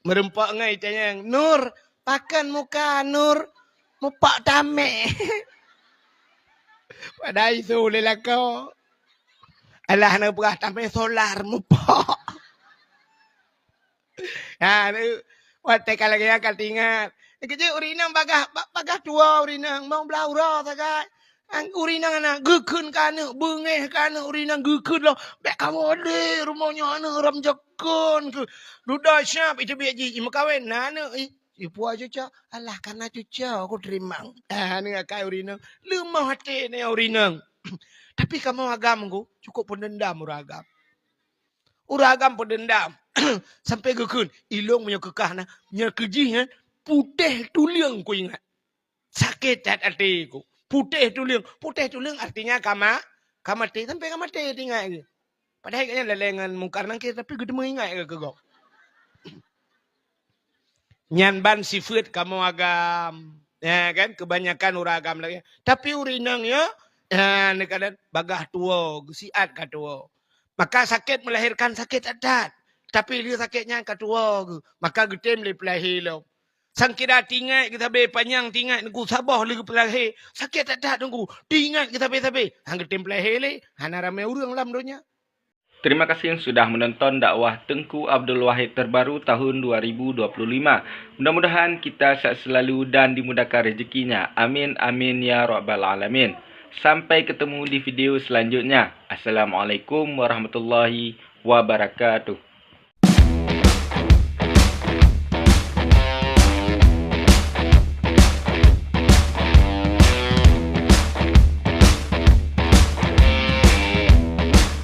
Meureumpok ngai tanyong, "Nur, pakon muka Nur mupok tameh?" Padahai su lé lakoe. Alah neupeugah tamé solar mupok. Ha, watée ka lagée nyan ka teuingat. Keujeuet ureuëng inong bagah, ba-, bagah tuwoe ureuëng inong, mong blah uroe sagai. Ureuëng inong na geukheun keu aneuëk, beungéh keu aneuëk ureuëng inong geukheun lom. Bék kamoe lé rumoh nyoe aneuëk ram jakon keu. Dudoe siab iteubiet jih, imeukawen na aneuëk. Ipuwoe cuco, alah kana cuco kuteurimong. Ah, neuakai ureuëng inong. Leumoh até nyoe ureuëng inong. Tapi kamoe agam ku, cukup peudendam ureuëng agam. Ureuëng agam peudendam. Sampai geukheun, ilong meunyoe keukah na, nyoe keu jih nyan, putéh tuleueng kuingat. Sakét that até ku. Putéh tuleueng. Putéh tuleueng artinya ka ma-, ka maté. Sampai ka maté teuingat geuh. Padahai gobnyan lalée ngon Mungkar Nangkir, tapi geuteumé ingat keu gob. Nyan ban sifeuet kamoe agam. Ya kan? Kebanyakan ureuëng agam lagée. Tapi ureuëng inong nyoe, ha, neukadan bagah tuwoe, geusiat ka tuwoe. Maka sakét melahirkan sakét that-that. Tapi lé sakét nyan ka tuwoe geuh, maka geutem lé peulahé lom. Sangkira teuingat geuh sabe, panyang teuingat Teungku, saboh lé geupeulahé. Sakét that-that Teungku, teuingat geuh sabe-sabe. Han geutem peulahé lé, hana ramé ureuëng lam donya. Terima kasih sudah menonton dakwah Teungku Abdul Wahid terbaru tahun dua ribu dua puluh lima. Mudah-mudahan kita sehat selalu dan dimudahkan rezekinya. Amin, amin, ya rabbal alamin. Sampai ketemu di video selanjutnya. Assalamualaikum warahmatullahi wabarakatuh.